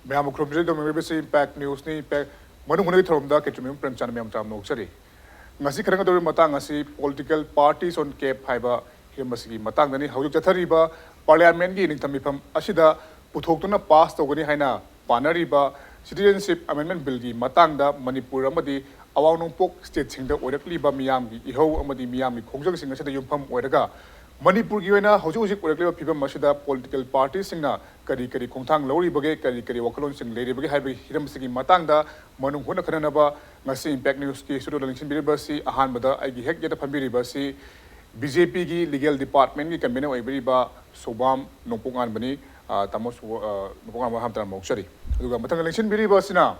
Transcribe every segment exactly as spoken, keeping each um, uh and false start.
ꯃꯌꯥꯝꯕꯨ ꯈꯨꯔꯨꯝꯖꯔꯤ꯫ ꯗꯣꯃꯤꯡ ꯕꯤꯕꯤꯁꯤ impact ꯅ꯭ꯌꯨꯁꯅꯤ꯫ Impact ꯃꯅꯨꯡ ꯍꯨꯠꯅꯒꯤ ꯊꯧꯔꯝꯗ ꯀꯦꯇ꯭ꯔꯤꯃꯌꯨꯝ ꯄ꯭ꯔꯦꯝꯆꯥꯟꯗ ꯃꯌꯥꯝ ꯇꯔꯥꯝꯅ ꯑꯣꯛꯆꯔꯤ꯫ ꯉꯁꯤ ꯈꯟꯅꯒꯗꯧꯔꯤꯕ ꯃꯇꯥꯡ ꯑꯁꯤ political parties on cap ꯍꯥꯏꯕ ꯍꯤꯔꯝ ꯑꯁꯤꯒꯤ ꯃꯇꯥꯡꯗꯅꯤ꯫ ꯍꯧꯖꯤꯛ ꯆꯠꯊꯔꯤꯕ parliamentꯀꯤ ꯅꯤꯡꯊꯝ ꯃꯤꯐꯝ ꯑꯁꯤꯗ ꯄꯨꯊꯣꯛꯇꯨꯅ pass ꯇꯧꯒꯅꯤ ꯍꯥꯏꯅ ꯄꯥꯅꯔꯤꯕ Citizenship Amendment Billꯒꯤ ꯃꯇꯥꯡꯗ ꯃꯅꯤꯄꯨꯔ ꯑꯃꯗꯤ ꯑꯋꯥꯡ ꯅꯣꯡꯄꯣꯛ stateꯁꯤꯡꯗ ꯑꯣꯏꯔꯛꯂꯤꯕ ꯃꯤꯌꯥꯝꯒꯤ ꯏꯍꯧ ꯑꯃꯗꯤ ꯃꯤꯌꯥꯝꯒꯤ ꯈꯣꯡꯖꯪꯁꯤꯡ ꯑꯁꯤꯗ ꯌꯨꯝꯐꯝ ꯑꯣꯏꯔꯒ ꯃꯅꯤꯄꯨꯔꯒꯤ ꯑꯣꯏꯅ ꯍꯧꯖꯤꯛ ꯍꯧꯖꯤꯛ ꯑꯣꯏꯔꯛꯂꯤꯕ ꯐꯤꯕꯝ ꯑꯁꯤꯗ political partyꯁꯤꯡꯅ ꯀꯔꯤ ꯀꯔꯤ ꯈꯣꯡꯊꯥꯡ ꯂꯧꯔꯤꯕꯒꯦ, ꯀꯔꯤ ꯀꯔꯤ ꯋꯥꯈꯜꯂꯣꯟꯁꯤꯡ ꯂꯩꯔꯤꯕꯒꯦ ꯍꯥꯏꯕꯒꯤ ꯍꯤꯔꯝꯁꯤꯒꯤ ꯃꯇꯥꯡꯗ ꯃꯅꯨꯡ ꯍꯨꯠꯅ ꯈꯟꯅꯅꯕ ꯉꯁꯤ ꯏꯝꯄꯦꯛ ꯅ꯭ꯌꯨꯁꯀꯤ ꯁ꯭ꯇꯨꯗꯤꯑꯣꯗ ꯂꯦꯡꯁꯤꯟꯕꯤꯔꯤꯕ ꯑꯁꯤ ꯑꯍꯥꯟꯕꯗ ꯑꯩꯒꯤ ꯍꯦꯛ ꯌꯦꯠꯇ ꯐꯝꯕꯤꯔꯤꯕ ꯑꯁꯤ ꯕꯤ ꯖꯦ ꯄꯤꯒꯤ legal departmentꯀꯤ convener ꯑꯣꯏꯕꯤꯔꯤꯕ ꯁꯣꯕꯥꯝ ꯅꯣꯡꯄꯣꯛꯉꯥꯟꯕꯅꯤ꯫ ꯑ, ꯇꯥꯃꯣ ꯁꯣ-, ꯑ, ꯅꯣꯡꯄꯣꯛꯉꯥꯟꯕ ꯍꯥꯟꯅ ꯇꯔꯥꯝꯅ ꯑꯣꯛꯆꯔꯤ꯫ ꯑꯗꯨꯒ ꯃꯊꯪꯗ ꯂꯦꯡꯁꯤꯟꯕꯤꯔꯤꯕ ꯑꯁꯤꯅ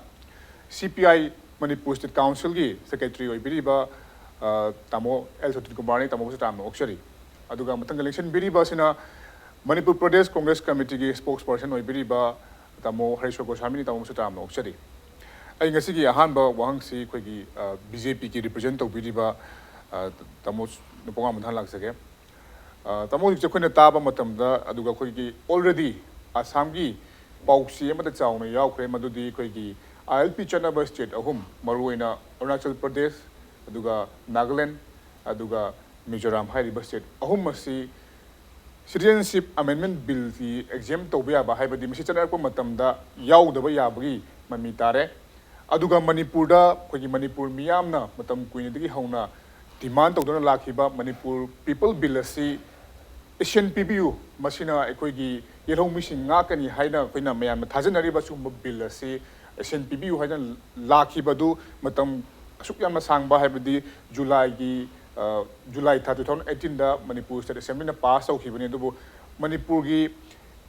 ꯁꯤ ꯄꯤ ꯑꯥꯏ ꯃꯅꯤꯄꯨꯔ ꯁ꯭ꯇꯦꯠ ꯀꯥꯎꯟꯁꯤꯜꯒꯤ ꯁꯦꯀ꯭ꯔꯦꯇꯔꯤ ꯑꯣꯏꯕꯤꯔꯤꯕ, ꯑ, ꯇꯥꯃꯣ ꯑꯦꯜ ꯁꯇꯤꯟ ꯀꯨꯃꯥꯔꯅꯤ꯫ ꯇꯥꯃꯣꯕꯨꯁꯨ ꯇꯔꯥꯝꯅ ꯑꯣꯛꯆꯔꯤ꯫ ꯑꯗꯨꯒ ꯃꯊꯪꯗ ꯂꯦꯡꯁꯤꯟꯕꯤꯔꯤꯕ ꯑꯁꯤꯅ ꯃꯅꯤꯄꯨꯔ ꯄ꯭ꯔꯗꯦꯁ ꯀꯣꯡꯒ꯭ꯔꯦꯁ ꯀꯃꯤꯇꯤꯒꯤ spokesperson ꯑꯣꯏꯕꯤꯔꯤꯕ ꯇꯥꯃꯣ ꯍꯔꯦꯁ꯭ꯋꯔ ꯒꯣꯁ꯭ꯋꯥꯃꯤꯅꯤ꯫ ꯇꯥꯃꯣꯕꯨꯁꯨ ꯇꯔꯥꯝꯅ ꯑꯣꯛꯆꯔꯤ꯫ ꯑꯩ ꯉꯁꯤꯒꯤ ꯑꯍꯥꯟꯕ ꯋꯥꯍꯪꯁꯤ ꯑꯩꯈꯣꯏꯒꯤ, ꯑ, ꯕꯤ ꯖꯦ ꯄꯤꯒꯤ represent ꯇꯧꯕꯤꯔꯤꯕ, ꯑ, ꯇꯥꯃꯣ ꯅꯣꯡꯄꯣꯛꯉꯥꯟꯕꯗ ꯍꯥꯟꯅ ꯂꯥꯛꯆꯒꯦ꯫ ꯑ, ꯇꯥꯃꯣ, ꯍꯧꯖꯤꯛꯁꯦ ꯑꯩꯈꯣꯏꯅ ꯇꯥꯕ ꯃꯇꯝꯗ, ꯑꯗꯨꯒ ꯑꯩꯈꯣꯏꯒꯤ already ꯑꯁꯥꯝꯒꯤ ꯄꯥꯎꯆꯦ ꯑꯃꯗ ꯆꯥꯎꯅ ꯌꯥꯎꯈ꯭ꯔꯦ, ꯃꯗꯨꯗꯤ ꯑꯩꯈꯣꯏꯒꯤ ꯑꯥꯏ ꯑꯦꯜ ꯄꯤ ꯆꯠꯅꯕ state ꯑꯍꯨꯝ, ꯃꯔꯨꯑꯣꯏꯅ ꯑꯔꯨꯅꯥꯆꯜ ꯄ꯭ꯔꯗꯦꯁ, ꯑꯗꯨꯒ ꯅꯥꯒꯥꯂꯦꯟ, ꯑꯗꯨꯒ ꯃꯤꯖꯣꯔꯥꯝ ꯍꯥꯏꯔꯤꯕ state ꯑꯍꯨꯝ ꯑꯁꯤ Citizenship Amendment Billꯒꯤ exempt ꯇꯧꯕ ꯌꯥꯕ, ꯍꯥꯏꯕꯗꯤ ꯃꯁꯤ ꯆꯠꯅꯔꯛꯄ ꯃꯇꯝꯗ ꯌꯥꯎꯗꯕ ꯌꯥꯕꯒꯤ ꯃꯃꯤ ꯇꯥꯔꯦ꯫ ꯑꯗꯨꯒ ꯃꯅꯤꯄꯨꯔꯗ ꯑꯩꯈꯣꯏꯒꯤ ꯃꯅꯤꯄꯨꯔ ꯃꯤꯌꯥꯝꯅ ꯃꯇꯝ ꯀꯨꯏꯅꯗꯒꯤ ꯍꯧꯅ demand ꯇꯧꯗꯨꯅ ꯂꯥꯛꯈꯤꯕ ꯃꯅꯤꯄꯨꯔ People Bill ꯑꯁꯤ ꯑꯦꯁꯦꯟ ꯄꯤꯕꯤꯌꯨ, ꯃꯁꯤꯅ ꯑꯩꯈꯣꯏꯒꯤ ꯌꯦꯜꯍꯧꯃꯤꯁꯤꯡ ꯉꯥꯛꯀꯅꯤ ꯍꯥꯏꯅ ꯑꯩꯈꯣꯏꯅ ꯃꯌꯥꯝꯅ ꯊꯥꯖꯅꯔꯤꯕ ꯁꯤꯒꯨꯝꯕ bill ꯑꯁꯤ ꯑꯦꯁꯦꯟ ꯄꯤꯕꯤꯌꯨ ꯍꯥꯏꯅ ꯂꯥꯛꯈꯤꯕꯗꯨ ꯃꯇꯝ ꯑꯁꯨꯛ ꯌꯥꯝꯅ ꯁꯥꯡꯕ, ꯍꯥꯏꯕꯗꯤ ꯖꯨꯂꯥꯏꯒꯤ, ꯑ, ꯖꯨꯂꯥꯏ ꯊꯥ two thousand eighteenꯗ Manipur State Assemblyꯅ pass ꯇꯧꯈꯤꯕꯅꯤ꯫ ꯑꯗꯨꯕꯨ ꯃꯅꯤꯄꯨꯔꯒꯤ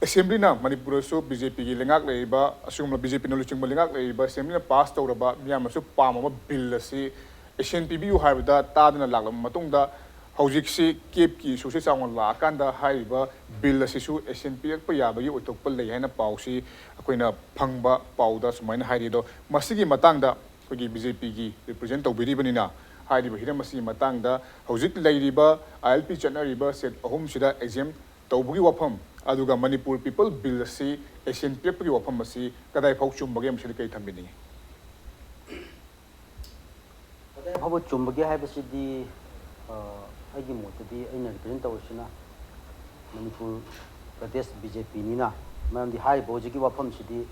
Assemblyꯅ, ꯃꯅꯤꯄꯨꯔꯗꯁꯨ ꯕꯤ ꯖꯦ ꯄꯤꯒꯤ ꯂꯩꯉꯥꯛ ꯂꯩꯔꯤꯕ, ꯑꯁꯤꯒꯨꯝꯕ ꯕꯤ ꯖꯦ ꯄꯤꯅ ꯂꯨꯆꯤꯡꯕ ꯂꯩꯉꯥꯛ ꯂꯩꯔꯤꯕ Assemblyꯅ pass ꯇꯧꯔꯕ, ꯃꯤꯌꯥꯝꯅꯁꯨ ꯄꯥꯝꯃꯕ bill ꯑꯁꯤ ꯑꯦꯁꯦꯟ ꯄꯤꯕꯤꯌꯨ ꯍꯥꯏꯕꯗ ꯇꯥꯗꯅ ꯂꯥꯛꯂꯕ ꯃꯇꯨꯡꯗ, ꯍꯧꯖꯤꯛꯁꯤ capꯀꯤ issueꯁꯤ ꯆꯥꯎꯅ ꯂꯥꯛꯑꯀꯥꯟꯗ ꯍꯥꯏꯔꯤꯕ bill ꯑꯁꯤꯁꯨ ꯑꯦꯁꯦꯟ ꯄꯤꯔꯛꯄ ꯌꯥꯕꯒꯤ ꯑꯣꯏꯊꯣꯛꯄ ꯂꯩ ꯍꯥꯏꯅ ꯄꯥꯎꯁꯤ ꯑꯩꯈꯣꯏꯅ ꯐꯪꯕ ꯄꯥꯎꯗ ꯁꯨꯃꯥꯏꯅ ꯍꯥꯏꯔꯤ꯫ ꯑꯗꯣ ꯃꯁꯤꯒꯤ ꯃꯇꯥꯡꯗ ꯑꯩꯈꯣꯏꯒꯤ ꯕꯤ ꯖꯦ ꯄꯤꯒꯤ represent ꯇꯧꯕꯤꯔꯤꯕꯅꯤꯅ ꯍꯥꯏꯔꯤꯕ ꯍꯤꯔꯝ ꯑꯁꯤꯒꯤ ꯃꯇꯥꯡꯗ ꯍꯧꯖꯤꯛ ꯂꯩꯔꯤꯕ ꯑꯥꯏ ꯑꯦꯜ ꯄꯤ ꯆꯠꯅꯔꯤꯕ state ꯑꯍꯨꯝꯁꯤꯗ exempt ꯇꯧꯕꯒꯤ ꯋꯥꯐꯝ, ꯑꯗꯨꯒ ꯃꯅꯤꯄꯨꯔ ꯄꯤꯄꯜ ꯕꯤꯜ ꯑꯁꯤ ꯑꯦꯁꯦꯟ ꯄꯤꯔꯛꯄꯒꯤ ꯋꯥꯐꯝ ꯑꯁꯤ ꯀꯗꯥꯏ ꯐꯥꯎ ꯆꯨꯝꯕꯒꯦ, ꯃꯁꯤꯗ ꯀꯔꯤ ꯊꯝꯕꯤꯅꯤꯡꯉꯤ? ꯀꯗꯥꯏ ꯐꯥꯎꯕ ꯆꯨꯝꯕꯒꯦ ꯍꯥꯏꯕꯁꯤꯗꯤ, ꯑ, ꯑꯩꯒꯤ ꯃꯣꯠꯇꯗꯤ ꯑꯩꯅ ꯔꯤꯄ꯭ꯔꯖꯦꯟ ꯇꯧꯔꯤꯁꯤꯅ ꯃꯅꯤꯄꯨꯔ ꯄ꯭ꯔꯗꯦꯁ ꯕꯤ ꯖꯦ ꯄꯤꯅꯤꯅ, ꯃꯔꯝꯗꯤ ꯍꯥꯏꯔꯤꯕ ꯍꯧꯖꯤꯛꯀꯤ ꯋꯥꯐꯝꯁꯤꯗꯤ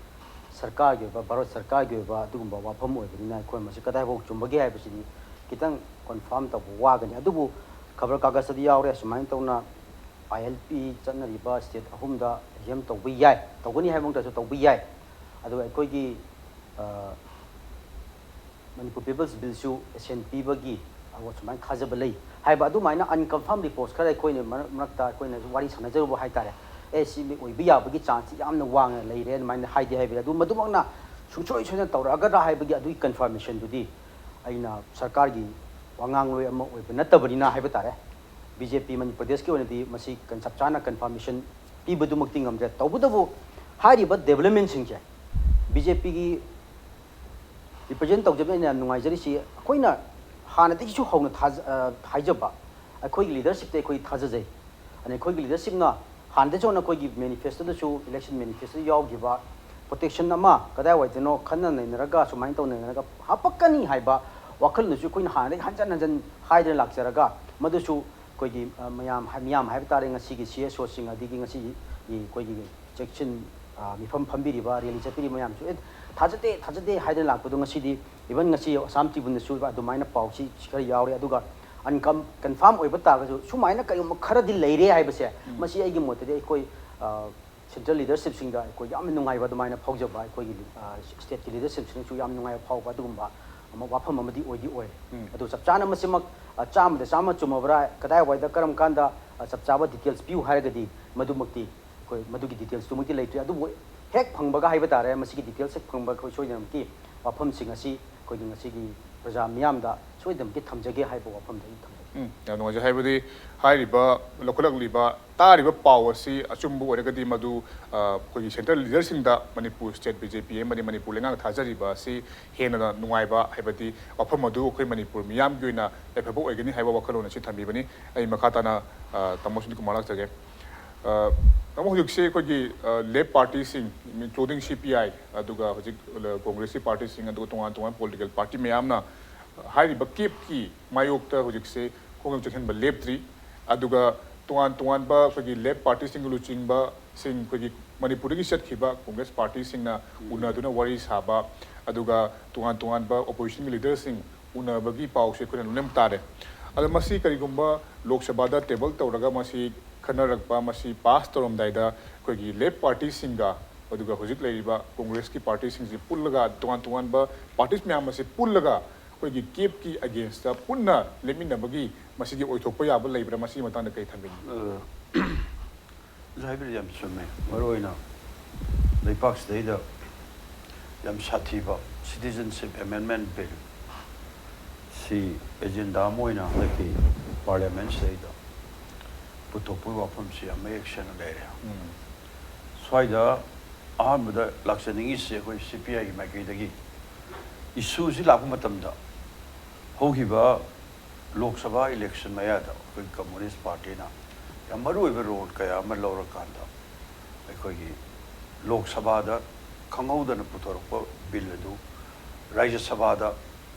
ꯁꯔꯀꯥꯔꯒꯤ ꯑꯣꯏꯕ, ꯚꯥꯔꯠ ꯁꯔꯀꯥꯔꯒꯤ ꯑꯣꯏꯕ ꯑꯗꯨꯒꯨꯝꯕ ꯋꯥꯐꯝ ꯑꯣꯏꯕꯅꯤꯅ, ꯑꯩꯈꯣꯏ ꯃꯁꯤ ꯀꯗꯥꯏ ꯐꯥꯎ ꯆꯨꯝꯕꯒꯦ ꯍꯥꯏꯕꯁꯤꯗꯤ ꯈꯤꯇꯪ ꯀꯟꯐꯥꯔꯝ ꯇꯧꯕ ꯋꯥꯒꯅꯤ꯫ ꯑꯗꯨꯕꯨ ꯈꯕꯔ ꯀꯥꯒꯖꯇꯗꯤ ꯌꯥꯎꯔꯦ, ꯁꯨꯃꯥꯏꯅ ꯇꯧꯅ ꯑꯥꯏ ꯑꯦꯜ ꯄꯤ ꯆꯠꯅꯔꯤꯕ ꯁ꯭ꯇꯦꯠ ꯑꯍꯨꯝꯗ ꯑꯦꯛꯖꯥꯝ ꯇꯧꯕ ꯌꯥꯏ, ꯇꯧꯒꯅꯤ ꯍꯥꯏꯕ ꯅꯠꯇ꯭ꯔꯁꯨ ꯇꯧꯕ ꯌꯥꯏ꯫ ꯑꯗꯨꯒ ꯑꯩꯈꯣꯏꯒꯤ, ꯑ, ꯃꯅꯤꯄꯨꯔ ꯄꯤꯄꯜꯁ ꯕꯤꯜꯁꯨ ꯑꯦꯁꯦꯟ ꯄꯤꯕꯒꯤ ꯑꯗꯨꯒ ꯁꯨꯃꯥꯏꯅ ꯊꯥꯖꯕ ꯂꯩ ꯍꯥꯏꯕ ꯑꯗꯨꯃꯥꯏꯅ ꯑꯟꯀꯟꯐꯥꯔꯝ ꯔꯤꯄꯣꯔꯠꯁ ꯈꯔ ꯑꯩꯈꯣꯏꯅ ꯃꯔꯛ ꯃꯔꯛꯇ ꯑꯩꯈꯣꯏꯅ ꯋꯥꯔꯤ ꯁꯥꯟꯅꯖꯔꯨꯕ ꯍꯥꯏꯇꯥꯔꯦ꯫ ꯑꯦ, ꯁꯤ ꯑꯣꯏꯕ ꯌꯥꯕꯒꯤ ꯆꯥꯟꯁ ꯌꯥꯝꯅ ꯋꯥꯡꯅ ꯂꯩꯔꯦ ꯑꯗꯨꯃꯥꯏꯅ ꯍꯥꯏꯗꯤ ꯍꯥꯏꯕ ꯌꯥꯏ꯫ ꯑꯗꯨ ꯃꯗꯨꯃꯛꯅ ꯁꯨꯡꯁꯣꯏ ꯁꯣꯏꯗꯅ ꯇꯧꯔꯛꯑꯒꯗ꯭ꯔꯥ ꯍꯥꯏꯕꯒꯤ ꯑꯗꯨꯒꯤ ꯀꯟꯐꯥꯔꯃꯦꯁꯟꯗꯨꯗꯤ ꯑꯩꯅ ꯁꯔꯀꯥꯔꯒꯤ ꯋꯥꯉꯥꯡꯂꯣꯏ ꯑꯃ ꯑꯣꯏꯕ ꯅꯠꯇꯕꯅꯤꯅ ꯍꯥꯏꯕ ꯇꯥꯔꯦ꯫ ꯕꯤ ꯖꯦ ꯄꯤ ꯃꯅꯤꯄꯨꯔ ꯄ꯭ꯔꯗꯦꯁꯀꯤ ꯑꯣꯏꯅꯗꯤ ꯃꯁꯤ ꯀꯟ-, ꯆꯞ ꯆꯥꯅ ꯀꯟꯐꯥꯔꯃꯦꯁꯟ ꯄꯤꯕꯗꯨꯃꯛꯇꯤ ꯉꯝꯗ꯭ꯔꯦ꯫ ꯇꯧꯕꯇꯕꯨ ꯍꯥꯏꯔꯤꯕ ꯗꯦꯕꯂꯞꯃꯦꯟꯁꯤꯡꯁꯦ ꯕꯤ ꯖꯦ ꯄꯤꯒꯤ ꯔꯤꯄ꯭ꯔꯖꯦꯟ ꯇꯧꯖꯕꯅ ꯑꯩꯅ ꯌꯥꯝ ꯅꯨꯡꯉꯥꯏꯖꯔꯤꯁꯤ, ꯑꯩꯈꯣꯏꯅ ꯍꯥꯟꯅꯗꯒꯤꯁꯨ ꯍꯧꯅ ꯊꯥꯖ-, ꯑ, ꯍꯥꯏꯖꯕ, ꯑꯩꯈꯣꯏꯒꯤ ꯂꯤꯗꯔꯁꯤꯞꯇ ꯑꯩꯈꯣꯏ ꯊꯥꯖꯖꯩ꯫ ꯑꯗ ꯑꯩꯈꯣꯏꯒꯤ ꯂꯤꯗꯔꯁꯤꯞꯅ ꯍꯥꯟꯅꯗꯒꯤꯁꯨ ꯍꯧꯅ ꯑꯩꯈꯣꯏꯒꯤ ꯃꯦꯅꯤꯐꯦꯁꯇꯣꯗꯁꯨ, ꯏꯂꯦꯛꯁꯟ ꯃꯦꯅꯤꯐꯦꯁꯇꯣꯗ ꯌꯥꯎꯈꯤꯕ ꯄ꯭ꯔꯣꯇꯦꯛꯁꯟ ꯑꯃ ꯀꯗꯥꯏꯋꯥꯏꯗꯅꯣ ꯈꯟꯅ ꯅꯩꯅꯔꯒ, ꯁꯨꯃꯥꯏꯅ ꯇꯧꯅ ꯅꯩꯅꯔꯒ ꯍꯥꯄꯛꯀꯅꯤ ꯍꯥꯏꯕ ꯋꯥꯈꯜꯂꯣꯟꯗꯨꯁꯨ ꯑꯩꯈꯣꯏꯅ ꯍꯥꯟꯅꯗꯒꯤ ꯍꯟꯖꯟ ꯍꯟꯖꯟ ꯍꯥꯏꯗꯨꯅ ꯂꯥꯛꯆꯔꯒ, ꯃꯗꯨꯁꯨ ꯑꯩꯈꯣꯏꯒꯤ, ꯑ, ꯃꯌꯥꯝ ꯍꯥꯏ-, ꯃꯤꯌꯥꯝ ꯍꯥꯏꯕ ꯇꯥꯔꯦ, ꯉꯁꯤꯒꯤ ꯁꯤ ꯑꯦꯁ ꯑꯣꯁꯤꯡ, ꯑꯗꯒꯤ ꯉꯁꯤꯒꯤ ꯑꯩꯈꯣꯏꯒꯤ ꯆꯦꯛꯁꯤꯟ, ꯑ, ꯃꯤꯐꯝ ꯐꯝꯕꯤꯔꯤꯕ, ꯔꯦꯂꯤ ꯆꯠꯄꯤꯔꯤꯕ ꯃꯌꯥꯝꯁꯨ, "ꯑꯦ, ꯊꯥꯖꯗꯦ, ꯊꯥꯖꯗꯦ" ꯍꯥꯏꯗꯅ ꯂꯥꯛꯄꯗꯣ ꯉꯁꯤꯗꯤ, ꯏꯚꯟ ꯉꯁꯤ ꯑꯁꯥꯝ ꯇ꯭ꯔꯤꯕꯨꯟꯗꯁꯨ ꯑꯗꯨꯃꯥꯏꯅ ꯄꯥꯎꯁꯤ ꯈꯔ ꯌꯥꯎꯔꯦ꯫ ꯑꯗꯨꯒ ꯑꯟꯀꯝ-, ꯀꯟꯐꯥꯔꯝ ꯑꯣꯏꯕ ꯇꯥꯔꯒꯁꯨ ꯁꯨꯃꯥꯏꯅ ꯀꯔꯤꯒꯨꯝꯕ ꯈꯔꯗꯤ ꯂꯩꯔꯦ ꯍꯥꯏꯕꯁꯦ, ꯃꯁꯤ ꯑꯩꯒꯤ ꯃꯣꯠꯇꯗꯤ ꯑꯩꯈꯣꯏ, ꯑ, ꯁꯦꯟꯇ꯭ꯔꯦꯜ ꯂꯤꯗꯔꯁꯤꯞꯁꯤꯡꯗ ꯑꯩꯈꯣꯏ ꯌꯥꯝꯅ ꯅꯨꯡꯉꯥꯏꯕ ꯑꯗꯨꯃꯥꯏꯅ ꯐꯥꯎꯖꯕ, ꯑꯩꯈꯣꯏꯒꯤ, ꯑ, ꯁ꯭ꯇꯦꯠꯀꯤ ꯂꯤꯗꯔꯁꯤꯞꯁꯤꯅꯁꯨ ꯌꯥꯝ ꯅꯨꯡꯉꯥꯏꯕ ꯐꯥꯎꯕ ꯑꯗꯨꯒꯨꯝꯕ ꯑꯃ ꯋꯥꯐꯝ ꯑꯃꯗꯤ ꯑꯣꯏꯗꯤ ꯑꯣꯏꯔꯦ꯫ ꯑꯗꯨ ꯆꯞ ꯆꯥꯅ ꯃꯁꯤꯃꯛ, ꯑ, ꯆꯥꯝꯃꯗ ꯆꯥꯝꯃ ꯆꯨꯝꯃꯕ꯭ꯔꯥ, ꯀꯗꯥꯏꯋꯥꯏꯗ ꯀꯔꯝ ꯀꯥꯟꯗ, ꯑ, ꯆꯞ ꯆꯥꯕ ꯗꯤꯇꯦꯜꯁ ꯄꯤꯌꯨ ꯍꯥꯏꯔꯒꯗꯤ ꯃꯗꯨꯃꯛꯇꯤ ꯑꯩꯈꯣꯏ ꯃꯗꯨꯒꯤ ꯗꯤꯇꯦꯜꯁꯇꯨꯃꯛꯇꯤ ꯂꯩꯇ꯭ꯔꯤ꯫ ꯑꯗꯨꯕꯨ ꯍꯦꯛ ꯐꯪꯕꯒ ꯍꯥꯏꯕ ꯇꯥꯔꯦ, ꯃꯁꯤꯒꯤ ꯗꯤꯇꯦꯜꯁ ꯍꯦꯛ ꯐꯪꯕꯒ ꯑꯩꯈꯣꯏ ꯁꯣꯏꯗꯅꯃꯛꯀꯤ ꯋꯥꯐꯝꯁꯤꯡ ꯑꯁꯤ ꯑꯩꯈꯣꯏꯒꯤ ꯉꯁꯤꯒꯤ ꯄ꯭ꯔꯖꯥ ꯃꯤꯌꯥꯝꯗ ꯁꯣꯏꯗꯅꯃꯛꯀꯤ ꯊꯝꯖꯒꯦ ꯍꯥꯏꯕ ꯋꯥꯐꯝꯗ ꯑꯩ ꯊꯝꯖꯒꯦ꯫ ꯎꯝ, ꯌꯥꯝ ꯅꯨꯡꯉꯥꯏꯖꯩ꯫ ꯍꯥꯏꯕꯗꯤ ꯍꯥꯏꯔꯤꯕ, ꯂꯧꯈꯠꯂꯛꯂꯤꯕ, ꯇꯥꯔꯤꯕ ꯄꯥꯎ ꯑꯁꯤ ꯑꯆꯨꯝꯕ ꯑꯣꯏꯔꯒꯗꯤ ꯃꯗꯨ, ꯑ, ꯑꯩꯈꯣꯏꯒꯤ ꯁꯦꯟꯇ꯭ꯔꯦꯜ ꯂꯤꯗꯔꯁꯤꯡꯗ, Manipur state B J P ꯑꯃꯗꯤ ꯃꯅꯤꯄꯨꯔ ꯂꯩꯉꯥꯛꯅ ꯊꯥꯖꯔꯤꯕ ꯑꯁꯤ ꯍꯦꯟꯅ ꯅꯨꯡꯉꯥꯏꯕ, ꯍꯥꯏꯕꯗꯤ ꯋꯥꯐꯝ ꯑꯗꯨ ꯑꯩꯈꯣꯏ ꯃꯅꯤꯄꯨꯔ ꯃꯤꯌꯥꯝꯒꯤ ꯑꯣꯏꯅ ꯌꯥꯏꯐꯕ ꯑꯣꯏꯒꯅꯤ ꯍꯥꯏꯕ ꯋꯥꯈꯜꯂꯣꯟ ꯑꯁꯤ ꯊꯝꯕꯤꯕꯅꯤ꯫ ꯑꯩ ꯃꯈꯥ ꯇꯥꯅ, ꯑ, ꯇꯥꯃꯣ ꯁꯨꯅꯤꯜ ꯀꯨꯃꯥꯔ ꯂꯥꯛꯆꯒꯦ꯫ ꯑ, ꯇꯥꯃꯣ, ꯍꯧꯖꯤꯛꯁꯦ ꯑꯩꯈꯣꯏꯒꯤ, ꯑ, left ꯄꯥꯔꯇꯤꯁꯤꯡ, including C P I, ꯑꯗꯨꯒ ꯍꯧꯖꯤꯛ, ꯑ, ꯀꯣꯡꯒ꯭ꯔꯦꯁꯀꯤ ꯄꯥꯔꯇꯤꯁꯤꯡ, ꯑꯗꯨꯒ ꯇꯣꯉꯥꯟ ꯇꯣꯉꯥꯟꯕ ꯄꯣꯂꯤꯇꯤꯀꯦꯜ ꯄꯥꯔꯇꯤ ꯃꯌꯥꯝꯅ ꯍꯥꯏꯔꯤꯕ ꯀꯦꯞꯀꯤ ꯃꯥꯌꯣꯛꯇ ꯍꯧꯖꯤꯛꯁꯦ ꯈꯣꯡꯖꯪ ꯆꯠꯍꯟꯕ ꯂꯦꯞꯇ꯭ꯔꯤ꯫ ꯑꯗꯨꯒ ꯇꯣꯉꯥꯟ ꯇꯣꯉꯥꯟꯕ ꯑꯩꯈꯣꯏꯒꯤ ꯂꯦꯐ ꯄꯥꯔꯇꯤꯁꯤꯡꯒꯤ ꯂꯨꯆꯤꯡꯕꯁꯤꯡ, ꯑꯩꯈꯣꯏꯒꯤ ꯃꯅꯤꯄꯨꯔꯗꯒꯤ ꯆꯠꯈꯤꯕ ꯀꯣꯡꯒ꯭ꯔꯦꯁ ꯄꯥꯔꯇꯤꯁꯤꯡꯅ ꯎꯅꯗꯨꯅ ꯋꯥꯔꯤ ꯁꯥꯕ, ꯑꯗꯨꯒ ꯇꯣꯉꯥꯟ ꯇꯣꯉꯥꯟꯕ ꯑꯣꯄꯣꯖꯤꯁꯟꯒꯤ ꯂꯤꯗꯔꯁꯤꯡ ꯎꯅꯕꯒꯤ ꯄꯥꯎꯁꯦ ꯑꯩꯈꯣꯏꯅ ꯂꯣꯏꯅꯃꯛ ꯇꯥꯔꯦ꯫ ꯑꯗꯣ ꯃꯁꯤ ꯀꯔꯤꯒꯨꯝꯕ ꯂꯣꯛ ꯁꯚꯥꯗ ꯇꯦꯕꯜ ꯇꯧꯔꯒ ꯃꯁꯤ ꯈꯟꯅꯔꯛꯄ, ꯃꯁꯤ ꯄꯥꯁ ꯇꯧꯔꯝꯗꯥꯏꯗ ꯑꯩꯈꯣꯏꯒꯤ ꯂꯦꯐ ꯄꯥꯔꯇꯤꯁꯤꯡꯒ ꯑꯗꯨꯒ ꯍꯧꯖꯤꯛ ꯂꯩꯔꯤꯕ ꯀꯣꯡꯒ꯭ꯔꯦꯁꯀꯤ ꯄꯥꯔꯇꯤꯁꯤꯡꯁꯤ ꯄꯨꯜꯂꯒ, ꯇꯣꯉꯥꯟ ꯇꯣꯉꯥꯟꯕ ꯄꯥꯔꯇꯤꯁ ꯃꯌꯥꯝ ꯑꯁꯤ ꯄꯨꯜꯂꯒ ꯑꯩꯈꯣꯏꯒꯤ ꯀꯦꯞꯀꯤ ꯑꯒꯦꯟꯁꯇ ꯄꯨꯟꯅ ꯂꯦꯞꯃꯤꯟꯅꯕꯒꯤ ꯃꯁꯤꯒꯤ ꯑꯣꯏꯊꯣꯛꯄ ꯌꯥꯕ ꯂꯩꯕ꯭ꯔꯥ? ꯃꯁꯤꯒꯤ ꯃꯇꯥꯡꯗ ꯀꯔꯤ ꯊꯝꯕꯤꯅꯤꯡꯉꯤ? ꯑ, ꯑꯣꯖꯥ ꯍꯥꯏꯕꯤꯔꯤꯗꯣ ꯌꯥꯝ ꯆꯨꯝꯃꯦ꯫ ꯃꯔꯨꯑꯣꯏꯅ ꯂꯩꯄꯥꯛꯁꯤꯗꯩꯗ ꯌꯥꯝ ꯁꯥꯊꯤꯕ Citizenship Amendment Bill ꯁꯤ ꯑꯦꯖꯦꯟꯗꯥ ꯑꯃ ꯑꯣꯏꯅ ꯍꯟꯗꯛꯀꯤ ꯄꯥꯔꯂꯤꯌꯥꯃꯦꯟꯁꯤꯗꯩꯗ ꯄꯨꯊꯣꯛꯄꯒꯤ ꯋꯥꯐꯝꯁꯤ ꯌꯥꯝ ꯃꯌꯦꯛ ꯁꯦꯡꯅ ꯂꯩꯔꯦ꯫ ꯁ꯭ꯋꯥꯏꯗ ꯑꯍꯥꯟꯕꯗ ꯂꯥꯛꯆꯅꯤꯡꯉꯤꯁꯦ ꯑꯩꯈꯣꯏ C P I ꯒꯤ ꯃꯥꯏꯀꯩꯗꯒꯤ ꯏꯁꯨꯁꯤ ꯂꯥꯛꯄ ꯃꯇꯝꯗ ꯍꯧꯈꯤꯕ ꯂꯣꯛ ꯁꯚꯥ ꯏꯂꯦꯛꯁꯟ ꯃꯌꯥꯗ ꯑꯩꯈꯣꯏ ꯀꯝꯃꯨꯅꯤꯁ ꯄꯥꯔꯇꯤꯅ ꯌꯥꯝ ꯃꯔꯨꯑꯣꯏꯕ ꯔꯣꯜ ꯀꯌꯥ ꯑꯃ ꯂꯧꯔꯀꯥꯟꯗ ꯑꯩꯈꯣꯏꯒꯤ ꯂꯣꯛ ꯁꯚꯥꯗ ꯈꯪꯍꯧꯗꯅ ꯄꯨꯊꯣꯔꯛꯄ ꯕꯤꯜ ꯑꯗꯨ ꯔꯥꯖ꯭ꯌ ꯁꯚꯥꯗ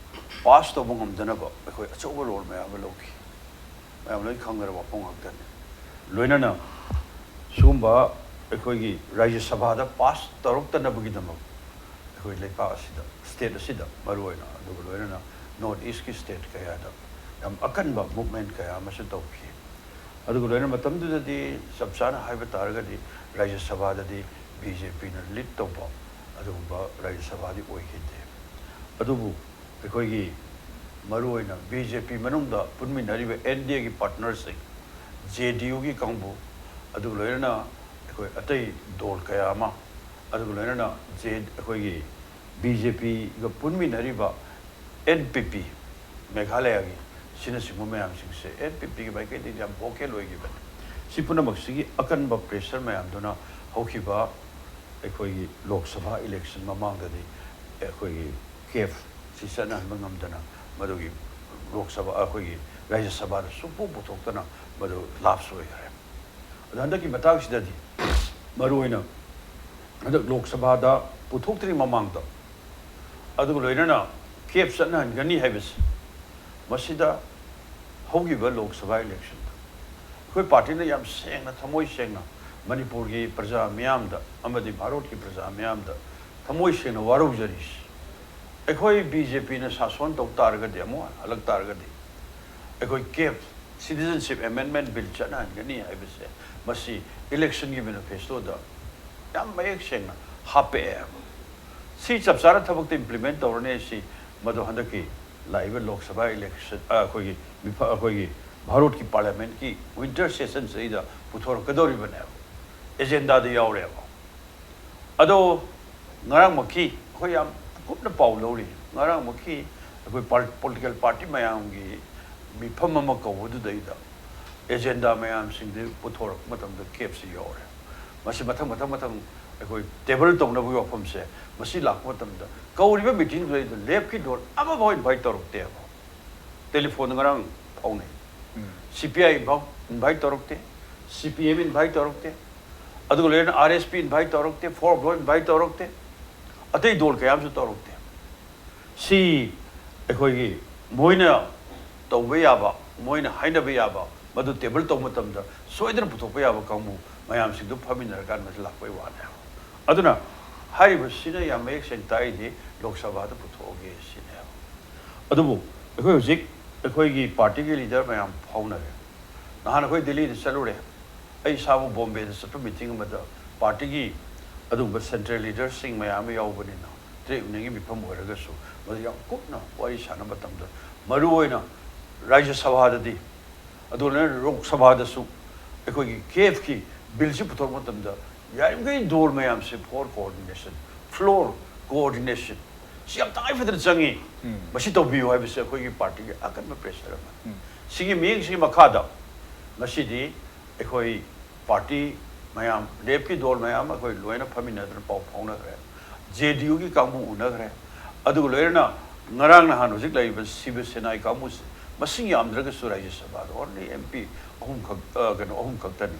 ꯄꯥꯁ ꯇꯧꯕ ꯉꯝꯗꯅꯕ ꯑꯩꯈꯣꯏ ꯑꯆꯧꯕ ꯔꯣꯜ ꯃꯌꯥꯝ ꯑꯃ ꯂꯧꯈꯤ꯫ ꯃꯌꯥꯝ ꯂꯣꯏ ꯈꯪꯅꯔꯕ ꯋꯥꯐꯝ ꯉꯥꯛꯇꯅꯤ꯫ ꯂꯣꯏꯅꯅ ꯁꯤꯒꯨꯝꯕ ꯑꯩꯈꯣꯏꯒꯤ ꯔꯥꯖ꯭ꯌ ꯁꯚꯥꯗ ꯄꯥꯁ ꯇꯧꯔꯛꯇꯅꯕꯒꯤꯗꯃꯛ ꯑꯩꯈꯣꯏ ꯂꯩꯄꯥꯛ ꯑꯁꯤꯗ, ꯁ꯭ꯇꯦꯠ ꯑꯁꯤꯗ ꯃꯔꯨꯑꯣꯏꯅ, ꯑꯗꯨꯒ ꯂꯣꯏꯅꯅ ꯅꯣꯔꯠ ꯏꯁꯀꯤ ꯁ꯭ꯇꯦꯠ ꯀꯌꯥꯗ ꯌꯥꯝ ꯑꯀꯟꯕ ꯃꯨꯚꯃꯦꯟ ꯀꯌꯥ ꯑꯃꯁꯨ ꯇꯧꯈꯤ꯫ ꯑꯗꯨꯒ ꯂꯣꯏꯅꯅ ꯃꯇꯝꯗꯨꯗꯗꯤ ꯆꯞ ꯆꯥꯅ ꯍꯥꯏꯕ ꯇꯥꯔꯒꯗꯤ ꯔꯥꯖ꯭ꯌ ꯁꯚꯥꯗꯗꯤ B J P ꯅ ꯂꯤꯗ ꯇꯧꯕ ꯑꯗꯨꯒꯨꯝꯕ ꯔꯥꯖ꯭ꯌ ꯁꯚꯥꯗꯤ ꯑꯣꯏꯈꯤꯗꯦ꯫ ꯑꯗꯨꯕꯨ ꯑꯩꯈꯣꯏꯒꯤ ꯃꯔꯨꯑꯣꯏꯅ B J P ꯃꯅꯨꯡꯗ ꯄꯨꯟꯃꯤꯟꯅꯔꯤꯕ N D A ꯒꯤ ꯄꯥꯔꯠꯅꯔꯁꯤꯡ, J D U ꯒꯤ ꯀꯥꯡꯕꯨ, ꯑꯗꯨꯒ ꯂꯣꯏꯅꯅ ꯑꯩꯈꯣꯏ ꯑꯇꯩ ꯗꯣꯜ ꯀꯌꯥ ꯑꯃ, ꯑꯗꯨꯒ ꯂꯣꯏꯅꯅ J ꯑꯩꯈꯣꯏꯒꯤ B J P ꯒ ꯄꯨꯟꯃꯤꯟꯅꯔꯤꯕ N P P ꯃꯦꯘꯥꯂꯌꯥꯒꯤ, ꯁꯤꯅꯆꯤꯡꯕ ꯃꯌꯥꯝꯁꯤꯡꯁꯦ N P P ꯒꯤ ꯃꯥꯏꯀꯩꯗꯒꯤ ꯌꯥꯝ ꯚꯣꯀꯦꯜ ꯑꯣꯏꯈꯤꯕꯅꯤ꯫ ꯁꯤ ꯄꯨꯝꯅꯃꯛꯁꯤꯒꯤ ꯑꯀꯟꯕ ꯄ꯭ꯔꯦꯁꯔ ꯃꯌꯥꯝꯗꯨꯅ ꯍꯧꯈꯤꯕ ꯑꯩꯈꯣꯏꯒꯤ ꯂꯣꯛ ꯁꯚꯥ ꯏꯂꯦꯛꯁꯟ ꯃꯃꯥꯡꯗꯗꯤ ꯑꯩꯈꯣꯏꯒꯤ ꯀꯦꯞ ꯁꯤ ꯆꯠꯅꯍꯟꯕ ꯉꯝꯗꯅ ꯃꯗꯨꯒꯤ ꯂꯣꯛ ꯁꯚꯥ, ꯑꯩꯈꯣꯏꯒꯤ ꯔꯥꯖ꯭ꯌ ꯁꯚꯥꯗ ꯁꯨꯡꯄꯨ ꯄꯨꯊꯣꯛꯇꯅ ꯃꯗꯨ ꯂꯥꯞꯁ ꯑꯣꯏꯈ꯭ꯔꯦ꯫ ꯑꯗꯣ ꯍꯟꯗꯛꯀꯤ ꯃꯇꯥꯡꯁꯤꯗꯗꯤ ꯃꯔꯨꯑꯣꯏꯅ ꯍꯟꯗꯛ ꯂꯣꯛ ꯁꯚꯥꯗ ꯄꯨꯊꯣꯛꯇ꯭ꯔꯤ ꯃꯃꯥꯡꯗ, ꯑꯗꯨꯒ ꯂꯣꯏꯅꯅ ꯀꯦꯞ ꯆꯠꯅꯍꯟꯒꯅꯤ ꯍꯥꯏꯕꯁꯤ, ꯃꯁꯤꯗ ꯍꯧꯈꯤꯕ ꯂꯣꯛ ꯁꯚꯥ ꯏꯂꯦꯛꯁꯟꯗ ꯑꯩꯈꯣꯏ ꯄꯥꯔꯇꯤꯅ ꯌꯥꯝ ꯁꯦꯡꯅ, ꯊꯃꯣꯏ ꯁꯦꯡꯅ ꯃꯅꯤꯄꯨꯔꯒꯤ ꯄ꯭ꯔꯖꯥ ꯃꯤꯌꯥꯝꯗ ꯑꯃꯗꯤ ꯚꯥꯔꯠꯀꯤ ꯄ꯭ꯔꯖꯥ ꯃꯤꯌꯥꯝꯗ ꯊꯃꯣꯏ ꯁꯦꯡꯅ ꯋꯥꯔꯧꯖꯔꯤꯁꯤ꯫ ꯑꯩꯈꯣꯏ ꯕꯤ ꯖꯦ ꯄꯤꯅ ꯁꯥꯁꯣꯟ ꯇꯧ ꯇꯥꯔꯒꯗꯤ, ꯑꯃꯨꯛ ꯍꯜꯂꯛ ꯇꯥꯔꯒꯗꯤ, ꯑꯩꯈꯣꯏ ꯀꯦꯞ, Citizenship Amendment Bill ꯆꯠꯅꯍꯟꯒꯅꯤ ꯍꯥꯏꯕꯁꯦ ꯃꯁꯤ ꯏꯂꯦꯛꯁꯟꯒꯤ ꯃꯦꯅꯤꯐꯦꯁꯇꯣꯗ ꯌꯥꯝ ꯃꯌꯦꯛ ꯁꯦꯡꯅ ꯍꯥꯞꯄꯛꯑꯦꯕ꯫ ꯁꯤ ꯆꯞ ꯆꯥꯅ ꯊꯕꯛꯇ ꯏꯝꯄ꯭ꯂꯤꯃꯦꯟ ꯇꯧꯔꯅꯤ꯫ ꯁꯤ ꯃꯗꯨ ꯍꯟꯗꯛꯀꯤ ꯂꯥꯛꯏꯕ ꯂꯣꯛ ꯁꯚꯥ ꯏꯂꯦꯛꯁꯟ, ꯑ, ꯑꯩꯈꯣꯏꯒꯤ ꯃꯤꯐ-, ꯑꯩꯈꯣꯏꯒꯤ ꯚꯥꯔꯠꯀꯤ ꯄꯥꯔꯂꯤꯌꯥꯃꯦꯟꯠꯀꯤ ꯋꯤꯟꯇꯔ ꯁꯦꯁꯟꯁꯤꯗꯩꯗ ꯄꯨꯊꯣꯔꯛꯀꯗꯧꯔꯤꯕꯅꯦꯕ, ꯑꯦꯖꯦꯟꯗꯥꯗ ꯌꯥꯎꯔꯦꯕ꯫ ꯑꯗꯣ ꯉꯔꯥꯡꯃꯛꯀꯤ ꯑꯩꯈꯣꯏ ꯌꯥꯝ ꯀꯨꯞꯅ ꯄꯥꯎ ꯂꯧꯔꯤ꯫ ꯉꯔꯥꯡꯃꯛꯀꯤ ꯑꯩꯈꯣꯏ ꯄꯥꯔ-, ꯄꯣꯂꯤꯇꯤꯀꯦꯜ ꯄꯥꯔꯇꯤ ꯃꯌꯥꯝꯒꯤ ꯃꯤꯐꯝ ꯑꯃ ꯀꯧꯕꯗꯨꯗꯩꯗ ꯑꯦꯖꯦꯟꯗꯥ ꯃꯌꯥꯝꯁꯤꯡꯗꯨ ꯄꯨꯊꯣꯔꯛꯄ ꯃꯇꯝꯗ ꯀꯦꯞꯁꯤ ꯌꯧꯔꯦ꯫ ꯃꯁꯤ ꯃꯊꯪ, ꯃꯊꯪ, ꯃꯊꯪ ꯑꯩꯈꯣꯏ ꯇꯦꯕꯜ ꯇꯧꯅꯕꯒꯤ ꯋꯥꯐꯝꯁꯦ, ꯃꯁꯤ ꯂꯥꯛꯄ ꯃꯇꯝꯗ ꯀꯧꯔꯤꯕ ꯃꯤꯇꯤꯡꯗꯨꯗꯩꯗ ꯂꯦꯐꯀꯤ ꯗꯣꯟ ꯑꯃꯐꯥꯎ ꯏꯟꯚꯥꯏꯠ ꯇꯧꯔꯛꯇꯦꯕ꯫ ꯇꯦꯂꯤꯐꯣꯟꯗ ꯉꯔꯥꯡ ꯐꯥꯎꯅꯩ꯫ ꯁꯤ ꯄꯤ ꯑꯥꯏ ꯐꯥꯎ ꯏꯟꯚꯥꯏꯠ ꯇꯧꯔꯛꯇꯦ, ꯁꯤ ꯄꯤ ꯑꯦꯝ ꯏꯟꯚꯥꯏꯠ ꯇꯧꯔꯛꯇꯦ, ꯑꯗꯨꯒ ꯂꯣꯏꯅꯅ ꯑꯥꯔ ꯑꯦꯁ ꯄꯤ ꯏꯟꯚꯥꯏꯠ ꯇꯧꯔꯛꯇꯦ, ꯐꯣꯔ ꯕ꯭ꯂꯣꯛ ꯏꯟꯚꯥꯏꯠ ꯇꯧꯔꯛꯇꯦ, ꯑꯇꯩ ꯗꯣꯜ ꯀꯌꯥ ꯑꯃꯁꯨ ꯇꯧꯔꯛꯇꯦ꯫ ꯁꯤ ꯑꯩꯈꯣꯏꯒꯤ ꯃꯣꯏꯅ ꯇꯧꯕ ꯌꯥꯕ, ꯃꯣꯏꯅ ꯍꯥꯏꯅꯕ ꯌꯥꯕ, ꯃꯗꯨ ꯇꯦꯕꯜ ꯇꯧꯕ ꯃꯇꯝꯗ ꯁꯣꯏꯗꯅ ꯄꯨꯊꯣꯛꯄ ꯌꯥꯕ ꯀꯥꯡꯕꯨ ꯃꯌꯥꯝꯁꯤꯡꯗꯨ ꯐꯝꯃꯤꯟꯅꯔꯀꯥꯟꯗ ꯃꯁꯤ ꯂꯥꯛꯄꯩ ꯋꯥꯅꯦꯕ꯫ ꯑꯗꯨꯅ ꯍꯥꯏꯔꯤꯕꯁꯤꯅ ꯌꯥꯝ ꯃꯌꯦꯛ ꯁꯦꯡꯅ ꯇꯥꯛꯏꯗꯤ ꯂꯣꯛ ꯁꯚꯥꯗ ꯄꯨꯊꯣꯛꯑꯒꯦ ꯁꯤꯅꯦꯕ꯫ ꯑꯗꯨꯕꯨ ꯑꯩꯈꯣꯏ ꯍꯧꯖꯤꯛ ꯑꯩꯈꯣꯏꯒꯤ ꯄꯥꯔꯇꯤꯒꯤ ꯂꯤꯗꯔ ꯃꯌꯥꯝ ꯐꯥꯎꯅꯔꯦ꯫ ꯅꯍꯥꯟ ꯑꯩꯈꯣꯏ ꯗꯤꯜꯂꯤꯗ ꯆꯠꯂꯨꯔꯦ꯫ ꯑꯩ ꯏꯁꯥꯃꯛ ꯕꯣꯝꯕꯦꯗ ꯆꯠꯄ ꯃꯤꯇꯤꯡ ꯑꯃꯗ ꯄꯥꯔꯇꯤꯒꯤ ꯑꯗꯨꯒꯨꯝꯕ ꯁꯦꯟꯇ꯭ꯔꯦꯜ ꯂꯤꯗꯔꯁꯤꯡ ꯃꯌꯥꯝ ꯑꯃ ꯌꯥꯎꯕꯅꯤꯅ, ꯇ꯭ꯔꯦꯠ ꯌꯨꯅꯤꯌꯟꯒꯤ ꯃꯤꯐꯝ ꯑꯣꯏꯔꯒꯁꯨ ꯃꯗꯨ ꯌꯥꯝ ꯀꯨꯞꯅ ꯋꯥꯔꯤ ꯁꯥꯟꯅꯕ ꯃꯇꯝꯗ, ꯃꯔꯨꯑꯣꯏꯅ ꯔꯥꯖ꯭ꯌ ꯁꯚꯥꯗꯗꯤ, ꯑꯗꯨꯒ ꯂꯣꯏꯅꯅ ꯂꯣꯛ ꯁꯚꯥꯗꯁꯨ ꯑꯩꯈꯣꯏꯒꯤ ꯀꯦꯞꯀꯤ ꯕꯤꯜꯁꯤ ꯄꯨꯊꯣꯔꯛꯄ ꯃꯇꯝꯗ ꯌꯥꯔꯤꯃꯈꯩ ꯗꯣꯜ ꯃꯌꯥꯝꯁꯦ ꯐ꯭ꯂꯣꯔ ꯀꯣꯑꯣꯔꯗꯤꯅꯦꯁꯟ, ꯐ꯭ꯂꯣꯔ ꯀꯣꯑꯣꯔꯗꯤꯅꯦꯁꯟ ꯁꯤ ꯌꯥꯝ ꯇꯉꯥꯏ ꯐꯗꯅ ꯆꯪꯉꯤ꯫ ꯎꯝ꯫ ꯃꯁꯤ ꯇꯧꯕꯤꯌꯨ ꯍꯥꯏꯕꯁꯦ ꯑꯩꯈꯣꯏꯒꯤ ꯄꯥꯔꯇꯤꯒꯤ ꯑꯀꯟꯕ ꯄ꯭ꯔꯦꯁꯔ ꯑꯃꯅꯤ꯫ ꯎꯝ꯫ ꯁꯤꯒꯤ ꯃꯤꯠꯌꯦꯡꯁꯤꯒꯤ ꯃꯈꯥꯗ ꯉꯁꯤꯗꯤ ꯑꯩꯈꯣꯏ ꯄꯥꯔꯇꯤ ꯃꯌꯥꯝ, ꯂꯦꯐꯀꯤ ꯗꯣꯜ ꯃꯌꯥꯝ ꯑꯩꯈꯣꯏ ꯂꯣꯏꯅ ꯐꯝꯃꯤꯟꯅꯗꯅ ꯄꯥꯎ ꯐꯥꯎꯅꯈ꯭ꯔꯦ꯫ ꯖꯦ ꯗꯤ ꯌꯨꯒꯤ ꯀꯥꯡꯕꯨ ꯎꯅꯈ꯭ꯔꯦ꯫ ꯑꯗꯨꯒ ꯂꯣꯏꯅꯅ ꯉꯔꯥꯡ ꯅꯍꯥꯟ ꯍꯧꯖꯤꯛ ꯂꯩꯔꯤꯕ ꯁꯤꯕ ꯁꯦꯅꯥꯒꯤ ꯀꯥꯡꯕꯨꯁꯦ ꯃꯁꯤꯡ ꯌꯥꯝꯗ꯭ꯔꯒꯁꯨ ꯔꯥꯖ꯭ꯌ ꯁꯚꯥꯗ only M P ꯑꯍꯨꯝꯈꯛ, ꯑ, ꯀꯩꯅꯣ, ꯑꯍꯨꯝ ꯈꯛꯇꯅꯤ꯫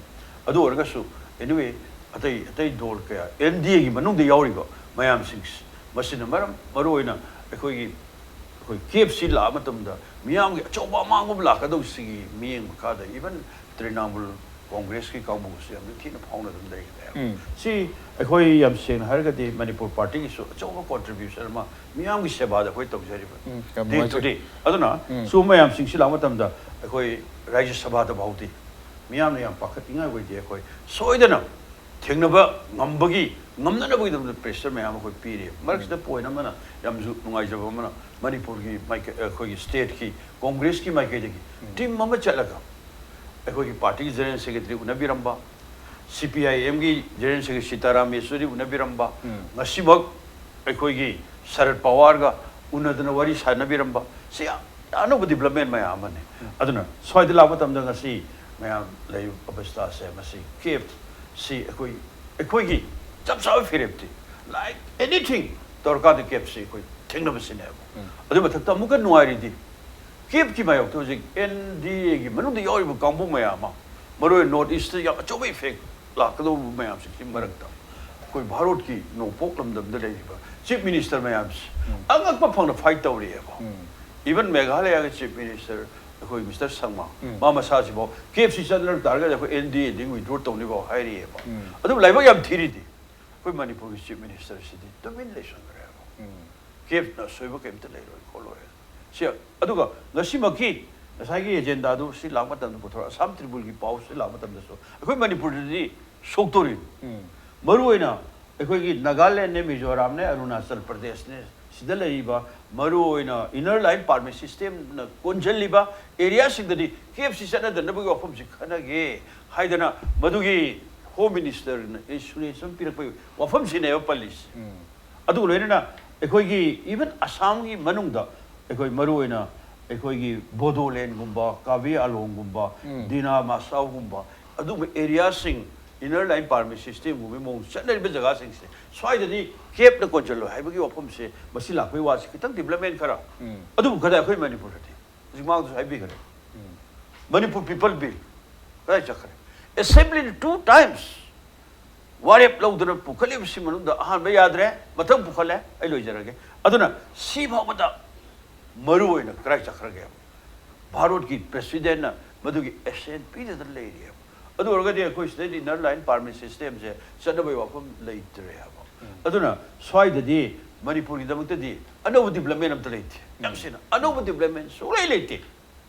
ꯑꯗꯨ ꯑꯣꯏꯔꯒꯁꯨ, anyway, ꯑꯇꯩ ꯑꯇꯩ ꯗꯣꯜ ꯀꯌꯥ, ꯑꯦꯟ ꯗꯤ ꯑꯦꯒꯤ ꯃꯅꯨꯡꯗ ꯌꯥꯎꯔꯤꯕ ꯃꯌꯥꯝꯁꯤꯡꯁꯤ, ꯃꯁꯤꯅ ꯃꯔꯝ ꯃꯔꯨꯑꯣꯏꯅ ꯑꯩꯈꯣꯏꯒꯤ ꯑꯩꯈꯣꯏ ꯀꯦꯞꯁꯤ ꯂꯥꯛꯑ ꯃꯇꯝꯗ ꯃꯤꯌꯥꯝꯒꯤ ꯑꯆꯧꯕ ꯑꯃꯥꯡꯕ ꯑꯃ ꯂꯥꯛꯀꯗꯧꯕꯁꯤꯒꯤ ꯃꯤꯠꯌꯦꯡ ꯃꯈꯥꯗ even ꯇ꯭ꯔꯤꯅꯥꯃꯨꯜ ꯀꯣꯡꯒ꯭ꯔꯦꯁꯀꯤ ꯀꯥꯡꯕꯨꯁꯤ ꯌꯥꯝ ꯅꯤꯡꯊꯤꯅ ꯐꯥꯎꯅꯗꯨꯅ ꯂꯩꯔꯦ꯫ ꯎꯝ꯫ ꯁꯤ ꯑꯩꯈꯣꯏ ꯌꯥꯝ ꯁꯦꯡꯅ ꯍꯥꯏꯔꯒꯗꯤ ꯃꯅꯤꯄꯨꯔ ꯄꯥꯔꯇꯤꯒꯤꯁꯨ ꯑꯆꯧꯕ contribution ꯑꯃ ꯃꯤꯌꯥꯝꯒꯤ ꯁꯦꯕꯥꯗ ꯑꯩꯈꯣꯏ ꯇꯧꯖꯔꯤꯕ ꯎꯝ, ꯌꯥꯝ day to ꯅꯨꯡꯉꯥꯏꯖꯩ꯫ Day꯫ ꯑꯗꯨꯅ ꯎꯝ꯫ ꯁꯤꯒꯨꯝꯕ ꯃꯌꯥꯝꯁꯤꯡꯁꯤ ꯂꯥꯛꯄ ꯃꯇꯝꯗ ꯑꯩꯈꯣꯏ ꯔꯥꯖ꯭ꯌ ꯁꯚꯥꯗ ꯐꯥꯎꯗꯤ ꯃꯤꯌꯥꯝꯅ ꯌꯥꯝ ꯄꯥꯈꯠꯅꯤꯡꯉꯥꯏ ꯑꯣꯏꯗꯦ꯫ ꯑꯩꯈꯣꯏ ꯁꯣꯏꯗꯅ ꯊꯦꯡꯅꯕ ꯉꯝꯕꯒꯤ, ꯉꯝꯅꯅꯕꯒꯤꯗꯃꯛꯇ pressure ꯃꯌꯥꯝ ꯑꯩꯈꯣꯏ ꯄꯤꯔꯤ꯫ ꯃꯔꯛꯁꯤꯗ point ꯑꯃꯅ ꯌꯥꯝꯁꯨ ꯅꯨꯡꯉꯥꯏꯖꯕ ꯑꯃꯅ, ꯃꯅꯤꯄꯨꯔꯒꯤ ꯃꯥꯏꯀꯩ, ꯑꯩꯈꯣꯏꯒꯤ stateꯀꯤ ꯀꯣꯡꯒ꯭ꯔꯦꯁꯀꯤ ꯃꯥꯏꯀꯩꯗꯒꯤ ꯎꯝ꯫ Team ꯑꯃ ꯆꯠꯂꯒ ꯑꯩꯈꯣꯏꯒꯤ partyꯒꯤ general secretary ꯎꯅꯕꯤꯔꯝꯕ, C P I Mꯒꯤ general secretary ꯁꯤꯇꯥꯔꯥꯝ ꯌꯦꯆꯨꯔꯤ ꯎꯅꯕꯤꯔꯝꯕ, ꯎꯝ꯫ ꯉꯁꯤꯃꯛ ꯑꯩꯈꯣꯏꯒꯤ ꯁꯔꯠ ꯄꯋꯥꯔꯒ ꯎꯅꯗꯅ ꯋꯥꯔꯤ ꯁꯥꯟꯅꯕꯤꯔꯝꯕ, ꯁꯤ ꯌꯥꯝ ꯑꯅꯧꯕ development ꯃꯌꯥꯝ ꯑꯃꯅꯤ꯫ ꯎꯝ꯫ ꯑꯗꯨꯅ ꯁ꯭ꯋꯥꯏꯗ ꯂꯥꯛꯄ ꯃꯇꯝꯗ ꯉꯁꯤ ꯃꯌꯥꯝ ꯂꯩꯔꯤꯕ ꯑꯕꯁꯊꯥꯁꯦ, ꯃꯁꯤ ꯀꯦꯞꯁꯤ ꯑꯩꯈꯣꯏ, ꯑꯩꯈꯣꯏꯒꯤ ꯆꯞ ꯆꯥꯕ ꯐꯤꯔꯦꯞꯇꯤ, like anything ꯇꯧꯔꯀꯥꯟꯗ ꯀꯦꯞꯁꯤ ꯑꯩꯈꯣꯏ ꯊꯦꯡꯅꯕꯁꯤꯅꯦꯕ꯫ ꯎꯝ꯫ ꯑꯗꯨ ꯃꯊꯛꯇ ꯑꯃꯨꯛꯀ ꯅꯨꯡꯉꯥꯏꯔꯤꯗꯤ, ꯀꯦꯞꯀꯤ ꯃꯥꯌꯣꯛꯇ ꯍꯧꯖꯤꯛ N D Aꯒꯤ ꯃꯅꯨꯡꯗ ꯌꯥꯎꯔꯤꯕ ꯀꯥꯡꯕꯨ ꯃꯌꯥꯝ ꯑꯃ, ꯃꯔꯨꯑꯣꯏꯅ North Eastꯇ ꯌꯥꯝ ꯑꯆꯧꯕ effect ꯂꯥꯛꯀꯗꯧꯕ ꯃꯌꯥꯝꯁꯤꯒꯤ ꯃꯔꯛꯇ ꯑꯩꯈꯣꯏ ꯚꯥꯔꯠꯀꯤ ꯅꯣꯡꯄꯣꯛ ꯂꯝꯗꯝꯗ ꯂꯩꯔꯤꯕ Chief Minister ꯃꯌꯥꯝꯁꯤ ꯎꯝ꯫ ꯑꯉꯛꯄ ꯐꯪꯅ fight ꯇꯧꯔꯤꯑꯕ꯫ ꯎꯝ꯫ Even ꯃꯦꯘꯥꯂꯌꯥꯒꯤ Chief Minister ꯑꯩꯈꯣꯏ Mister ꯁꯪꯃꯥ, ꯎꯝ꯫ ꯃꯥ ꯃꯁꯥꯁꯤꯐꯥꯎ ꯀꯦꯞꯁꯤ ꯆꯠꯅꯔꯛ ꯇꯥꯔꯒꯗꯤ ꯑꯩꯈꯣꯏ N D Aꯗꯒꯤ withdraw ꯇꯧꯅꯤꯐꯥꯎ ꯍꯥꯏꯔꯤꯑꯕ꯫ ꯎꯝ꯫ ꯑꯗꯨꯕꯨ ꯂꯥꯏꯕꯛ ꯌꯥꯝ ꯊꯤꯔꯤꯗꯤ ꯑꯩꯈꯣꯏ ꯃꯅꯤꯄꯨꯔꯒꯤ Chief Ministerꯁꯤꯗꯤ ꯇꯨꯃꯤꯟ ꯂꯩꯁꯟꯈ꯭ꯔꯦꯕ꯫ ꯎꯝ꯫ ꯀꯦꯞꯅ ꯑꯁꯣꯏꯕ ꯀꯩꯝꯇ ꯂꯩꯔꯣꯏ ꯈꯣꯠꯂꯣꯏ꯫ ꯁꯤ, ꯑꯗꯨꯒ ꯉꯁꯤꯃꯛꯀꯤ ꯉꯁꯥꯏꯒꯤ agendaꯗꯨ ꯁꯤ ꯂꯥꯛꯄ ꯃꯇꯝꯗ ꯄꯨꯊꯣꯔꯛ, ꯑꯁꯥꯝ ꯇ꯭ꯔꯤꯕꯨꯜꯒꯤ ꯄꯥꯎ ꯁꯤ ꯂꯥꯛꯄ ꯃꯇꯝꯗꯁꯨ ꯑꯩꯈꯣꯏ ꯃꯅꯤꯄꯨꯔꯗꯗꯤ ꯁꯣꯛꯇꯣꯔꯤ꯫ ꯎꯝ꯫ ꯃꯔꯨꯑꯣꯏꯅ ꯑꯩꯈꯣꯏꯒꯤ ꯅꯥꯒꯥꯂꯦꯟꯅꯦ, ꯃꯤꯖꯣꯔꯥꯝꯅꯦ, ꯑꯔꯨꯅꯥꯆꯜ ꯄ꯭ꯔꯗꯦꯁꯅꯦ, ꯁꯤꯗ ꯂꯩꯔꯤꯕ ꯃꯔꯨꯑꯣꯏꯅ inner line permit systemꯅ ꯀꯣꯟꯁꯤꯜꯂꯤꯕ areaꯁꯤꯡꯗꯗꯤ ꯀꯦꯞꯁꯤ ꯆꯠꯅꯗꯅꯕꯒꯤ ꯋꯥꯐꯝꯁꯤ ꯈꯟꯅꯒꯦ ꯍꯥꯏꯗꯅ ꯃꯗꯨꯒꯤ Home Ministerꯅ assurance ꯑꯃ ꯄꯤꯔꯛꯄꯒꯤ ꯋꯥꯐꯝꯁꯤꯅꯦꯕ ꯄꯜꯂꯤꯁꯤ꯫ ꯎꯝ꯫ ꯑꯗꯨꯒ ꯂꯣꯏꯅꯅ ꯑꯩꯈꯣꯏꯒꯤ even ꯑꯁꯥꯝꯒꯤ ꯃꯅꯨꯡꯗ ꯑꯩꯈꯣꯏ ꯃꯔꯨꯑꯣꯏꯅ ꯑꯩꯈꯣꯏꯒꯤ ꯕꯣꯗꯣꯂꯦꯟꯒꯨꯝꯕ, ꯀꯥꯕꯤ ꯑꯂꯣꯡꯒꯨꯝꯕ, ꯎꯝ꯫ ꯗꯤꯅꯥ ꯃꯥꯁꯥꯎꯒꯨꯝꯕ, ꯑꯗꯨꯒꯨꯝꯕ areaꯁꯤꯡ inner line permit systemꯒꯨꯝꯕꯒꯤ ꯃꯑꯣꯡ ꯆꯠꯅꯔꯤꯕ ꯖꯒꯥꯁꯤꯡꯁꯦ ꯁ꯭ꯋꯥꯏꯗꯗꯤ ꯀꯦꯞꯅ ꯀꯣꯟꯁꯤꯜꯂꯣꯏ ꯍꯥꯏꯕꯒꯤ ꯋꯥꯐꯝꯁꯦ ꯃꯁꯤ ꯂꯥꯛꯄꯒꯤ ꯋꯥꯁꯤ ꯈꯤꯇꯪ development ꯈꯔ ꯎꯝ꯫ ꯑꯗꯨꯕꯨ ꯈꯔ ꯑꯩꯈꯣꯏ ꯃꯅꯤꯄꯨꯔꯗꯗꯤ ꯍꯧꯖꯤꯛ ꯃꯃꯥꯡꯗꯁꯨ ꯍꯥꯏꯕꯤꯈ꯭ꯔꯦ꯫ ꯎꯝ꯫ ꯃꯅꯤꯄꯨꯔ People Bill ꯀꯗꯥꯏ ꯆꯠꯈ꯭ꯔꯦ? Assembly two times ꯋꯥꯔꯦꯞ ꯂꯧꯗꯨꯅ ꯄꯨꯈꯠꯂꯤꯕꯁꯤ ꯃꯅꯨꯡꯗ ꯑꯍꯥꯟꯕ ꯌꯥꯗ꯭ꯔꯦ, ꯃꯊꯪ ꯄꯨꯈꯠꯂꯦ, ꯑꯩ ꯂꯣꯏꯖꯔꯒꯦ꯫ ꯑꯗꯨꯅ ꯁꯤ ꯐꯥꯎꯕꯗ ꯃꯔꯨ ꯑꯣꯏꯅ ꯀꯗꯥꯏ ꯆꯠꯈ꯭ꯔꯒꯦ? ꯚꯥꯔꯠꯀꯤ ꯄ꯭ꯔꯦꯁꯤꯗꯦꯟꯅ ꯃꯗꯨꯒꯤ ꯑꯦꯁꯦꯟ ꯄꯤꯗꯗꯅ ꯂꯩꯔꯤꯑꯕ꯫ ꯑꯗꯨ ꯑꯣꯏꯔꯒꯗꯤ ꯑꯩꯈꯣꯏ ꯁꯤꯗꯩꯗꯤ ꯏꯟꯅꯔ ꯂꯥꯏꯟ ꯄꯥꯔꯃꯤꯠ ꯁꯤꯁꯇꯦꯝꯁꯦ ꯆꯠꯅꯕꯒꯤ ꯋꯥꯐꯝ ꯂꯩꯇ꯭ꯔꯦ ꯍꯥꯏꯕ꯫ ꯑꯗꯨꯅ ꯁ꯭ꯋꯥꯏꯗꯗꯤ ꯃꯅꯤꯄꯨꯔꯒꯤꯗꯃꯛꯇꯗꯤ ꯑꯅꯧꯕ ꯗꯤꯕ꯭ꯂꯞꯃꯦꯟ ꯑꯝꯇ ꯂꯩꯇꯦ꯫ ꯌꯥꯝ ꯁꯦꯡꯅ ꯑꯅꯧꯕ ꯗꯤꯕ꯭ꯂꯞꯃꯦꯟ ꯁꯨꯡꯂꯩ ꯂꯩꯇꯦ꯫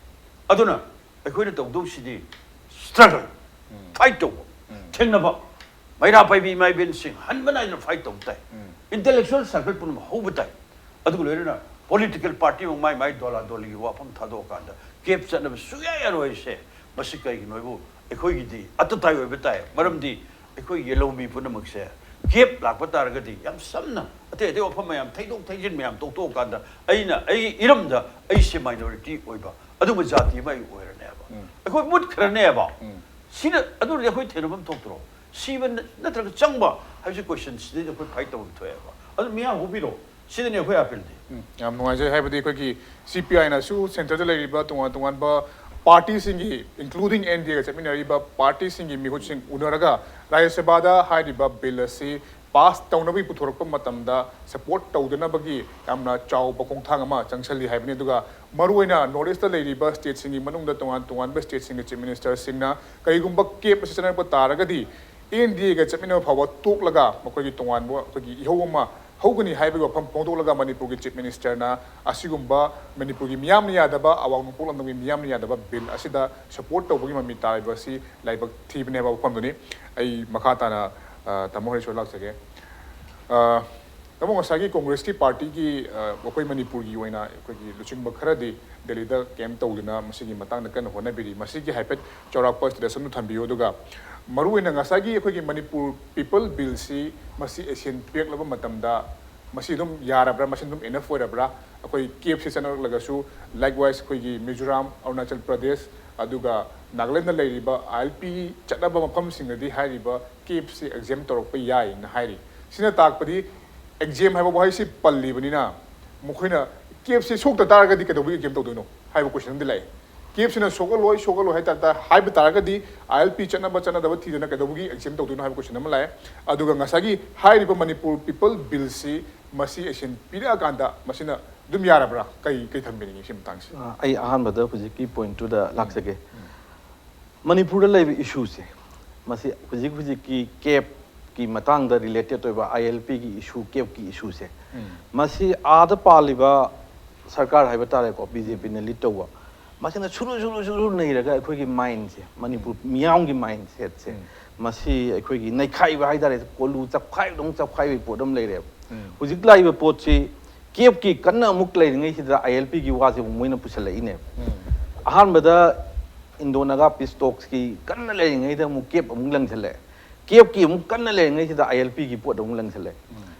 ꯑꯗꯨꯅ ꯑꯩꯈꯣꯏꯅ ꯇꯧꯗꯧꯁꯤꯗꯤ ꯁ꯭ꯇ꯭ꯔꯒꯜ, ꯐꯥꯏꯠ ꯇꯧꯕ, ꯊꯦꯡꯅꯕ, ꯃꯩꯔꯥ ꯄꯥꯏꯕꯤ ꯏꯃꯥ ꯏꯕꯦꯟꯁꯤꯡ ꯍꯟꯕ ꯅꯥꯏꯗꯅ ꯐꯥꯏꯠ ꯇꯧꯕ ꯇꯥꯏ꯫ ꯏꯟꯇꯦꯂꯦꯛꯆꯨꯋꯦꯜ ꯁꯔꯀꯜ ꯄꯨꯝꯅꯃꯛ ꯍꯧꯕ ꯇꯥꯏ꯫ ꯑꯗꯨꯒ ꯂꯣꯏꯅꯅ ꯄꯣꯂꯤꯇꯤꯀꯦꯜ ꯄꯥꯔꯇꯤ ꯑꯃ ꯃꯥꯏ ꯃꯥꯏ ꯗꯣꯂꯥ ꯗꯣꯂꯤꯒꯤ ꯋꯥꯐꯝ ꯊꯥꯗꯣꯛꯑꯀꯥꯟꯗ ꯀꯦꯞ ꯆꯠꯅꯕ ꯁꯨꯡꯌꯥ ꯌꯥꯔꯣꯏ ꯍꯥꯏꯁꯦ꯫ ꯃꯁꯤ ꯀꯩꯒꯤꯅꯣ ꯍꯥꯏꯕꯨ ꯑꯩꯈꯣꯏꯒꯤꯗꯤ ꯑꯇꯇꯥꯏ ꯑꯣꯏꯕ ꯇꯥꯏ꯫ ꯃꯔꯝꯗꯤ ꯑꯩꯈꯣꯏ ꯌꯦꯜꯍꯧꯃꯤ ꯄꯨꯝꯅꯃꯛꯁꯦ ꯀꯦꯞ ꯂꯥꯛꯄ ꯇꯥꯔꯒꯗꯤ ꯌꯥꯝ ꯁꯝꯅ ꯑꯇꯩ ꯑꯇꯩ ꯋꯥꯐꯝ ꯃꯌꯥꯝ ꯊꯩꯗꯣꯛ ꯊꯩꯖꯤꯟ ꯃꯌꯥꯝ ꯇꯣꯛꯊꯣꯛꯑꯀꯥꯟꯗ ꯑꯩꯅ ꯑꯩꯒꯤ ꯏꯔꯝꯗ ꯑꯩꯁꯦ ꯃꯥꯏꯅꯣꯔꯤꯇꯤ ꯑꯣꯏꯕ ꯑꯗꯨꯒꯨꯝꯕ ꯖꯥꯇꯤ ꯑꯃ ꯑꯩ ꯑꯣꯏꯔꯅꯦꯕ꯫ ꯑꯩꯈꯣꯏ ꯃꯨꯠꯈ꯭ꯔꯅꯦꯕ꯫ ꯁꯤꯅ ꯑꯗꯨꯅꯗꯤ ꯑꯩꯈꯣꯏ ꯊꯦꯡꯅꯐꯝ ꯊꯣꯛꯇ꯭ꯔꯣ? ꯁꯤꯕ ꯅ-, ꯅꯠꯇ꯭ꯔꯒ ꯆꯪꯕ ꯍꯥꯏꯕꯁꯤ ꯀꯣꯏꯁꯟꯁꯤꯗꯩꯗ ꯑꯩꯈꯣꯏ ꯐꯥꯏꯠ ꯇꯧꯐꯝ ꯊꯣꯛꯑꯦꯕ꯫ ꯑꯗꯨ ꯃꯤꯌꯥꯝ ꯍꯣꯄꯤꯔꯣ꯫ ꯁꯤꯗꯅꯤ ꯑꯩꯈꯣꯏ ꯑꯥꯄꯤꯜꯗꯤ꯫ ꯎꯝ, ꯌꯥꯝ ꯅꯨꯡꯉꯥꯏꯖꯩ꯫ ꯍꯥꯏꯕꯗꯤ ꯑꯩꯈꯣꯏꯒꯤ ꯁꯤ ꯄꯤ ꯑꯥꯏꯅꯁꯨ ꯁꯦꯟꯇꯔꯗ ꯂꯩꯔꯤꯕ ꯇꯣꯉꯥꯟ ꯇꯣꯉꯥꯟꯕ ꯄꯥꯔꯇꯤꯁꯤꯡꯒꯤ, ꯏꯟꯀ꯭ꯂꯨꯗꯤꯡ ꯑꯦꯟ ꯗꯤ ꯑꯦꯒ ꯆꯠꯃꯤꯟꯅꯔꯤꯕ ꯄꯥꯔꯇꯤꯁꯤꯡꯒꯤ ꯃꯤꯍꯨꯠꯁꯤꯡ ꯎꯅꯔꯒ ꯔꯥꯖ꯭ꯌ ꯁꯚꯥꯗ ꯍꯥꯏꯔꯤꯕ ꯕꯤꯜ ꯑꯁꯤ ꯄꯥꯁ ꯇꯧꯅꯕꯒꯤ ꯄꯨꯊꯣꯔꯛꯄ ꯃꯇꯝꯗ ꯁꯄꯣꯔꯠ ꯇꯧꯗꯅꯕꯒꯤ ꯌꯥꯝꯅ ꯆꯥꯎꯕ ꯈꯣꯡꯊꯥꯡ ꯑꯃ ꯆꯪꯁꯤꯜꯂꯤ ꯍꯥꯏꯕꯅꯤ꯫ ꯑꯗꯨꯒ ꯃꯔꯨꯑꯣꯏꯅ ꯅꯣꯔꯠ ꯏꯁꯇ ꯂꯩꯔꯤꯕ ꯁ꯭ꯇꯦꯠꯁꯤꯡꯒꯤ ꯃꯅꯨꯡꯗ ꯇꯣꯉꯥꯟ ꯇꯣꯉꯥꯟꯕ ꯁ꯭ꯇꯦꯠꯁꯤꯡꯒꯤ ꯆꯤꯐ ꯃꯤꯅꯤꯁꯇꯔꯁꯤꯡꯅ ꯀꯔꯤꯒꯨꯝꯕ ꯀꯦꯞ ꯑꯁꯤ ꯆꯠꯅꯔꯛꯄ ꯇꯥꯔꯒꯗꯤ ꯑꯦꯟ ꯗꯤ ꯑꯦꯒ ꯆꯠꯃꯤꯟꯅꯕ ꯐꯥꯎꯕ ꯇꯣꯛꯂꯒ ꯃꯈꯣꯏꯒꯤ ꯇꯣꯉꯥꯟꯕ ꯑꯩꯈꯣꯏꯒꯤ ꯏꯍꯧ ꯑꯃ ꯍꯧꯒꯅꯤ ꯍꯥꯏꯕꯒꯤ ꯋꯥꯐꯝ ꯐꯣꯡꯗꯣꯛꯂꯒ ꯃꯅꯤꯄꯨꯔꯒꯤ ꯆꯤꯐ ꯃꯤꯅꯤꯁꯇꯔꯅ ꯑꯁꯤꯒꯨꯝꯕ ꯃꯅꯤꯄꯨꯔꯒꯤ ꯃꯤꯌꯥꯝꯅ ꯌꯥꯗꯕ, ꯑꯋꯥꯡ ꯅꯣꯡꯄꯣꯛ ꯂꯝꯗꯝꯒꯤ ꯃꯤꯌꯥꯝꯅ ꯌꯥꯗꯕ ꯕꯤꯜ ꯑꯁꯤꯗ ꯁꯄꯣꯔꯠ ꯇꯧꯕꯒꯤ ꯃꯃꯤ ꯇꯥꯔꯤꯕ ꯑꯁꯤ ꯂꯥꯏꯕꯛ ꯊꯤꯕꯅꯦ ꯍꯥꯏꯕ ꯋꯥꯐꯝꯗꯨꯅꯤ꯫ ꯑꯩ ꯃꯈꯥ ꯇꯥꯅ, ꯑ, ꯇꯥꯃꯣ ꯍꯔꯤꯁꯣꯔ ꯂꯥꯛꯆꯒꯦ꯫ ꯑ, ꯇꯥꯃꯣ, ꯉꯁꯥꯏꯒꯤ ꯀꯣꯡꯒ꯭ꯔꯦꯁꯀꯤ ꯄꯥꯔꯇꯤꯒꯤ, ꯑ, ꯑꯩꯈꯣꯏ ꯃꯅꯤꯄꯨꯔꯒꯤ ꯑꯣꯏꯅ ꯑꯩꯈꯣꯏꯒꯤ ꯂꯨꯆꯤꯡꯕ ꯈꯔꯗꯤ ꯗꯦꯜꯂꯤꯗ ꯀꯦꯝꯞ ꯇꯧꯗꯨꯅ ꯃꯁꯤꯒꯤ ꯃꯇꯥꯡꯗ ꯀꯟꯅ ꯍꯣꯠꯅꯕꯤꯔꯤ꯫ ꯃꯁꯤꯒꯤ ꯍꯥꯏꯐꯦꯠ ꯆꯥꯎꯔꯥꯛꯄ ꯁ꯭ꯇꯦꯇꯁ ꯑꯃ ꯊꯝꯕꯤꯌꯨ꯫ ꯑꯗꯨꯒ ꯃꯔꯨꯑꯣꯏꯅ ꯉꯁꯥꯏꯒꯤ ꯑꯩꯈꯣꯏꯒꯤ ꯃꯅꯤꯄꯨꯔ ꯄꯤꯄꯜ ꯕꯤꯜꯁꯤ ꯃꯁꯤ ꯑꯦꯁꯦꯟ ꯄꯤꯔꯛꯂꯕ ꯃꯇꯝꯗ ꯃꯁꯤ ꯑꯗꯨꯝ ꯌꯥꯔꯕ꯭ꯔꯥ, ꯃꯁꯤ ꯑꯗꯨꯝ ꯏꯅꯐ ꯑꯣꯏꯔꯕ꯭ꯔꯥ? ꯑꯩꯈꯣꯏ ꯀꯦꯞꯁꯤ ꯆꯠꯅꯔꯛꯂꯒꯁꯨ, ꯂꯥꯏꯛꯋꯥꯏꯁ ꯑꯩꯈꯣꯏꯒꯤ ꯃꯤꯖꯣꯔꯥꯝ, ꯑꯔꯨꯅꯥꯆꯜ ꯄ꯭ꯔꯗꯦꯁ, ꯑꯗꯨꯒ ꯅꯥꯒꯥꯂꯦꯟꯗ ꯂꯩꯔꯤꯕ ꯑꯥꯏ ꯑꯦꯜ ꯄꯤ ꯆꯠꯅꯕ ꯃꯐꯝꯁꯤꯡꯗꯗꯤ ꯍꯥꯏꯔꯤꯕ ꯀꯦꯞꯁꯤ ꯑꯦꯛꯖꯦꯝ ꯇꯧꯔꯛꯄ ꯌꯥꯏꯅ ꯍꯥꯏꯔꯤ꯫ ꯁꯤꯅ ꯇꯥꯛꯄꯗꯤ ꯑꯦꯛꯖꯦꯝ ꯍꯥꯏꯕ ꯋꯥꯍꯩꯁꯤ ꯄꯜꯂꯤꯕꯅꯤꯅ ꯃꯈꯣꯏꯅ ꯀꯦꯞꯁꯤ ꯁꯣꯛꯇ ꯇꯥꯔꯒꯗꯤ ꯀꯩꯗꯧꯕꯒꯤ ꯑꯦꯛꯖꯦꯝ ꯇꯧꯗꯣꯏꯅꯣ ꯍꯥꯏꯕ ꯀꯣꯏꯁꯟ ꯑꯃꯗꯤ ꯂꯥꯛꯏ꯫ ꯀꯦꯞꯁꯤꯅ ꯁꯣꯛꯍꯜꯂꯣꯏ, ꯁꯣꯛꯍꯜꯂꯣꯏ ꯍꯥꯏ ꯇꯥꯔ-, ꯍꯥꯏꯕ ꯇꯥꯔꯒꯗꯤ, ꯑꯥꯏ ꯑꯦꯜ ꯄꯤ ꯆꯠꯅꯕ ꯆꯠꯅꯗꯕ ꯊꯤꯗꯅ ꯀꯩꯗꯧꯕꯒꯤ ꯑꯦꯛꯁꯟ ꯇꯧꯗꯣꯏꯅꯣ ꯍꯥꯏꯕ ꯀꯣꯏꯁꯟ ꯑꯃ ꯂꯥꯛꯑꯦ꯫ ꯑꯗꯨꯒ ꯉꯁꯥꯏꯒꯤ ꯍꯥꯏꯔꯤꯕ ꯃꯅꯤꯄꯨꯔ ꯄꯤꯄꯜ ꯕꯤꯜꯁꯤ ꯃꯁꯤ ꯑꯦꯛꯁꯟ ꯄꯤꯔꯛꯑꯀꯥꯟꯗ ꯃꯁꯤꯅ ꯑꯗꯨꯝ ꯌꯥꯔꯕ꯭ꯔꯥ? ꯀꯩ, ꯀꯩ ꯊꯝꯕꯤꯅꯤꯡꯉꯤ ꯁꯤ ꯃꯇꯥꯡꯁꯤ? ꯑ, ꯑꯩ ꯑꯍꯥꯟꯕꯗ ꯍꯧꯖꯤꯛꯀꯤ ꯄꯣꯏꯟꯠꯇꯨꯗ ꯂꯥꯛꯆꯒꯦ꯫ ꯃꯅꯤꯄꯨꯔꯗ ꯂꯩꯕ ꯏꯁꯨꯁꯦ, ꯃꯁꯤ ꯍꯧꯖꯤꯛ ꯍꯧꯖꯤꯛꯀꯤ ꯀꯦꯞꯀꯤ ꯃꯇꯥꯡꯗ ꯔꯤꯂꯦꯇꯦꯠ ꯑꯣꯏꯕ, ꯑꯥꯏ ꯑꯦꯜ ꯄꯤꯒꯤ ꯏꯁꯨ, ꯀꯦꯞꯀꯤ ꯏꯁꯨꯁꯦ, ꯃꯁꯤ ꯑꯥꯗ ꯄꯥꯜꯂꯤꯕ ꯁꯔꯀꯥꯔ ꯍꯥꯏꯕ ꯇꯥꯔꯦꯀꯣ, ꯕꯤ ꯖꯦ ꯄꯤꯅ ꯂꯤꯗ ꯇꯧꯕ, ꯃꯁꯤꯅ ꯁꯨꯔꯨ ꯁꯨꯔꯨ ꯁꯨꯔꯨ ꯅꯩꯔꯒ ꯑꯩꯈꯣꯏꯒꯤ ꯃꯥꯏꯟꯁꯦ, ꯃꯅꯤꯄꯨꯔ ꯃꯤꯌꯥꯝꯒꯤ ꯃꯥꯏꯟ ꯁꯦꯠꯁꯦ, ꯃꯁꯤ ꯑꯩꯈꯣꯏꯒꯤ ꯅꯩꯈꯥꯏꯕ ꯍꯥꯏ ꯇꯥꯔꯦ, ꯀꯣꯂꯨ ꯆꯞꯈꯥꯏꯕꯗꯧꯅ ꯆꯞꯈꯥꯏꯕꯒꯤ ꯄꯣꯠ ꯑꯃ ꯂꯩꯔꯦꯕ꯫ ꯍꯧꯖꯤꯛ ꯂꯥꯛꯏꯕ ꯄꯣꯠꯁꯤ ꯀꯦꯞꯀꯤ ꯀꯟꯅ ꯑꯃꯨꯛ ꯂꯩꯔꯤꯉꯩꯁꯤꯗ ꯑꯥꯏ ꯑꯦꯜ ꯄꯤꯒꯤ ꯋꯥꯁꯦ ꯑꯃꯨꯛ ꯃꯣꯏꯅ ꯄꯨꯁꯜꯂꯛꯏꯅꯦꯕ꯫ ꯑꯍꯥꯟꯕꯗ ꯏꯟꯗꯣ ꯅꯥꯒꯥ ꯄꯤꯁ ꯇꯣꯛꯁꯀꯤ ꯀꯟꯅ ꯂꯩꯔꯤꯉꯩꯗ ꯑꯃꯨꯛ ꯀꯦꯞ ꯑꯃꯨꯛ ꯂꯪꯁꯜꯂꯛꯑꯦ꯫ ꯀꯦꯞꯀꯤ ꯑꯃꯨꯛ ꯀꯟꯅ ꯂꯩꯔꯤꯉꯩꯁꯤꯗ ꯑꯥꯏ ꯑꯦꯜ ꯄꯤꯒꯤ ꯄꯣꯠ ꯑꯃꯨꯛ ꯂꯪꯁꯜꯂꯛꯑꯦ꯫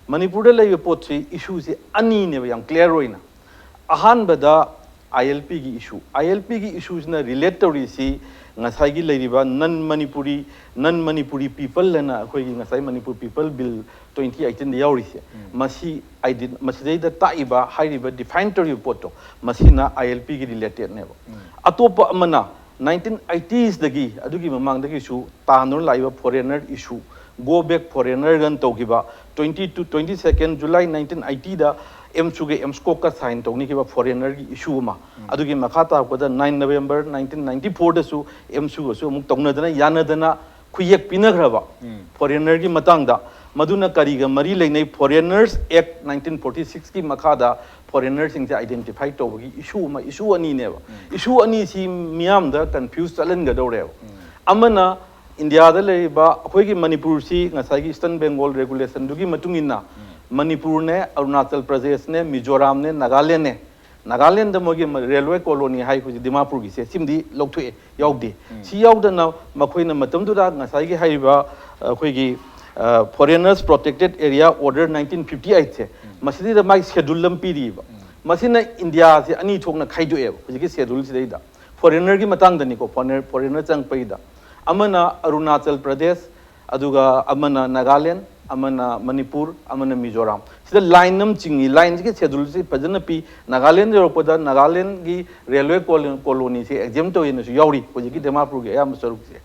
ꯃꯅꯤꯄꯨꯔꯗ ꯂꯩꯔꯤꯕ ꯄꯣꯠꯁꯤ ꯏꯁꯨꯁꯤ ꯑꯅꯤꯅꯦꯕ ꯌꯥꯝ ꯀ꯭ꯂꯤꯌꯥꯔ ꯑꯣꯏꯅ꯫ ꯑꯍꯥꯟꯕꯗ ꯑꯥꯏ ꯑꯦꯜ ꯄꯤꯒꯤ ꯏꯁꯨ, ꯑꯥꯏ ꯑꯦꯜ ꯄꯤꯒꯤ ꯏꯁꯨꯁꯤꯅ ꯔꯤꯂꯦꯠ ꯇꯧꯔꯤꯁꯤ ꯉꯁꯥꯏꯒꯤ ꯂꯩꯔꯤꯕ ꯅꯟ ꯃꯅꯤꯄꯨꯔꯤ, ꯅꯟ ꯃꯅꯤꯄꯨꯔꯤ ꯄꯤꯄꯜ ꯑꯅ ꯑꯩꯈꯣꯏꯒꯤ ꯉꯁꯥꯏ ꯃꯅꯤꯄꯨꯔ ꯄꯤꯄꯜ ꯕꯤꯜ ꯇ꯭ꯋꯦꯟꯇꯤ ꯑꯩꯠꯇꯤꯟꯗ ꯌꯥꯎꯔꯤꯁꯦ, ꯃꯁꯤ ꯑꯥꯏꯗꯦꯟ-, ꯃꯁꯤꯗꯩꯗ ꯇꯥꯛꯏꯕ, ꯍꯥꯏꯔꯤꯕ, ꯗꯤꯐꯥꯏꯟ ꯇꯧꯔꯤꯕ ꯄꯣꯠꯇꯣ, ꯃꯁꯤꯅ ꯑꯥꯏ ꯑꯦꯜ ꯄꯤꯒꯤ ꯔꯤꯂꯦꯇꯦꯠꯅꯦꯕ꯫ ꯑꯇꯣꯞꯄ ꯑꯃꯅ ꯅꯥꯏꯟꯇꯤꯟ ꯑꯩꯠꯇꯤꯁꯇꯒꯤ, ꯑꯗꯨꯒꯤ ꯃꯃꯥꯡꯗꯒꯤꯁꯨ ꯇꯥꯟꯗꯨꯅ ꯂꯥꯛꯏꯕ ꯐꯣꯔꯦꯅꯔ ꯏꯁꯨ, ꯒꯣ ꯕꯦꯛ ꯐꯣꯔꯦꯅꯔꯒꯅ ꯇꯧꯈꯤꯕ, ꯇ꯭ꯋꯦꯟꯇꯤ ꯇꯨ, ꯇ꯭ꯋꯦꯟꯇꯤ ꯁꯦꯀꯦꯟ ꯖꯨꯂꯥꯏ ꯅꯥꯏꯟꯇꯤꯟ ꯑꯩꯠꯇꯤꯗ ꯑꯦꯝꯁꯨꯒ ꯑꯦꯝꯁꯀꯣꯛꯀ ꯁꯥꯏꯟ ꯇꯧꯅꯈꯤꯕ ꯐꯣꯔꯦꯅꯔꯒꯤ ꯏꯁꯨ ꯑꯃ, ꯑꯗꯨꯒꯤ ꯃꯈꯥ ꯇꯥꯔꯛꯄꯗ ꯅꯥꯏꯟ ꯅꯕꯦꯝꯕꯔ ꯅꯥꯏꯟꯇꯤꯟ ꯅꯥꯏꯟꯇꯤ ꯐꯣꯔꯗꯁꯨ ꯑꯦꯝꯁꯨꯒꯁꯨ ꯑꯃꯨꯛ ꯇꯧꯅꯗꯅ, ꯌꯥꯅꯗꯅ ꯈꯨꯌꯦꯛ ꯄꯤꯅꯈ꯭ꯔꯕ ꯐꯣꯔꯦꯅꯔꯒꯤ ꯃꯇꯥꯡꯗ, ꯃꯗꯨꯅ ꯀꯔꯤꯒ ꯃꯔꯤ ꯂꯩꯅꯩ? ꯐꯣꯔꯦꯅꯔꯁ ꯑꯦꯛ ꯅꯥꯏꯟꯇꯤꯟ ꯐꯣꯔꯇꯤ ꯁꯤꯛꯁꯀꯤ ꯃꯈꯥꯗ ꯐꯣꯔꯦꯅꯔꯁꯤꯡꯁꯦ ꯑꯥꯏꯗꯦꯟꯇꯤꯐꯥꯏ ꯇꯧꯕꯒꯤ ꯏꯁꯨ ꯑꯃ, ꯏꯁꯨ ꯑꯅꯤꯅꯦꯕ꯫ ꯏꯁꯨ ꯑꯅꯤꯁꯤ ꯃꯤꯌꯥꯝꯗ ꯀꯟꯐ꯭ꯌꯨꯁ ꯆꯠꯍꯟꯒꯗꯧꯔꯦꯕ꯫ ꯑꯃꯅ ꯏꯟꯗꯤꯌꯥꯗ ꯂꯩꯔꯤꯕ ꯑꯩꯈꯣꯏꯒꯤ ꯃꯅꯤꯄꯨꯔꯁꯤ ꯉꯁꯥꯏꯒꯤ ꯏꯁꯇꯔꯟ ꯕꯦꯡꯒꯣꯜ ꯔꯦꯒꯨꯂꯦꯁꯟꯗꯨꯒꯤ ꯃꯇꯨꯡ ꯏꯟꯅ ꯃꯅꯤꯄꯨꯔꯅꯦ, ꯑꯔꯨꯅꯥꯆꯜ ꯄ꯭ꯔꯗꯦꯁꯅꯦ, ꯃꯤꯖꯣꯔꯥꯝꯅꯦ, ꯅꯥꯒꯥꯂꯦꯟꯅꯦ, ꯅꯥꯒꯥꯂꯦꯟꯗ ꯃꯣꯏꯒꯤ ꯔꯦꯜꯋꯦ ꯀꯣꯂꯣꯅꯤ ꯍꯥꯏ ꯍꯧꯖꯤꯛ ꯗꯤꯃꯥꯄꯨꯔꯒꯤꯁꯦ, ꯁꯤꯃꯗꯤ ꯂꯧꯊꯣꯛꯑꯦ, ꯌꯥꯎꯗꯦ꯫ ꯁꯤ ꯌꯥꯎꯗꯅ ꯃꯈꯣꯏꯅ ꯃꯇꯝꯗꯨꯗ ꯉꯁꯥꯏꯒꯤ ꯍꯥꯏꯔꯤꯕ ꯑꯩꯈꯣꯏꯒꯤ foreigners protected area order nineteen fifty eight, ꯃꯁꯤꯗꯩꯗ ꯃꯥꯒꯤ ꯁꯦꯗꯨꯜ ꯑꯃ ꯄꯤꯔꯤꯕ꯫ ꯃꯁꯤꯅ ꯏꯟꯗꯤꯌꯥꯁꯦ ꯑꯅꯤ ꯊꯣꯛꯅ ꯈꯥꯏꯗꯣꯛꯑꯦꯕ ꯍꯧꯖꯤꯛꯀꯤ ꯁꯦꯗꯨꯜꯁꯤꯗꯩꯗ, ꯐꯣꯔꯦꯅꯔꯒꯤ ꯃꯇꯥꯡꯗꯅꯤꯀꯣ, ꯐꯣꯔꯦꯅꯔ, ꯐꯣꯔꯦꯅꯔ ꯆꯪꯉꯛꯄꯒꯤꯗ꯫ ꯑꯃꯅ ꯑꯔꯨꯅꯥꯆꯜ ꯄ꯭ꯔꯗꯦꯁ, ꯑꯗꯨꯒ ꯑꯃꯅ ꯅꯥꯒꯥꯂꯦꯟ, ꯑꯃꯅ ꯃꯅꯤꯄꯨꯔ, ꯑꯃꯅ ꯃꯤꯖꯣꯔꯥꯝ꯫ ꯁꯤꯗ ꯂꯥꯏꯟ ꯑꯃ ꯆꯤꯡꯏ꯫ ꯂꯥꯏꯟꯁꯤꯒꯤ ꯁꯦꯗꯨꯜꯁꯤ ꯐꯖꯅ ꯄꯤ꯫ ꯅꯥꯒꯥꯂꯦꯟ ꯌꯧꯔꯛꯄꯗ ꯅꯥꯒꯥꯂꯦꯟꯒꯤ ꯔꯦꯜꯋꯦ ꯀꯣꯂꯣ-, ꯀꯣꯂꯣꯅꯤꯁꯦ ꯑꯦꯛꯖꯦꯝ ꯇꯧꯋꯦꯅꯁꯨ ꯌꯥꯎꯔꯤ ꯍꯧꯖꯤꯛꯀꯤ ꯗꯤꯃꯥꯄꯨꯔꯒꯤ ꯑꯌꯥꯝꯕ ꯁꯔꯨꯛꯁꯦ꯫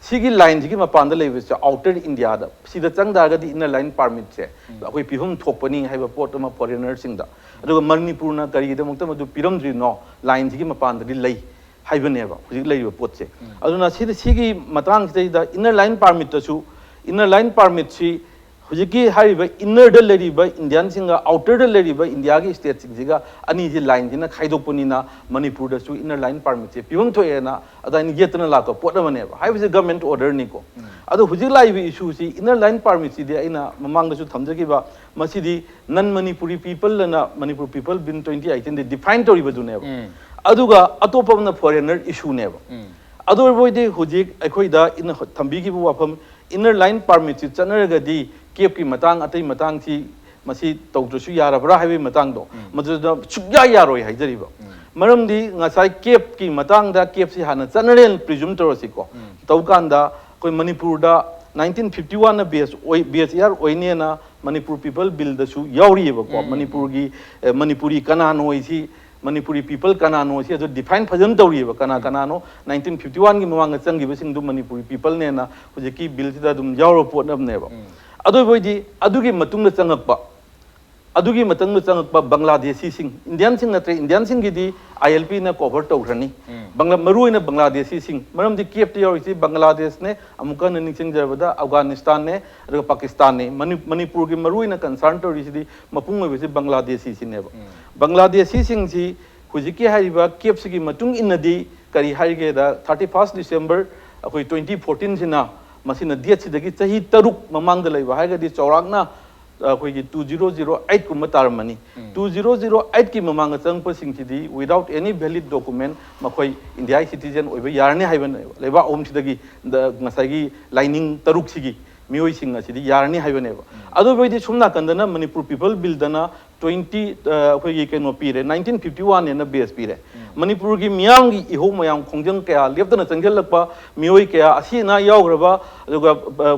ꯁꯤꯒꯤ ꯂꯥꯏꯟꯁꯤꯒꯤ ꯃꯄꯥꯟꯗ ꯂꯩꯕꯁꯦ ꯑꯥꯎꯇꯔ ꯏꯟꯗꯤꯌꯥꯗ, ꯁꯤꯗ ꯆꯪ ꯇꯥꯔꯒꯗꯤ ꯏꯟꯅꯔ ꯂꯥꯏꯟ ꯄꯥꯔꯃꯤꯠꯁꯦ ꯑꯩꯈꯣꯏ ꯄꯤꯐꯝ ꯊꯣꯛꯄꯅꯤ ꯍꯥꯏꯕ ꯄꯣꯠ ꯑꯃ ꯐꯣꯔꯦꯅꯔꯁꯤꯡꯗ꯫ ꯑꯗꯨꯒ ꯃꯅꯤꯄꯨꯔꯅ ꯀꯔꯤꯒꯤꯗꯃꯛꯇ ꯃꯗꯨ ꯄꯤꯔꯝꯗ꯭ꯔꯤꯅꯣ? ꯂꯥꯏꯟꯁꯤꯒꯤ ꯃꯄꯥꯟꯗꯗꯤ ꯂꯩ ꯍꯥꯏꯕꯅꯦꯕ ꯍꯧꯖꯤꯛ ꯂꯩꯔꯤꯕ ꯄꯣꯠꯁꯦ꯫ ꯑꯗꯨꯅ ꯁꯤꯗ, ꯁꯤꯒꯤ ꯃꯇꯥꯡꯁꯤꯗꯩꯗ ꯏꯟꯅꯔ ꯂꯥꯏꯟ ꯄꯥꯔꯃꯤꯠꯇꯁꯨ, ꯏꯟꯅꯔ ꯂꯥꯏꯟ ꯄꯥꯔꯃꯤꯠꯁꯤ ꯍꯧꯖꯤꯛꯀꯤ ꯍꯥꯏꯔꯤꯕ ꯏꯟꯅꯔꯗ ꯂꯩꯔꯤꯕ ꯏꯟꯗꯤꯌꯥꯟꯁꯤꯡꯒ ꯑꯥꯎꯇꯔꯗ ꯂꯩꯔꯤꯕ ꯏꯟꯗꯤꯌꯥꯒꯤ ꯁ꯭ꯇꯦꯠꯁꯤꯡꯁꯤꯒ ꯑꯅꯤꯁꯤ ꯂꯥꯏꯟꯁꯤꯅ ꯈꯥꯏꯗꯣꯛꯄꯅꯤꯅ ꯃꯅꯤꯄꯨꯔꯗꯁꯨ ꯏꯟꯅꯔ ꯂꯥꯏꯟ ꯄꯥꯔꯃꯤꯠꯁꯦ ꯄꯤꯐꯝ ꯊꯣꯛꯑꯦꯅ ꯑꯗꯨꯃꯥꯏꯅ ꯌꯦꯠꯇꯅ ꯂꯥꯛꯄ ꯄꯣꯠ ꯑꯃꯅꯦꯕ꯫ ꯍꯥꯏꯕꯁꯤ ꯒꯃꯦꯟꯠ ꯑꯣꯔꯗꯔꯅꯤꯀꯣ꯫ ꯑꯗꯣ ꯍꯧꯖꯤꯛ ꯂꯥꯛꯏꯕ ꯏꯁꯨꯁꯤ, ꯏꯟꯅꯔ ꯂꯥꯏꯟ ꯄꯥꯔꯃꯤꯠꯁꯤꯗꯤ ꯑꯩꯅ ꯃꯃꯥꯡꯗꯁꯨ ꯊꯝꯖꯈꯤꯕ, ꯃꯁꯤꯗꯤ ꯅꯟ ꯃꯅꯤꯄꯨꯔꯤ ꯄꯤꯄꯜ ꯑꯅ ꯃꯅꯤꯄꯨꯔ ꯄꯤꯄꯜ ꯕꯤꯜ ꯇ꯭ꯋꯦꯟꯇꯤ ꯑꯩꯠꯇꯤꯟꯗ ꯗꯤꯐꯥꯏꯟ ꯇꯧꯔꯤꯕꯗꯨꯅꯦꯕ꯫ ꯑꯗꯨꯒ ꯑꯇꯣꯞꯄ ꯑꯃꯅ ꯐꯣꯔꯦꯅꯔ ꯏꯁꯨꯅꯦꯕ꯫ ꯑꯗꯨ ꯑꯣꯏꯕ ꯑꯣꯏꯗꯤ ꯍꯧꯖꯤꯛ ꯑꯩꯈꯣꯏꯗ ꯏꯟꯅ ꯊꯝꯕꯤꯈꯤꯕ ꯋꯥꯐꯝ, ꯏꯟꯅꯔ ꯂꯥꯏꯟ ꯄꯥꯔꯃꯤꯠꯁꯤ ꯆꯠꯅꯔꯒꯗꯤ ꯀꯦꯞꯀꯤ ꯃꯇꯥꯡ, ꯑꯇꯩ ꯃꯇꯥꯡꯁꯤ ꯃꯁꯤ ꯇꯧꯗ꯭ꯔꯁꯨ ꯌꯥꯔꯕ꯭ꯔꯥ ꯍꯥꯏꯕꯒꯤ ꯃꯇꯥꯡꯗꯣ, ꯃꯗꯨꯗ ꯁꯨꯛꯌꯥ ꯌꯥꯔꯣꯏ ꯍꯥꯏꯖꯔꯤꯕ꯫ ꯃꯔꯝꯗꯤ ꯉꯁꯥꯏ ꯀꯦꯞꯀꯤ ꯃꯇꯥꯡꯗ, ꯀꯦꯞꯁꯤ ꯍꯥꯟꯅ ꯆꯠꯅꯔꯦꯅ ꯄ꯭ꯔꯤꯖꯨꯝ ꯇꯧꯔꯁꯤꯀꯣ꯫ ꯇꯧꯀꯥꯟꯗ ꯑꯩꯈꯣꯏ ꯃꯅꯤꯄꯨꯔꯗ ꯅꯥꯏꯟꯇꯤꯟ ꯐꯤꯐꯇꯤ ꯋꯥꯟꯅ ꯕꯦꯁ ꯑꯣꯏ, ꯕꯦꯁ ꯏꯌꯥꯔ ꯑꯣꯏꯅꯦꯅ ꯃꯅꯤꯄꯨꯔ ꯄꯤꯄꯜ ꯕꯤꯜꯗꯁꯨ ꯌꯥꯎꯔꯤꯑꯕꯀꯣ꯫ ꯃꯅꯤꯄꯨꯔꯒꯤ, ꯑꯦ, ꯃꯅꯤꯄꯨꯔꯤ ꯀꯅꯥꯅꯣ ꯍꯥꯏꯁꯤ, ꯃꯅꯤꯄꯨꯔꯤ ꯄꯤꯄꯜ ꯀꯅꯥꯅꯣ ꯁꯤ ꯑꯗꯨ ꯗꯤꯐꯥꯏꯟ ꯐꯖꯅ ꯇꯧꯔꯤꯑꯕ꯫ ꯀꯅꯥ ꯀꯅꯥꯅꯣ ꯅꯥꯏꯟꯇꯤꯟ ꯐꯤꯐꯇꯤ ꯋꯥꯟꯒꯤ ꯃꯃꯥꯡꯗ ꯆꯪꯈꯤꯕꯁꯤꯡꯗꯨ ꯃꯅꯤꯄꯨꯔꯤ ꯄꯤꯄꯜꯅꯦꯅ ꯍꯧꯖꯤꯛꯀꯤ ꯕꯤꯜꯁꯤꯗ ꯑꯗꯨꯝ ꯌꯥꯎꯔꯕ ꯄꯣꯠ ꯑꯃꯅꯦꯕ꯫ ꯑꯗꯨ ꯑꯣꯏꯕ ꯑꯣꯏꯗꯤ ꯑꯗꯨꯒꯤ ꯃꯇꯨꯡꯗ ꯆꯪꯉꯛꯄ, ꯑꯗꯨꯒꯤ ꯃꯇꯨꯡꯗ ꯆꯪꯉꯛꯄ ꯕꯪꯒ꯭ꯂꯥꯗꯦꯁꯤꯁꯤꯡ, ꯏꯟꯗꯤꯌꯥꯟꯁꯤꯡ ꯅꯠꯇ꯭ꯔꯦ, ꯏꯟꯗꯤꯌꯥꯟꯁꯤꯡꯒꯤꯗꯤ ꯑꯥꯏ ꯑꯦꯜ ꯄꯤꯅ ꯀꯣꯚꯔ ꯇꯧꯈ꯭ꯔꯅꯤ꯫ ꯕꯪꯒ꯭ꯂꯥ-, ꯃꯔꯨꯑꯣꯏꯅ ꯕꯪꯒ꯭ꯂꯥꯗꯦꯁꯤꯁꯤꯡ, ꯃꯔꯝꯗꯤ ꯀꯦꯞꯇ ꯌꯥꯎꯔꯤꯁꯤ ꯕꯪꯒ꯭ꯂꯥꯗꯦꯁꯅꯦ, ꯑꯃꯨꯛꯀ ꯍꯟꯅ ꯅꯤꯡꯁꯤꯡꯖꯔꯕꯗ ꯑꯐꯒꯥꯅꯤꯁꯇꯥꯟꯅꯦ, ꯑꯗꯨꯒ ꯄꯥꯀꯤꯁꯇꯥꯟꯅꯦ꯫ ꯃꯅꯤ-, ꯃꯅꯤꯄꯨꯔꯒꯤ ꯃꯔꯨꯑꯣꯏꯅ ꯀꯟꯁꯔꯟ ꯇꯧꯔꯤꯁꯤꯗꯤ ꯃꯄꯨꯡ ꯑꯣꯏꯕꯁꯤ ꯕꯪꯒ꯭ꯂꯥꯗꯦꯁꯤꯁꯤꯅꯦꯕ꯫ ꯕꯪꯒ꯭ꯂꯥꯗꯦꯁꯤꯁꯤꯡꯁꯤ ꯍꯧꯖꯤꯛꯀꯤ ꯍꯥꯏꯔꯤꯕ ꯀꯦꯞꯁꯤꯒꯤ ꯃꯇꯨꯡ ꯏꯟꯅꯗꯤ ꯀꯔꯤ ꯍꯥꯏꯒꯦꯗ, ꯊꯥꯔꯇꯤ ꯐꯥꯔꯁ ꯗꯤꯁꯦꯝꯕꯔ ꯑꯩꯈꯣꯏ ꯇ꯭ꯋꯦꯟꯇꯤ ꯐꯣꯔꯇꯤꯟꯁꯤꯅ, ꯃꯁꯤꯅ ꯗꯦꯠꯁꯤꯗꯒꯤ ꯆꯍꯤ ꯇꯔꯨꯛ ꯃꯃꯥꯡꯗ ꯂꯩꯕ ꯍꯥꯏꯔꯒꯗꯤ ꯆꯥꯎꯔꯥꯛꯅ ꯑꯩꯈꯣꯏꯒꯤ ꯇꯨ ꯖꯤꯔꯣ ꯖꯤꯔꯣ ꯑꯩꯠ ꯀꯨꯝꯕ ꯇꯥꯔꯝꯃꯅꯤ꯫ ꯇꯨ ꯖꯤꯔꯣ ꯖꯤꯔꯣ ꯑꯩꯠꯀꯤ ꯃꯃꯥꯡꯗ ꯆꯪꯉꯛꯄꯁꯤꯡꯁꯤꯗꯤ without any valid document ꯃꯈꯣꯏ ꯏꯟꯗꯤꯌꯥꯒꯤ ꯁꯤꯇꯤꯖꯦꯟ ꯑꯣꯏꯕ ꯌꯥꯔꯅꯤ ꯍꯥꯏꯕꯅꯦꯕ꯫ ꯂꯩꯕꯥꯛ ꯑꯍꯨꯝꯁꯤꯗꯒꯤ ꯗ-, ꯉꯁꯥꯏꯒꯤ ꯂꯥꯏꯅꯤꯡ ꯇꯔꯨꯛꯁꯤꯒꯤ ꯃꯤꯑꯣꯏꯁꯤꯡ ꯑꯁꯤꯗꯤ ꯌꯥꯔꯅꯤ ꯍꯥꯏꯕꯅꯦꯕ꯫ ꯑꯗꯨꯕꯨ ꯑꯩꯗꯤ ꯁꯣꯝ ꯅꯥꯀꯟꯗꯅ ꯃꯅꯤꯄꯨꯔ ꯄꯤꯄꯜ ꯕꯤꯜꯗꯅ ꯇ꯭ꯋꯦꯟꯇꯤ ꯑꯩꯈꯣꯏꯒꯤ ꯀꯩꯅꯣ ꯄꯤꯔꯦ, ꯅꯥꯏꯟꯇꯤꯟ ꯐꯤꯐꯇꯤ ꯋꯥꯟ ꯑꯅ ꯕꯦꯁ ꯄꯤꯔꯦ꯫ ꯃꯅꯤꯄꯨꯔꯒꯤ ꯃꯤꯌꯥꯝꯒꯤ ꯏꯍꯧ ꯃꯌꯥꯝ ꯈꯣꯡꯖꯪ ꯀꯌꯥ ꯂꯦꯞꯇꯅ ꯆꯪꯁꯤꯜꯂꯛꯄ, ꯃꯤꯑꯣꯏ ꯀꯌꯥ ꯑꯁꯤ ꯑꯅꯥ ꯌꯥꯎꯈ꯭ꯔꯕ, ꯑꯗꯨꯒ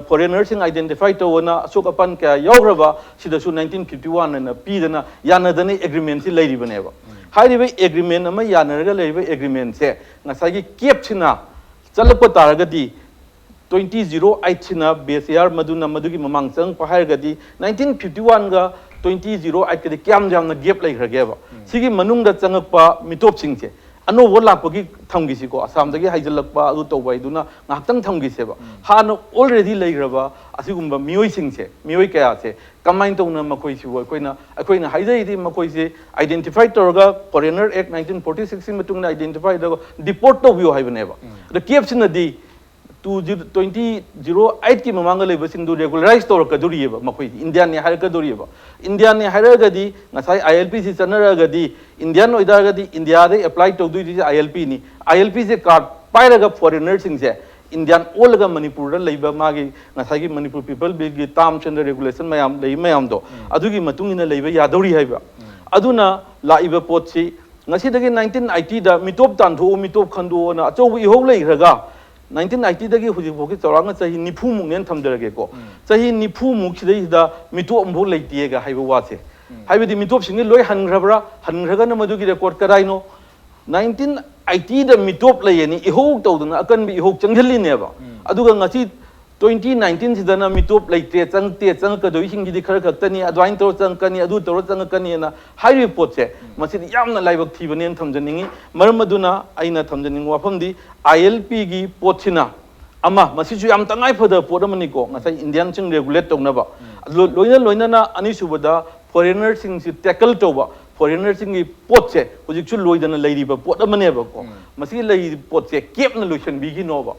ꯐꯣꯔꯦꯅꯔꯁꯤꯡ ꯑꯥꯏꯗꯦꯟꯇꯤꯐꯥꯏ ꯇꯧꯑꯣꯅ ꯑꯁꯣꯛ ꯑꯄꯟ ꯀꯌꯥ ꯌꯥꯎꯈ꯭ꯔꯕ, ꯁꯤꯗꯁꯨ ꯅꯥꯏꯟꯇꯤꯟ ꯐꯤꯐꯇꯤ ꯋꯥꯟ ꯑꯅ ꯄꯤꯗꯅ ꯌꯥꯅꯗꯅ ꯑꯦꯒ꯭ꯔꯤꯃꯦꯟꯁꯤ ꯂꯩꯔꯤꯕꯅꯦꯕ꯫ ꯍꯥꯏꯔꯤꯕ ꯑꯦꯒ꯭ꯔꯤꯃꯦꯟ ꯑꯃ ꯌꯥꯅꯔꯒ ꯂꯩꯔꯤꯕ ꯑꯦꯒ꯭ꯔꯤꯃꯦꯟꯁꯦ ꯉꯁꯥꯏꯒꯤ ꯀꯦꯞꯁꯤꯅ ꯆꯠꯂꯛꯄ ꯇꯥꯔꯒꯗꯤ, ꯇ꯭ꯋꯦꯟꯇꯤ ꯖꯤꯔꯣ ꯑꯩꯠꯁꯤꯅ ꯕꯦꯁ ꯏꯌꯥꯔ, ꯃꯗꯨꯅ ꯃꯗꯨꯒꯤ ꯃꯃꯥꯡ ꯆꯪꯉꯛꯄ ꯍꯥꯏꯔꯒꯗꯤ ꯅꯥꯏꯟꯇꯤꯟ ꯐꯤꯐꯇꯤ ꯋꯥꯟꯒ ꯇ꯭ꯋꯦꯟꯇꯤ ꯖꯤꯔꯣ ꯑꯩꯠꯀꯗꯤ ꯀꯌꯥꯝ ꯌꯥꯝꯅ ꯒꯦꯞ ꯂꯩꯈ꯭ꯔꯒꯦꯕ? ꯁꯤꯒꯤ ꯃꯅꯨꯡꯗ ꯆꯪꯉꯛꯄ ꯃꯤꯇꯣꯞꯁꯤꯡꯁꯦ ꯑꯅꯧꯕ ꯂꯥꯛꯄꯒꯤ ꯊꯝꯈꯤꯁꯤꯀꯣ, ꯑꯁꯥꯝꯗꯒꯤ ꯍꯥꯏꯖꯤꯜꯂꯛꯄ ꯑꯗꯨ ꯇꯧꯕ ꯍꯥꯏꯗꯨꯅ ꯉꯥꯏꯍꯥꯛꯇꯪ ꯊꯝꯈꯤꯁꯦꯕ꯫ ꯍꯥꯟꯅ ꯑꯣꯜꯔꯦꯗꯤ ꯂꯩꯈ꯭ꯔꯕ ꯑꯁꯤꯒꯨꯝꯕ ꯃꯤꯑꯣꯏꯁꯤꯡꯁꯦ, ꯃꯤꯑꯣꯏ ꯀꯌꯥꯁꯦ ꯀꯃꯥꯏꯅ ꯇꯧꯅ ꯃꯈꯣꯏꯁꯤꯕꯨ ꯑꯩꯈꯣꯏꯅ, ꯑꯩꯈꯣꯏꯅ ꯍꯥꯏꯖꯔꯤꯗꯤ ꯃꯈꯣꯏꯁꯦ ꯑꯥꯏꯗꯦꯟꯇꯤꯐꯥꯏ ꯇꯧꯔꯒ ꯐꯣꯔꯦꯅꯔ ꯑꯦꯛ ꯅꯥꯏꯟꯇꯤꯟ ꯐꯣꯔꯇꯤ ꯁꯤꯛꯁꯀꯤ ꯃꯇꯨꯡ ꯏꯟꯅ ꯑꯥꯏꯗꯦꯟꯇꯤꯐꯥꯏ ꯇꯧꯔꯒ ꯗꯤꯄꯣꯔꯠ ꯇꯧꯕꯤꯌꯨ ꯍꯥꯏꯕꯅꯦꯕ꯫ ꯑꯗ ꯀꯦꯞꯁꯤꯅꯗꯤ ꯇꯨ ꯖꯤꯔꯣ, ꯇ꯭ꯋꯦꯟꯇꯤ ꯖꯤꯔꯣ ꯑꯩꯠꯀꯤ ꯃꯃꯥꯡꯗ ꯂꯩꯕꯁꯤꯡꯗꯨ ꯔꯦꯒꯨꯂꯔꯥꯏꯁ ꯇꯧꯔꯛꯀꯗꯣꯔꯤꯑꯕ, ꯃꯈꯣꯏ ꯏꯟꯗꯤꯌꯥꯟꯅꯤ ꯍꯥꯏꯔꯛꯀꯗꯣꯔꯤꯑꯕ꯫ ꯏꯟꯗꯤꯌꯥꯟꯅꯤ ꯍꯥꯏꯔꯒꯗꯤ ꯉꯁꯥꯏ ꯑꯥꯏ ꯑꯦꯜ ꯄꯤꯁꯤ ꯆꯠꯅꯔꯒꯗꯤ, ꯏꯟꯗꯤꯌꯥꯟ ꯑꯣꯏꯇꯥꯔꯒꯗꯤ ꯏꯟꯗꯤꯌꯥꯗ ꯑꯦꯄ꯭ꯂꯥꯏ ꯇꯧꯗꯣꯏꯁꯤ ꯑꯥꯏ ꯑꯦꯜ ꯄꯤꯅꯤ꯫ ꯑꯥꯏ ꯑꯦꯜ ꯄꯤꯁꯦ ꯀꯥꯔꯠ ꯄꯥꯏꯔꯒ ꯐꯣꯔꯦꯅꯔꯁꯤꯡꯁꯦ ꯏꯟꯗꯤꯌꯥꯟ ꯑꯣꯜꯂꯒ ꯃꯅꯤꯄꯨꯔꯗ ꯂꯩꯕ ꯃꯥꯒꯤ ꯉꯁꯥꯏꯒꯤ ꯃꯅꯤꯄꯨꯔ ꯄꯤꯄꯜ ꯕꯤꯜꯒꯤ ꯇꯥꯔꯝꯁ ꯑꯦꯟ ꯔꯦꯒꯨꯂꯦꯁꯟ ꯃꯌꯥꯝ ꯂꯩ ꯃꯌꯥꯝꯗꯣ, ꯑꯗꯨꯒꯤ ꯃꯇꯨꯡ ꯏꯟꯅ ꯂꯩꯕ ꯌꯥꯗꯧꯔꯤ ꯍꯥꯏꯕ꯫ ꯑꯗꯨꯅ ꯂꯥꯛꯏꯕ ꯄꯣꯠꯁꯤ ꯉꯁꯤꯗꯒꯤ ꯅꯥꯏꯟꯇꯤꯟ ꯑꯥꯏꯇꯤꯗ ꯃꯤꯇꯣꯞ ꯇꯥꯟꯊꯣꯛꯎ, ꯃꯤꯇꯣꯞ ꯈꯟꯗꯣꯛꯑꯣꯅ ꯑꯆꯧꯕ ꯏꯍꯧ ꯂꯩꯈ꯭ꯔꯒ, ꯅꯥꯏꯟꯇꯤꯟ ꯑꯥꯏꯇꯤꯗꯒꯤ ꯍꯧꯖꯤꯛ ꯐꯥꯎꯒꯤ ꯆꯥꯎꯔꯥꯛꯅ ꯆꯍꯤ ꯅꯤꯐꯨꯃꯨꯛꯅꯦꯅ ꯊꯝꯖꯔꯒꯦꯀꯣ꯫ ꯆꯍꯤ ꯅꯤꯐꯨꯃꯨꯛ ꯁꯤꯗꯩꯁꯤꯗ ꯃꯤꯇꯣꯞ ꯑꯃꯐꯥꯎ ꯂꯩꯇꯦꯒ ꯍꯥꯏꯕ ꯋꯥꯁꯦ꯫ ꯍꯥꯏꯕꯗꯤ ꯃꯤꯇꯣꯞꯁꯤꯡꯁꯦ ꯂꯣꯏ ꯍꯟꯈ꯭ꯔꯕ꯭ꯔꯥ? ꯍꯟꯈ꯭ꯔꯒꯅ ꯃꯗꯨꯒꯤ ꯔꯦꯀꯣꯔꯠ ꯀꯗꯥꯏꯅꯣ? ꯅꯥꯏꯟꯇꯤꯟ ꯑꯥꯏꯇꯤꯗ ꯃꯤꯇꯣꯞ ꯂꯩꯌꯦꯅꯤ ꯏꯍꯧ ꯇꯧꯗꯅ ꯑꯀꯟꯕ ꯏꯍꯧ ꯆꯪꯁꯤꯜꯂꯤꯅꯦꯕ꯫ ꯑꯗꯨꯒ ꯉꯁꯤ ꯇ꯭ꯋꯦꯟꯇꯤ ꯅꯥꯏꯟꯇꯤꯟꯁꯤꯗꯅ ꯃꯤꯇꯣꯞ ꯂꯩꯇ꯭ꯔꯦ, ꯆꯪꯉꯛꯇꯦ, ꯆꯪꯉꯛꯀꯗꯣꯏꯁꯤꯡꯁꯤꯗꯤ ꯈꯔ ꯈꯛꯇꯅꯤ, ꯑꯗꯨꯃꯥꯏꯅ ꯇꯧꯔ ꯆꯪꯉꯛꯀꯅꯤ, ꯑꯗꯨ ꯇꯧꯔ ꯆꯪꯉꯛꯀꯅꯤꯅ ꯍꯥꯏꯔꯤꯕ ꯄꯣꯠꯁꯦ, ꯃꯁꯤꯗꯤ ꯌꯥꯝꯅ ꯂꯥꯏꯕꯛ ꯊꯤꯕꯅꯦꯅ ꯊꯝꯖꯅꯤꯡꯉꯤ꯫ ꯃꯔꯝ ꯑꯗꯨꯅ ꯑꯩꯅ ꯊꯝꯖꯅꯤꯡꯕ ꯋꯥꯐꯝꯗꯤ, ꯑꯥꯏ ꯑꯦꯜ ꯄꯤꯒꯤ ꯄꯣꯠꯁꯤꯅ ꯑꯃ, ꯃꯁꯤꯁꯨ ꯌꯥꯝ ꯇꯉꯥꯏ ꯐꯗꯕ ꯄꯣꯠ ꯑꯃꯅꯤꯀꯣ, ꯉꯁꯥꯏ ꯏꯟꯗꯤꯌꯥꯟꯁꯤꯡ ꯔꯦꯒꯨꯂꯦꯠ ꯇꯧꯅꯕ꯫ ꯂꯣ-, ꯂꯣꯏꯅ ꯂꯣꯏꯅꯅ ꯑꯅꯤꯁꯨꯕꯗ ꯐꯣꯔꯦꯅꯔꯁꯤꯡꯁꯤ ꯇꯦꯀꯜ ꯇꯧꯕ, ꯐꯣꯔꯦꯅꯔꯁꯤꯡꯒꯤ ꯄꯣꯠꯁꯦ ꯍꯧꯖꯤꯛꯁꯨ ꯂꯣꯏꯗꯅ ꯂꯩꯔꯤꯕ ꯄꯣꯠ ꯑꯃꯅꯦꯕꯀꯣ꯫ ꯃꯁꯤ ꯂꯩꯔꯤꯕ ꯄꯣꯠꯁꯦ ꯀꯦꯞꯅ ꯂꯣꯏꯁꯤꯟꯕꯤꯈꯤꯅꯣꯕ꯫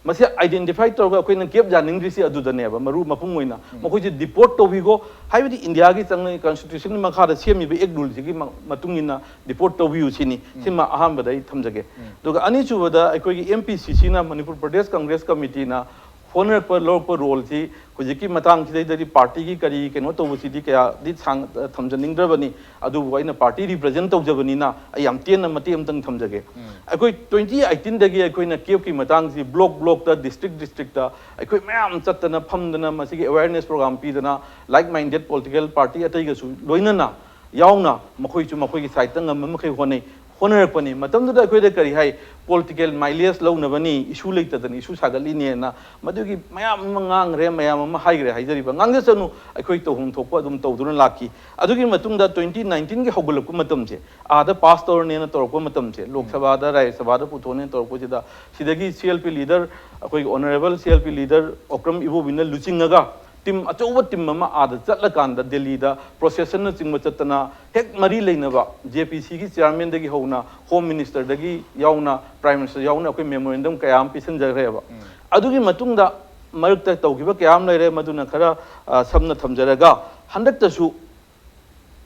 ꯃꯁꯤ ꯑꯥꯏꯗꯦꯟꯇꯤꯐꯥꯏ ꯇꯧꯔꯒ ꯑꯩꯈꯣꯏꯅ ꯀꯦꯞ ꯌꯥꯅꯤꯡꯗ꯭ꯔꯤꯁꯤ ꯑꯗꯨꯗꯅꯦꯕ, ꯃꯔꯨ ꯃꯄꯨꯡ ꯑꯣꯏꯅ꯫ ꯃꯈꯣꯏꯁꯦ ꯗꯤꯄꯣꯔꯠ ꯇꯧꯕꯤꯈꯣ, ꯍꯥꯏꯕꯗꯤ ꯏꯟꯗꯤꯌꯥꯒꯤ ꯆꯪꯅ ꯀꯟꯁꯇꯤꯇ꯭ꯌꯨꯁꯟꯒꯤ ꯃꯈꯥꯗ ꯁꯦꯝꯃꯤꯕ ꯑꯦꯛ ꯔꯨꯜꯁꯤꯒꯤ ꯃ-, ꯃꯇꯨꯡ ꯏꯟꯅ ꯗꯤꯄꯣꯔꯠ ꯇꯧꯕꯤꯌꯨ ꯁꯤꯅꯤ꯫ ꯁꯤꯃ ꯑꯍꯥꯟꯕꯗ ꯑꯩ ꯊꯝꯖꯒꯦ꯫ ꯑꯗꯨꯒ ꯑꯅꯤꯁꯨꯕꯗ ꯑꯩꯈꯣꯏꯒꯤ ꯑꯦꯝ ꯄꯤ ꯁꯤ ꯁꯤꯅ, ꯃꯅꯤꯄꯨꯔ ꯄ꯭ꯔꯗꯦꯁ ꯀꯪꯒ꯭ꯔꯦꯁ ꯀꯃꯤꯇꯤꯅ ꯍꯣꯠꯅꯔꯛꯄ, ꯂꯧꯔꯛꯄ ꯔꯣꯜꯁꯤ ꯍꯧꯖꯤꯛꯀꯤ ꯃꯇꯥꯡꯁꯤꯗꯩꯗꯗꯤ ꯄꯥꯔꯇꯤꯒꯤ ꯀꯔꯤ ꯀꯩꯅꯣ ꯇꯧꯕꯁꯤꯗꯤ ꯀꯌꯥꯗꯤ ꯁꯥꯡ ꯊꯝꯖꯅꯤꯡꯗ꯭ꯔꯕꯅꯤ꯫ ꯑꯗꯨꯕꯨ ꯑꯩꯅ ꯄꯥꯔꯇꯤ ꯔꯤꯄ꯭ꯔꯖꯦꯟ ꯇꯧꯖꯕꯅꯤꯅ ꯑꯩ ꯌꯥꯝ ꯇꯦꯟꯅ ꯃꯇꯦꯛ ꯑꯃꯇꯪ ꯊꯝꯖꯒꯦ꯫ ꯑꯩꯈꯣꯏ ꯇ꯭ꯋꯦꯟꯇꯤ ꯑꯩꯠꯇꯤꯟꯗꯒꯤ ꯑꯩꯈꯣꯏꯅ ꯀꯦꯞꯀꯤ ꯃꯇꯥꯡꯁꯤ ꯕ꯭ꯂꯣꯛ ꯕ꯭ꯂꯣꯛꯇ, ꯗꯤꯁꯇ꯭ꯔꯤꯛ ꯗꯤꯁꯇ꯭ꯔꯤꯛꯇ ꯑꯩꯈꯣꯏ ꯃꯌꯥꯝ ꯆꯠꯇꯅ ꯐꯝꯗꯅ ꯃꯁꯤꯒꯤ ꯑꯦꯋꯦꯔꯅꯦꯁ ꯄ꯭ꯔꯣꯒ꯭ꯔꯥꯝ ꯄꯤꯗꯅ, ꯂꯥꯏꯛ ꯃꯥꯏꯟꯗꯦꯠ ꯄꯣꯂꯤꯇꯤꯀꯦꯜ ꯄꯥꯔꯇꯤ ꯑꯇꯩꯒꯁꯨ ꯂꯣꯏꯅꯅ ꯌꯥꯎꯅ ꯃꯈꯣꯏꯁꯨ ꯃꯈꯣꯏꯒꯤ ꯁꯥꯏꯠꯇ ꯉꯝꯕ ꯃꯈꯩ ꯍꯣꯠꯅꯩ꯫ ꯍꯣꯠꯅꯔꯛꯄꯅꯤ꯫ ꯃꯇꯝꯗꯨꯗ ꯑꯩꯈꯣꯏꯗ ꯀꯔꯤ ꯍꯥꯏ? ꯄꯣꯂꯤꯇꯤꯀꯦꯜ ꯃꯥꯏꯂꯦꯖ ꯂꯧꯅꯕꯅꯤ, ꯏꯁꯨ ꯂꯩꯇꯗꯅ ꯏꯁꯨ ꯁꯥꯒꯠꯂꯤꯅꯦꯅ ꯃꯗꯨꯒꯤ ꯃꯌꯥꯝ ꯑꯃ ꯉꯥꯡꯈ꯭ꯔꯦ, ꯃꯌꯥꯝ ꯑꯃ ꯍꯥꯏꯈ꯭ꯔꯦ꯫ ꯍꯥꯏꯖꯔꯤꯕ ꯉꯥꯡꯖꯁꯅꯨ, ꯑꯩꯈꯣꯏ ꯇꯧꯐꯝ ꯊꯣꯛꯄ ꯑꯗꯨꯝ ꯇꯧꯗꯨꯅ ꯂꯥꯛꯈꯤ꯫ ꯑꯗꯨꯒꯤ ꯃꯇꯨꯡꯗ ꯇ꯭ꯋꯦꯟꯇꯤ ꯅꯥꯏꯟꯇꯤꯟꯒꯤ ꯍꯧꯒꯠꯂꯛꯄ ꯃꯇꯝꯁꯦ, ꯑꯥꯗ ꯄꯥꯁ ꯇꯧꯔꯅꯦꯅ ꯇꯧꯔꯛꯄ ꯃꯇꯝꯁꯦ, ꯂꯣꯛ ꯁꯚꯥꯗ, ꯔꯥꯖ꯭ꯌ ꯁꯚꯥꯗ ꯄꯨꯊꯣꯛꯅꯦꯅ ꯇꯧꯔꯛꯄꯁꯤꯗ, ꯁꯤꯗꯒꯤ ꯁꯤ ꯑꯦꯜ ꯄꯤ ꯂꯤꯗꯔ, ꯑꯩꯈꯣꯏꯒꯤ honourable C L P leader Okram ꯏꯕꯣꯕꯤꯅ ꯂꯨꯆꯤꯡꯉꯒ ꯇꯤꯝ, ꯑꯆꯧꯕ ꯇꯤꯝ ꯑꯃ ꯑꯥꯗ ꯆꯠꯂꯀꯥꯟꯗ ꯗꯦꯜꯂꯤꯗ ꯄ꯭ꯔꯣꯁꯦꯁꯟꯅꯆꯤꯡꯕ ꯆꯠꯇꯅ, ꯍꯦꯛ ꯃꯔꯤ ꯂꯩꯅꯕ ꯖꯦ ꯄꯤ ꯁꯤꯒꯤ ꯆꯤꯌꯥꯔꯃꯦꯟꯗꯒꯤ ꯍꯧꯅ, ꯍꯣꯝ ꯃꯤꯅꯤꯁꯇꯔꯗꯒꯤ ꯌꯥꯎꯅ, ꯄ꯭ꯔꯥꯏꯝ ꯃꯤꯅꯤꯁꯇꯔ ꯌꯥꯎꯅ ꯑꯩꯈꯣꯏ ꯃꯦꯃꯣꯔꯦꯟꯗꯝ ꯀꯌꯥ ꯑꯃ ꯄꯤꯁꯤꯟꯖꯈ꯭ꯔꯦꯕ꯫ ꯑꯗꯨꯒꯤ ꯃꯇꯨꯡꯗ ꯃꯔꯛꯇ ꯇꯧꯈꯤꯕ ꯀꯌꯥ ꯑꯃ ꯂꯩꯔꯦ, ꯃꯗꯨꯅ ꯈꯔ, ꯑ, ꯁꯝꯅ ꯊꯝꯖꯔꯒ, ꯍꯟꯗꯛꯇꯁꯨ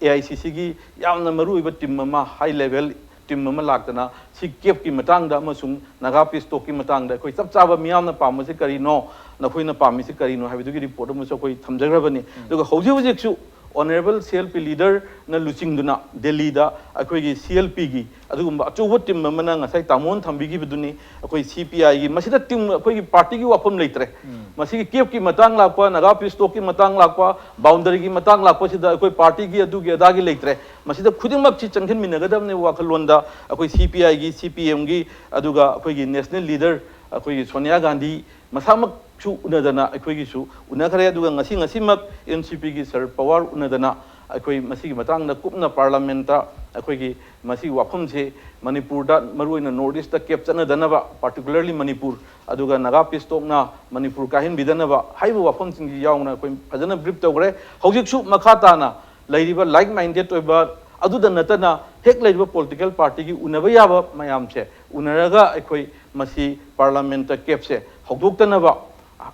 ꯑꯦ ꯑꯥꯏ ꯁꯤ ꯁꯤꯒꯤ ꯌꯥꯝꯅ ꯃꯔꯨꯑꯣꯏꯕ ꯇꯤꯝ ꯑꯃ, ꯍꯥꯏ ꯂꯦꯚꯦꯜ ꯇꯤꯝ ꯑꯃ ꯂꯥꯛꯇꯅ ꯁꯤ ꯀꯦꯞꯀꯤ ꯃꯇꯥꯡꯗ ꯑꯃꯁꯨꯡ ꯅꯥꯒꯥ ꯄꯤꯁ ꯇꯣꯛꯀꯤ ꯃꯇꯥꯡꯗ ꯑꯩꯈꯣꯏ ꯆꯞ ꯆꯥꯕ ꯃꯤꯌꯥꯝꯅ ꯄꯥꯝꯕꯁꯤ ꯀꯔꯤꯅꯣ, ꯅꯈꯣꯏꯅ ꯄꯥꯝꯃꯤꯁꯤ ꯀꯔꯤꯅꯣ ꯍꯥꯏꯕꯗꯨꯒꯤ ꯔꯤꯄꯣꯔꯠ ꯑꯃꯁꯨ ꯑꯩꯈꯣꯏ ꯊꯝꯖꯈ꯭ꯔꯕꯅꯤ꯫ ꯑꯗꯨꯒ ꯍꯧꯖꯤꯛ ꯍꯧꯖꯤꯛꯁꯨ ꯑꯣꯅꯔꯦꯕꯜ ꯁꯤ ꯑꯦꯜ ꯄꯤ ꯂꯤꯗꯔꯅ ꯂꯨꯆꯤꯡꯗꯨꯅ ꯗꯦꯜꯂꯤꯗ ꯑꯩꯈꯣꯏꯒꯤ ꯁꯤ ꯑꯦꯜ ꯄꯤꯒꯤ ꯑꯗꯨꯒꯨꯝꯕ ꯑꯆꯧꯕ ꯇꯤꯝ ꯑꯃꯅ ꯉꯁꯥꯏ ꯇꯥꯃꯣꯅ ꯊꯝꯕꯤꯈꯤꯕꯗꯨꯅꯤ꯫ ꯑꯩꯈꯣꯏ ꯁꯤ ꯄꯤ ꯑꯥꯏꯒꯤ, ꯃꯁꯤꯗ ꯇꯤꯝ, ꯑꯩꯈꯣꯏꯒꯤ ꯄꯥꯔꯇꯤꯒꯤ ꯋꯥꯐꯝ ꯂꯩꯇ꯭ꯔꯦ꯫ ꯃꯁꯤꯒꯤ ꯀꯦꯞꯀꯤ ꯃꯇꯥꯡ ꯂꯥꯛꯄ, ꯅꯥꯒꯥ ꯄꯤꯁ ꯇꯣꯛꯀꯤ ꯃꯇꯥꯡ ꯂꯥꯛꯄ, ꯕꯥꯎꯟꯗꯔꯤꯒꯤ ꯃꯇꯥꯡ ꯂꯥꯛꯄꯁꯤꯗ ꯑꯩꯈꯣꯏ ꯄꯥꯔꯇꯤꯒꯤ ꯑꯗꯨꯒꯤ ꯑꯗꯥꯒꯤ ꯂꯩꯇ꯭ꯔꯦ꯫ ꯃꯁꯤꯗ ꯈꯨꯗꯤꯡꯃꯛꯁꯤ ꯆꯪꯁꯤꯟꯃꯤꯟꯅꯒꯗꯕꯅꯦ ꯋꯥꯈꯜꯂꯣꯟꯗ꯫ ꯑꯩꯈꯣꯏ ꯁꯤ ꯄꯤ ꯑꯥꯏꯒꯤ, ꯁꯤ ꯄꯤ ꯑꯦꯝꯒꯤ, ꯑꯗꯨꯒ ꯑꯩꯈꯣꯏꯒꯤ ꯅꯦꯁꯅꯦꯜ ꯂꯤꯗꯔ ꯑꯩꯈꯣꯏꯒꯤ ꯁꯣꯅꯤꯌꯥ ꯒꯥꯟꯙꯤ ꯃꯁꯥꯃꯛꯁꯨ ꯎꯅꯗꯅ ꯑꯩꯈꯣꯏꯒꯤꯁꯨ ꯎꯅꯈ꯭ꯔꯦ꯫ ꯑꯗꯨꯒ ꯉꯁꯤ, ꯉꯁꯤꯃꯛ ꯑꯦꯟ ꯁꯤ ꯄꯤꯒꯤ ꯁꯔꯗ ꯄꯋꯥꯔ ꯎꯅꯗꯅ ꯑꯩꯈꯣꯏ ꯃꯁꯤꯒꯤ ꯃꯇꯥꯡꯗ ꯀꯨꯞꯅ ꯄꯥꯔꯂꯥꯃꯦꯟꯠꯇ ꯑꯩꯈꯣꯏꯒꯤ ꯃꯁꯤꯒꯤ ꯋꯥꯐꯝꯁꯦ ꯃꯅꯤꯄꯨꯔꯗ, ꯃꯔꯨꯑꯣꯏꯅ ꯅꯣꯔꯠ ꯏꯁꯇ ꯀꯦꯞ ꯆꯠꯅꯗꯅꯕ, ꯄꯥꯔꯇꯤꯀꯨꯂꯔꯂꯤ ꯃꯅꯤꯄꯨꯔ, ꯑꯗꯨꯒ ꯅꯥꯒꯥ ꯄꯤꯁ ꯇꯣꯛꯅ ꯃꯅꯤꯄꯨꯔ ꯀꯥꯏꯍꯟꯕꯤꯗꯅꯕ ꯍꯥꯏꯔꯤꯕ ꯋꯥꯐꯝꯁꯤꯡꯁꯤ ꯌꯥꯎꯅ ꯑꯩꯈꯣꯏ ꯐꯖꯅ ꯕ꯭ꯔꯤꯐ ꯇꯧꯈ꯭ꯔꯦ꯫ ꯍꯧꯖꯤꯛꯁꯨ ꯃꯈꯥ ꯇꯥꯅ ꯂꯩꯔꯤꯕ ꯂꯥꯏꯛ ꯃꯥꯏꯟꯗꯦꯠ ꯑꯣꯏꯕ, ꯑꯗꯨꯗ ꯅꯠꯇꯅ ꯍꯦꯛ ꯂꯩꯔꯤꯕ ꯄꯣꯂꯤꯇꯤꯀꯦꯜ ꯄꯥꯔꯇꯤꯒꯤ ꯎꯅꯕ ꯌꯥꯕ ꯃꯌꯥꯝꯁꯦ ꯎꯅꯔꯒ ꯑꯩꯈꯣꯏ ꯃꯁꯤ ꯄꯥꯔꯂꯥꯃꯦꯟꯠꯇ ꯀꯦꯞꯁꯦ ꯍꯧꯗꯣꯛꯇꯅꯕ,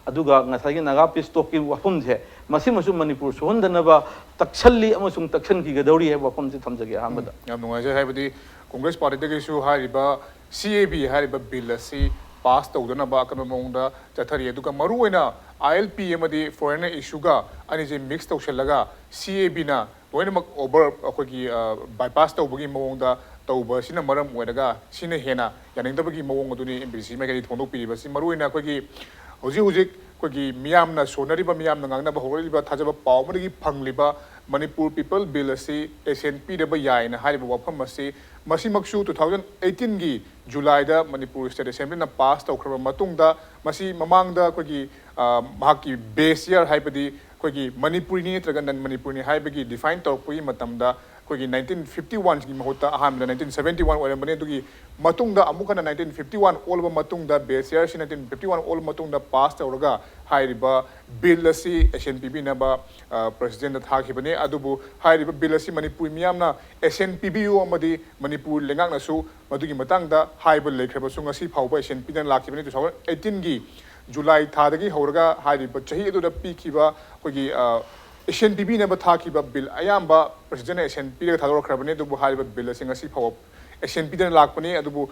ꯑꯗꯨꯒ ꯉꯁꯥꯏꯒꯤ ꯅꯥꯒꯥ ꯄꯤꯁ ꯇꯣꯛꯀꯤ ꯋꯥꯐꯝꯁꯦ, ꯃꯁꯤꯃꯁꯨ ꯃꯅꯤꯄꯨꯔ ꯁꯣꯛꯍꯟꯗꯅꯕ ꯇꯛꯁꯜꯂꯤ ꯑꯃꯁꯨꯡ ꯇꯛꯁꯟꯈꯤꯒꯗꯧꯔꯤ ꯍꯥꯏꯕ ꯋꯥꯐꯝꯁꯦ ꯊꯝꯖꯒꯦ ꯑꯍꯥꯟꯕꯗ꯫ ꯌꯥꯝ ꯅꯨꯡꯉꯥꯏꯖꯩ꯫ ꯍꯥꯏꯕꯗꯤ ꯀꯣꯡꯒ꯭ꯔꯦꯁ ꯄꯥꯔꯇꯤꯗꯒꯤꯁꯨ ꯍꯥꯏꯔꯤꯕ ꯁꯤ ꯑꯦ ꯕꯤ ꯍꯥꯏꯔꯤꯕ ꯕꯤꯜ ꯑꯁꯤ ꯄꯥꯁ ꯇꯧꯗꯅꯕ ꯑꯀꯟꯕ ꯃꯑꯣꯡꯗ ꯆꯠꯊꯔꯤ꯫ ꯑꯗꯨꯒ ꯃꯔꯨꯑꯣꯏꯅ ꯑꯥꯏ ꯑꯦꯜ ꯄꯤ ꯑꯃꯗꯤ ꯐꯣꯔꯦꯟꯅꯔ ꯏꯁꯨꯒ ꯑꯅꯤꯁꯦ ꯃꯤꯛꯁ ꯇꯧꯁꯤꯜꯂꯒ ꯁꯤ ꯑꯦ ꯕꯤꯅ ꯂꯣꯏꯅꯃꯛ ꯑꯣꯚꯔ ꯑꯩꯈꯣꯏꯒꯤ ꯕꯥꯏꯄꯥꯁ ꯇꯧꯕꯒꯤ ꯃꯑꯣꯡꯗ ꯇꯧꯕꯁꯤꯅ ꯃꯔꯝ ꯑꯣꯏꯔꯒ ꯁꯤꯅ ꯍꯦꯟꯅ ꯌꯥꯅꯤꯡꯗꯕꯒꯤ ꯃꯑꯣꯡ ꯑꯗꯨꯅꯤ ꯑꯦꯝ ꯕꯤ ꯁꯤ ꯁꯤ ꯃꯥꯏꯀꯩꯗꯒꯤ ꯐꯣꯡꯗꯣꯛꯄꯤꯔꯤꯕꯁꯤ꯫ ꯃꯔꯨꯑꯣꯏꯅ ꯑꯩꯈꯣꯏꯒꯤ ꯍꯧꯖꯤꯛ ꯍꯧꯖꯤꯛ ꯑꯩꯈꯣꯏꯒꯤ ꯃꯤꯌꯥꯝꯅ ꯁꯣꯟꯅꯔꯤꯕ, ꯃꯤꯌꯥꯝꯅ ꯉꯥꯡꯅꯕ ꯍꯧꯔꯛꯂꯤꯕ, ꯊꯥꯖꯕ ꯄꯥꯎ ꯑꯃꯗꯒꯤ ꯐꯪꯂꯤꯕ ꯃꯅꯤꯄꯨꯔ ꯄꯤꯄꯜ ꯕꯤꯜ ꯑꯁꯤ ꯑꯦꯁꯦꯟ ꯄꯤꯗꯕ ꯌꯥꯏꯅ ꯍꯥꯏꯔꯤꯕ ꯋꯥꯐꯝ ꯑꯁꯤ, ꯃꯁꯤꯃꯛꯁꯨ ꯇꯨ ꯊꯥꯎꯖꯟ ꯑꯩꯠꯇꯤꯟꯒꯤ ꯖꯨꯂꯥꯏꯗ ꯃꯅꯤꯄꯨꯔ ꯁ꯭ꯇꯦꯠ ꯑꯦꯁꯦꯝꯕ꯭ꯂꯤꯅ ꯄꯥꯁ ꯇꯧꯈ꯭ꯔꯕ ꯃꯇꯨꯡꯗ, ꯃꯁꯤ ꯃꯃꯥꯡꯗ ꯑꯩꯈꯣꯏꯒꯤ, ꯑ, ꯃꯍꯥꯛꯀꯤ ꯕꯦꯁ ꯌꯔ ꯍꯥꯏꯕꯗꯤ ꯑꯩꯈꯣꯏꯒꯤ ꯃꯅꯤꯄꯨꯔꯤꯅꯤ ꯅꯠꯇ꯭ꯔꯒ ꯅꯟ ꯃꯅꯤꯄꯨꯔꯤꯅꯤ ꯍꯥꯏꯕꯒꯤ ꯗꯤꯐꯥꯏꯟ ꯇꯧꯔꯛꯄꯒꯤ ꯃꯇꯝꯗ ꯑꯩꯈꯣꯏꯒꯤ ꯅꯥꯏꯟꯇꯤꯟ ꯐꯤꯐꯇꯤ ꯋꯥꯟꯒꯤ ꯃꯍꯨꯠꯇ ꯑꯍꯥꯟꯕꯗ ꯅꯥꯏꯟꯇꯤꯟ ꯁꯕꯦꯟꯇꯤ ꯋꯥꯟ ꯑꯣꯏꯔꯝꯕꯅꯤ꯫ ꯑꯗꯨꯒꯤ ꯃꯇꯨꯡꯗ ꯑꯃꯨꯛ ꯍꯟꯅ ꯅꯥꯏꯟꯇꯤꯟ ꯐꯤꯐꯇꯤ ꯋꯥꯟ ꯑꯣꯜꯂꯕ ꯃꯇꯨꯡꯗ, ꯕꯦꯁ ꯌꯔꯁꯤ ꯅꯥꯏꯟꯇꯤꯟ ꯐꯤꯐꯇꯤ ꯋꯥꯟ ꯑꯣꯜꯂꯕ ꯃꯇꯨꯡꯗ ꯄꯥꯁ ꯇꯧꯔꯒ ꯍꯥꯏꯔꯤꯕ ꯕꯤꯜ ꯑꯁꯤ ꯑꯦꯁꯦꯟ ꯄꯤꯕꯤꯅꯕ, ꯑ, ꯄ꯭ꯔꯦꯁꯤꯗꯦꯟꯗ ꯊꯥꯈꯤꯕꯅꯤ꯫ ꯑꯗꯨꯕꯨ ꯍꯥꯏꯔꯤꯕ ꯕꯤꯜ ꯑꯁꯤ ꯃꯅꯤꯄꯨꯔ ꯃꯤꯌꯥꯝꯅ ꯑꯦꯁꯦꯟ ꯄꯤꯕꯤꯌꯨ ꯑꯃꯗꯤ ꯃꯅꯤꯄꯨꯔ ꯂꯩꯉꯥꯛꯅꯁꯨ ꯃꯗꯨꯒꯤ ꯃꯇꯥꯡꯗ ꯍꯥꯏꯕ ꯂꯩꯈ꯭ꯔꯕꯁꯨ, ꯉꯁꯤ ꯐꯥꯎꯕ ꯑꯦꯁꯦꯟ ꯄꯤꯗꯅ ꯂꯥꯛꯈꯤꯕꯅꯤ꯫ ꯇꯨ ꯊꯥꯎꯖꯟ ꯑꯩꯠꯇꯤꯟꯒꯤ ꯖꯨꯂꯥꯏ ꯊꯥꯗꯒꯤ ꯍꯧꯔꯒ ꯍꯥꯏꯔꯤꯕ ꯆꯍꯤ ꯑꯗꯨꯗ ꯄꯤꯈꯤꯕ ꯑꯩꯈꯣꯏꯒꯤ, ꯑ, ꯑꯦꯁꯦꯟ ꯄꯤꯕꯤꯅꯕ ꯊꯥꯈꯤꯕ ꯕꯤꯜ ꯑꯌꯥꯝꯕ ꯄ꯭ꯔꯦꯁꯤꯗꯦꯟꯅ ꯑꯦꯁꯦꯟ ꯄꯤꯔꯒ ꯊꯥꯗꯣꯔꯛꯈ꯭ꯔꯕꯅꯤ꯫ ꯑꯗꯨꯕꯨ ꯍꯥꯏꯔꯤꯕ ꯕꯤꯜ ꯑꯁꯤ ꯉꯁꯤ ꯐꯥꯎꯕ ꯑꯦꯁꯦꯟ ꯄꯤꯗꯅ ꯂꯥꯛꯄꯅꯤ꯫ ꯑꯗꯨꯕꯨ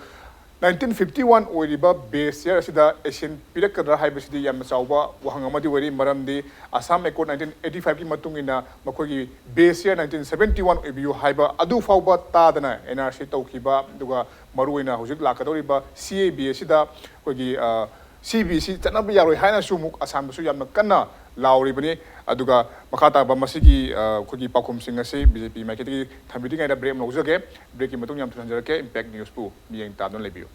ꯅꯥꯏꯟꯇꯤꯟ ꯐꯤꯐꯇꯤ ꯋꯥꯟ ꯑꯣꯏꯔꯤꯕ ꯕꯦꯁ ꯌꯔ ꯑꯁꯤꯗ ꯑꯦꯁꯦꯟ ꯄꯤꯔꯛꯀꯗ꯭ꯔꯥ ꯍꯥꯏꯕꯁꯤꯗꯤ ꯌꯥꯝꯅ ꯆꯥꯎꯕ ꯋꯥꯍꯪ ꯑꯃꯗꯤ ꯑꯣꯏꯔꯤ꯫ ꯃꯔꯝꯗꯤ ꯑꯁꯥꯝ ꯑꯦꯀꯣꯔꯗ ꯅꯥꯏꯟꯇꯤꯟ ꯑꯩꯠꯇꯤ ꯐꯥꯏꯚꯀꯤ ꯃꯇꯨꯡ ꯏꯟꯅ ꯃꯈꯣꯏꯒꯤ ꯕꯦꯁ ꯌꯔ ꯅꯥꯏꯟꯇꯤꯟ ꯁꯕꯦꯟꯇꯤ ꯋꯥꯟ ꯑꯣꯏꯕꯤꯌꯨ ꯍꯥꯏꯕ ꯑꯗꯨ ꯐꯥꯎꯕ ꯇꯥꯗꯅ ꯑꯦꯟ ꯑꯥꯔ ꯁꯤ ꯇꯧꯈꯤꯕ, ꯑꯗꯨꯒ ꯃꯔꯨꯑꯣꯏꯅ ꯍꯧꯖꯤꯛ ꯂꯥꯛꯀꯗꯧꯔꯤꯕ ꯁꯤ ꯑꯦ ꯕꯤ ꯑꯁꯤꯗ ꯑꯩꯈꯣꯏꯒꯤ, ꯑ, ꯁꯤ ꯕꯤ ꯁꯤ ꯆꯠꯅꯕ ꯌꯥꯔꯣꯏ ꯍꯥꯏꯅꯁꯨ ꯑꯃꯨꯛ ꯑꯁꯥꯝꯗꯁꯨ ꯌꯥꯝꯅ ꯀꯟꯅ ꯂꯥꯎꯔꯤꯕꯅꯤ꯫ ꯑꯗꯨꯒ ꯃꯈꯥ ꯇꯥꯕ ꯃꯁꯤꯒꯤ, ꯑ, ꯑꯩꯈꯣꯏꯒꯤ ꯄꯥꯎꯈꯨꯝꯁꯤꯡ ꯑꯁꯤ ꯕꯤ ꯖꯦ ꯄꯤ ꯃꯥꯏꯀꯩꯗꯒꯤ ꯊꯝꯕꯤꯗ꯭ꯔꯤꯉꯩꯗ ꯕ꯭ꯔꯦꯛ ꯑꯃ ꯂꯧꯖꯒꯦ꯫ ꯕ꯭ꯔꯦꯛꯀꯤ ꯃꯇꯨꯡ ꯌꯥꯝ ꯊꯨꯅ ꯍꯟꯖꯔꯛꯀꯦ꯫ ꯏꯝꯄꯦꯛ ꯅ꯭ꯌꯨꯁꯄꯨ ꯃꯤꯠꯌꯦꯡ ꯇꯥꯗꯨꯅ ꯂꯩꯕꯤꯌꯨ꯫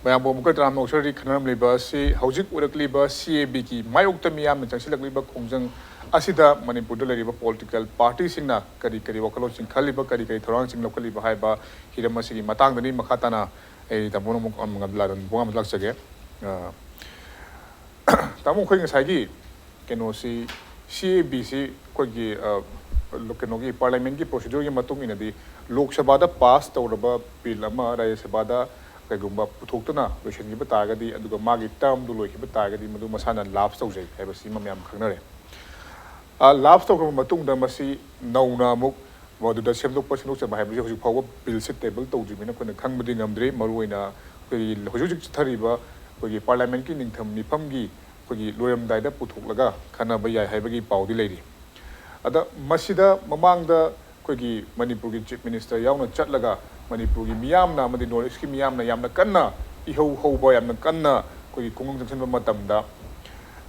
ꯃꯌꯥꯝꯕꯨ ꯑꯃꯨꯛꯀ ꯇꯔꯥꯝꯅ ꯑꯣꯛꯆꯔꯤ꯫ ꯈꯟꯅꯔꯝꯂꯤꯕ ꯑꯁꯤ ꯍꯧꯖꯤꯛ ꯑꯣꯏꯔꯛꯂꯤꯕ ꯁꯤ ꯑꯦ ꯕꯤꯒꯤ ꯃꯥꯌꯣꯛꯇ ꯃꯤꯌꯥꯝꯅ ꯆꯪꯁꯤꯜꯂꯛꯂꯤꯕ ꯈꯣꯡꯖꯪ ꯑꯁꯤꯗ ꯃꯅꯤꯄꯨꯔꯗ ꯂꯩꯔꯤꯕ ꯄꯣꯂꯤꯇꯤꯀꯦꯜ ꯄꯥꯔꯇꯤꯁꯤꯡꯅ ꯀꯔꯤ ꯀꯔꯤ ꯋꯥꯈꯜꯂꯣꯟꯁꯤꯡ ꯈꯜꯂꯤꯕ, ꯀꯔꯤ ꯀꯔꯤ ꯊꯧꯔꯥꯡꯁꯤꯡ ꯂꯧꯈꯠꯂꯤꯕ ꯍꯥꯏꯕ ꯍꯤꯔꯝ ꯑꯁꯤꯒꯤ ꯃꯇꯥꯡꯗꯅꯤ꯫ ꯃꯈꯥ ꯇꯥꯅ ꯑꯩ ꯇꯥꯃꯣ ꯑꯃꯨꯛ, ꯑꯃꯨꯛ ꯂꯥꯛꯆꯒꯦ꯫ ꯑ, ꯇꯥꯃꯣ, ꯑꯩꯈꯣꯏ ꯉꯁꯥꯏꯒꯤ ꯀꯩꯅꯣꯁꯤ, ꯁꯤ ꯑꯦ ꯕꯤꯁꯤ ꯑꯩꯈꯣꯏꯒꯤ, ꯑ, ꯀꯩꯅꯣꯒꯤ ꯄꯥꯔꯂꯤꯌꯥꯃꯦꯟꯒꯤ ꯄ꯭ꯔꯣꯁꯤꯗ꯭ꯌꯨꯔꯒꯤ ꯃꯇꯨꯡ ꯏꯟꯅꯗꯤ ꯂꯣꯛ ꯁꯚꯥꯗ ꯄꯥꯁ ꯇꯧꯔꯕ ꯕꯤꯜ ꯑꯃ ꯔꯥꯖ꯭ꯌ ꯁꯚꯥꯗ ꯀꯩꯒꯨꯝꯕ ꯄꯨꯊꯣꯛꯇꯨꯅ ꯂꯣꯏꯁꯤꯟꯈꯤꯕ ꯇꯥꯔꯒꯗꯤ, ꯑꯗꯨꯒ ꯃꯥꯒꯤ ꯇꯔꯝꯗꯨ ꯂꯣꯏꯈꯤꯕ ꯇꯥꯔꯒꯗꯤ, ꯃꯗꯨ ꯃꯁꯥꯅ ꯂꯥꯞꯁ ꯇꯧꯖꯩ ꯍꯥꯏꯕꯁꯤ ꯑꯃ ꯃꯌꯥꯝ ꯈꯪꯅꯔꯦ꯫ ꯑ, ꯂꯥꯞꯁ ꯇꯧꯈ꯭ꯔꯕ ꯃꯇꯨꯡꯗ ꯃꯁꯤ ꯅꯧꯅ ꯑꯃꯨꯛ ꯃꯗꯨꯗ ꯁꯦꯝꯗꯣꯛꯄ ꯁꯦꯝꯗꯣꯛꯆꯕ ꯍꯥꯏꯕꯁꯤ ꯍꯧꯖꯤꯛ ꯐꯥꯎꯕ ꯕꯤꯜꯁꯦ ꯇꯦꯕꯜ ꯇꯧꯗ꯭ꯔꯤꯕꯅꯤꯅ ꯑꯩꯈꯣꯏꯅ ꯈꯪꯕꯗꯤ ꯉꯝꯗ꯭ꯔꯤ꯫ ꯃꯔꯨꯑꯣꯏꯅ ꯑꯩꯈꯣꯏꯒꯤ ꯍꯧꯖꯤꯛ ꯍꯧꯖꯤꯛ ꯆꯠꯊꯔꯤꯕ ꯑꯩꯈꯣꯏꯒꯤ ꯄꯥꯔꯂꯤꯌꯥꯃꯦꯟꯠꯀꯤ ꯅꯤꯡꯊꯝ ꯃꯤꯐꯝꯒꯤ ꯑꯩꯈꯣꯏꯒꯤ ꯂꯣꯏꯔꯝꯗꯥꯏꯗ ꯄꯨꯊꯣꯛꯂꯒ ꯈꯟꯅꯕ ꯌꯥꯏ ꯍꯥꯏꯕꯒꯤ ꯄꯥꯎꯗꯤ ꯂꯩꯔꯤ꯫ ꯑꯗ ꯃꯁꯤꯗ ꯃꯃꯥꯡꯗ ꯑꯩꯈꯣꯏꯒꯤ ꯃꯅꯤꯄꯨꯔꯒꯤ ꯆꯤꯐ ꯃꯤꯅꯤꯁꯇꯔ ꯌꯥꯎꯅ ꯆꯠꯂꯒ ꯃꯅꯤꯄꯨꯔꯒꯤ ꯃꯤꯌꯥꯝꯅ ꯑꯃꯗꯤ ꯅꯣꯔꯠ ꯏꯁꯀꯤ ꯃꯤꯌꯥꯝꯅ ꯌꯥꯝꯅ ꯀꯟꯅ ꯏꯍꯧ ꯍꯧꯕ, ꯌꯥꯝꯅ ꯀꯟꯅ ꯑꯩꯈꯣꯏꯒꯤ ꯈꯨꯡꯒꯪ ꯆꯪꯁꯤꯟꯕ ꯃꯇꯝꯗ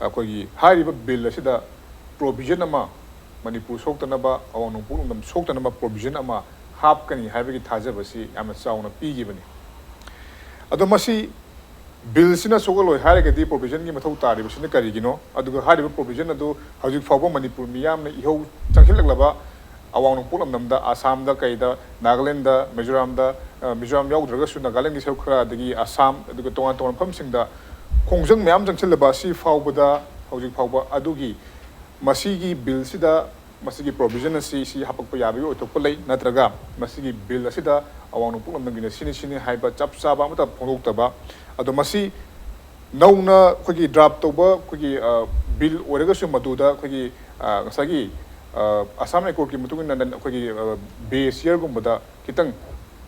ꯑꯩꯈꯣꯏꯒꯤ ꯍꯥꯏꯔꯤꯕ ꯕꯤꯜ ꯑꯁꯤꯗ ꯄ꯭ꯔꯣꯚꯤꯖꯟ ꯑꯃ, ꯃꯅꯤꯄꯨꯔ ꯁꯣꯛꯇꯅꯕ, ꯑꯋꯥꯡ ꯅꯣꯡꯄꯣꯛ ꯂꯝꯗꯝ ꯁꯣꯛꯇꯅꯕ ꯄ꯭ꯔꯣꯚꯤꯖꯟ ꯑꯃ ꯍꯥꯞꯀꯅꯤ ꯍꯥꯏꯕꯒꯤ ꯊꯥꯖꯕꯁꯤ ꯌꯥꯝꯅ ꯆꯥꯎꯅ ꯄꯤꯈꯤꯕꯅꯤ꯫ ꯑꯗꯣ ꯃꯁꯤ ꯕꯤꯜꯁꯤꯅ ꯁꯣꯛꯍꯜꯂꯣꯏ ꯍꯥꯏꯔꯒꯗꯤ ꯄ꯭ꯔꯣꯚꯤꯖꯟꯒꯤ ꯃꯊꯧ ꯇꯥꯔꯤꯕꯁꯤꯅ ꯀꯔꯤꯒꯤꯅꯣ? ꯑꯗꯨꯒ ꯍꯥꯏꯔꯤꯕ ꯄ꯭ꯔꯣꯚꯤꯖꯟ ꯑꯗꯨ ꯍꯧꯖꯤꯛ ꯐꯥꯎꯕ ꯃꯅꯤꯄꯨꯔ ꯃꯤꯌꯥꯝꯅ ꯏꯍꯧ ꯆꯪꯁꯤꯜꯂꯛꯂꯕ ꯑꯋꯥꯡ ꯅꯣꯡꯄꯣꯛ ꯂꯝꯗꯝꯗ, ꯑꯁꯥꯝꯗ, ꯀꯩꯗ, ꯅꯥꯒꯥꯂꯦꯟꯗ, ꯃꯤꯖꯣꯔꯥꯝꯗ, ꯑ, ꯃꯤꯖꯣꯔꯥꯝ ꯌꯥꯎꯗ꯭ꯔꯒꯁꯨ ꯅꯥꯒꯥꯂꯦꯟꯒꯤ ꯁꯔꯨꯛ ꯈꯔ, ꯑꯗꯒꯤ ꯑꯁꯥꯝ, ꯑꯗꯨꯒ ꯇꯣꯉꯥꯟ ꯇꯣꯉꯥꯟꯕ ꯃꯐꯝꯁꯤꯡꯗ ꯈꯣꯡꯖꯪ ꯃꯌꯥꯝ ꯆꯪꯁꯤꯜꯂꯕ ꯑꯁꯤ ꯐꯥꯎꯕꯗ, ꯍꯧꯖꯤꯛ ꯐꯥꯎꯕ ꯑꯗꯨꯒꯤ ꯃꯁꯤꯒꯤ ꯕꯤꯜꯁꯤꯗ ꯃꯁꯤꯒꯤ ꯄ꯭ꯔꯣꯚꯤꯖꯟ ꯑꯁꯤ ꯁꯤ ꯍꯥꯄꯛꯄ ꯌꯥꯕꯒꯤ ꯑꯣꯏꯊꯣꯛꯄ ꯂꯩ, ꯅꯠꯇ꯭ꯔꯒ ꯃꯁꯤꯒꯤ ꯕꯤꯜ ꯑꯁꯤꯗ ꯑꯋꯥꯡ ꯅꯣꯡꯄꯣꯛ ꯂꯝꯗꯝꯒꯤꯅ ꯁꯤꯅꯤ ꯁꯤꯅꯤ ꯍꯥꯏꯕ ꯆꯞ ꯆꯥꯕ ꯑꯃꯠꯇ ꯐꯣꯡꯗꯣꯛꯇꯕ꯫ ꯑꯗꯣ ꯃꯁꯤ ꯅꯧꯅ ꯑꯩꯈꯣꯏꯒꯤ ꯗ꯭ꯔꯥꯐ ꯇꯧꯕ ꯑꯩꯈꯣꯏꯒꯤ, ꯑ, ꯕꯤꯜ ꯑꯣꯏꯔꯒꯁꯨ ꯃꯗꯨꯗ ꯑꯩꯈꯣꯏꯒꯤ, ꯑ, ꯉꯁꯥꯏꯒꯤ, ꯑ, ꯑꯁꯥꯝ ꯑꯦꯀꯣꯔꯗꯀꯤ ꯃꯇꯨꯡ ꯏꯟꯅ ꯑꯩꯈꯣꯏꯒꯤ, ꯑ, ꯕꯦꯁ ꯌꯔꯒꯨꯝꯕꯗ ꯈꯤꯇꯪ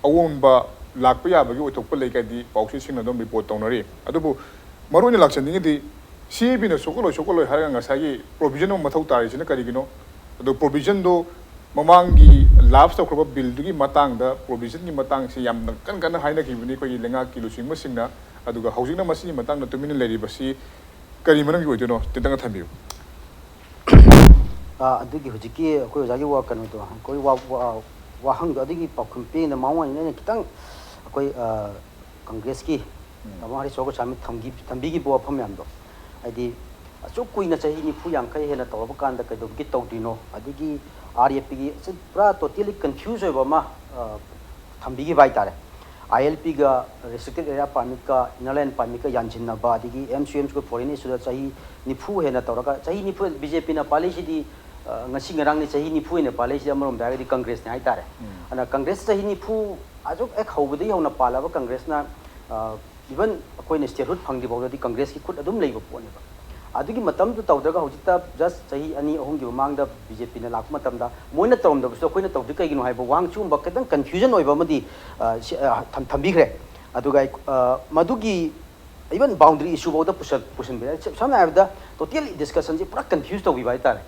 ꯑꯑꯣꯟꯕ ꯂꯥꯛꯄ ꯌꯥꯕꯒꯤ ꯑꯣꯏꯊꯣꯛꯄ ꯂꯩ ꯀꯥꯏꯗꯤ ꯄꯥꯎꯆꯦꯁꯤꯡꯅ ꯑꯗꯨꯝ ꯔꯤꯄꯣꯔꯠ ꯇꯧꯅꯔꯤ꯫ ꯑꯗꯨꯕꯨ ꯃꯔꯨꯑꯣꯏꯅ ꯂꯥꯛꯆꯅꯤꯡꯉꯤꯗꯤ ꯁꯤ ꯑꯦ ꯄꯤꯅ ꯁꯣꯛꯍꯜꯂꯣꯏ ꯁꯣꯛꯍꯜꯂꯣꯏ ꯍꯥꯏꯔꯒ ꯉꯁꯥꯏꯒꯤ ꯄ꯭ꯔꯣꯚꯤꯖꯟ ꯑꯃ ꯃꯊꯧ ꯇꯥꯔꯤꯁꯤꯅ ꯀꯔꯤꯒꯤꯅꯣ? ꯑꯗꯣ ꯄ꯭ꯔꯣꯚꯤꯖꯟꯗꯣ ꯃꯃꯥꯡꯒꯤ ꯂꯥꯞꯁ ꯇꯧꯈ꯭ꯔꯕ ꯕꯤꯜꯗꯨꯒꯤ ꯃꯇꯥꯡꯗ ꯄ꯭ꯔꯣꯚꯤꯖꯟꯒꯤ ꯃꯇꯥꯡꯁꯤ ꯌꯥꯝꯅ ꯀꯟ ꯀꯟꯅ ꯍꯥꯏꯅꯈꯤꯕꯅꯤ ꯑꯩꯈꯣꯏꯒꯤ ꯂꯩꯉꯥꯛꯀꯤ ꯂꯨꯆꯤꯡꯕꯁꯤꯡꯅ꯫ ꯑꯗꯨꯒ ꯍꯧꯖꯤꯛꯅ ꯃꯁꯤꯒꯤ ꯃꯇꯥꯡꯗ ꯇꯨꯃꯤꯟꯅ ꯂꯩꯔꯤꯕꯁꯤ ꯀꯔꯤ ꯃꯔꯝꯒꯤ ꯑꯣꯏꯗꯣꯏꯅꯣ? ꯇꯦꯟꯇꯛꯅ ꯊꯝꯕꯤꯌꯨ꯫ ꯑꯥ, ꯑꯗꯨꯒꯤ ꯍꯧꯖꯤꯛꯀꯤ ꯑꯩꯈꯣꯏ ꯑꯣꯖꯥꯒꯤ ꯋꯥ-, ꯀꯩꯅꯣꯗꯣ, ꯑꯩꯈꯣꯏ ꯋꯥ-, ꯋꯥ-, ꯋꯥꯍꯪꯗꯣ, ꯑꯗꯨꯒꯤ ꯄꯥꯎꯈꯨꯝ ꯄꯤꯅ ꯃꯑꯣꯡ ꯑꯣꯏꯅ ꯑꯩꯅ ꯈꯤꯇꯪ ꯑꯩꯈꯣꯏ, ꯑꯥ, ꯀꯪꯒ꯭ꯔꯦꯁꯀꯤ ꯇꯥꯃꯣ ꯍꯔꯤꯁ ꯒꯣꯁꯥꯃꯤ ꯊꯝꯈꯤ-, ꯊꯝꯕꯤꯈꯤꯕ ꯋꯥꯐꯝ ꯃꯌꯥꯝꯗꯣ, ꯍꯥꯏꯗꯤ ꯑꯁꯨꯛ ꯀꯨꯏꯅ ꯆꯍꯤ ꯅꯤꯐꯨ ꯌꯥꯡꯈꯩ ꯍꯦꯟꯅ ꯇꯧꯔꯕ ꯀꯥꯟꯗ ꯀꯩꯗꯧꯕꯒꯤ ꯇꯧꯗ꯭ꯔꯤꯅꯣ? ꯑꯗꯒꯤ ꯑꯥꯔ ꯑꯦꯐ ꯄꯤꯒꯤ ꯄꯨꯔꯥ ꯇꯣꯇꯦꯂꯤ ꯀꯟꯐ꯭ꯌꯨꯁ ꯑꯣꯏꯕ ꯑꯃ, ꯑꯥ, ꯊꯝꯕꯤꯈꯤꯕ ꯍꯥꯏꯇꯥꯔꯦ꯫ ꯑꯥꯏ ꯑꯦꯜ ꯄꯤꯒ ꯔꯦꯁꯇ꯭ꯔꯤꯛꯇꯦꯠ ꯑꯦꯔꯤꯌꯥ ꯄꯥꯔꯃꯤꯠꯀ ꯏꯅꯔ ꯂꯥꯏꯟ ꯄꯥꯔꯃꯤꯠꯀ ꯌꯥꯟꯁꯤꯟꯅꯕ, ꯑꯗꯒꯤ ꯑꯦꯝ ꯁꯤ ꯑꯦꯝꯁꯀ ꯐꯣꯔꯦꯟ ꯏꯁꯨꯗ ꯆꯍꯤ ꯅꯤꯐꯨ ꯍꯦꯟꯅ ꯇꯧꯔꯒ, ꯆꯍꯤ ꯅꯤꯐꯨ ꯕꯤ ꯖꯦ ꯄꯤꯅ ꯄꯥꯜꯂꯤꯁꯤꯗꯤ, ꯑ, ꯉꯁꯤ ꯉꯔꯥꯡꯅꯤ, ꯆꯍꯤ ꯅꯤꯐꯨ ꯍꯦꯟꯅ ꯄꯥꯜꯂꯤꯁꯤꯗꯤ ꯑꯃꯔꯣꯝꯗ ꯍꯥꯏꯔꯒꯗꯤ ꯀꯪꯒ꯭ꯔꯦꯁꯅꯤ ꯍꯥꯏꯇꯥꯔꯦ꯫ ꯑꯗꯨꯅ ꯀꯪꯒ꯭ꯔꯦꯁ ꯆꯍꯤ ꯅꯤꯐꯨ ꯑꯁꯨꯛ ꯍꯦꯛ ꯍꯧꯕꯗꯒꯤ ꯍꯧꯅ ꯄꯥꯜꯂꯕ ꯀꯪꯒ꯭ꯔꯦꯁꯅ, ꯑ, ꯏꯚꯟ ꯑꯩꯈꯣꯏꯅ ꯁ꯭ꯇꯦꯠꯍꯨꯗ ꯐꯪꯗ꯭ꯔꯤ ꯐꯥꯎꯗꯗꯤ ꯀꯪꯒ꯭ꯔꯦꯁꯀꯤ ꯈꯨꯠ ꯑꯗꯨꯝ ꯂꯩꯕ ꯄꯣꯠꯅꯦꯕ꯫ ꯑꯗꯨꯒꯤ ꯃꯇꯝꯗꯨ ꯇꯧꯗ꯭ꯔꯒ ꯍꯧꯖꯤꯛꯇ just ꯆꯍꯤ ꯑꯅꯤ ꯑꯍꯨꯝꯒꯤ ꯃꯃꯥꯡꯗ ꯕꯤ ꯖꯦ ꯄꯤꯅ ꯂꯥꯛꯄ ꯃꯇꯝꯗ ꯃꯣꯏꯅ ꯇꯧꯔꯝꯗꯕꯁꯨ ꯑꯩꯈꯣꯏꯅ ꯇꯧꯗ꯭ꯔꯤ ꯀꯩꯒꯤꯅꯣ ꯍꯥꯏꯕ ꯋꯥꯍꯪ, ꯁꯤꯒꯨꯝꯕ ꯈꯤꯇꯪ confusion ꯑꯣꯏꯕ ꯑꯃꯗꯤ, ꯑ, ꯁꯤ, ꯑ, ꯊꯝ-, ꯊꯝꯕꯤꯈ꯭ꯔꯦ꯫ ꯑꯗꯨꯒ ꯑꯩ, ꯑ, ꯃꯗꯨꯒꯤ even boundary issue ꯐꯥꯎꯗ ꯄꯨꯁꯜ-, ꯄꯨꯁꯤꯟꯕ ꯌꯥꯏ꯫ ꯁꯝ-, ꯁꯝꯅ ꯍꯥꯏꯔꯕꯗ totally discussion ꯁꯤ ꯄꯨꯔꯥ confuse ꯇꯧꯕꯤꯕ ꯍꯥꯏꯇꯥꯔꯦ꯫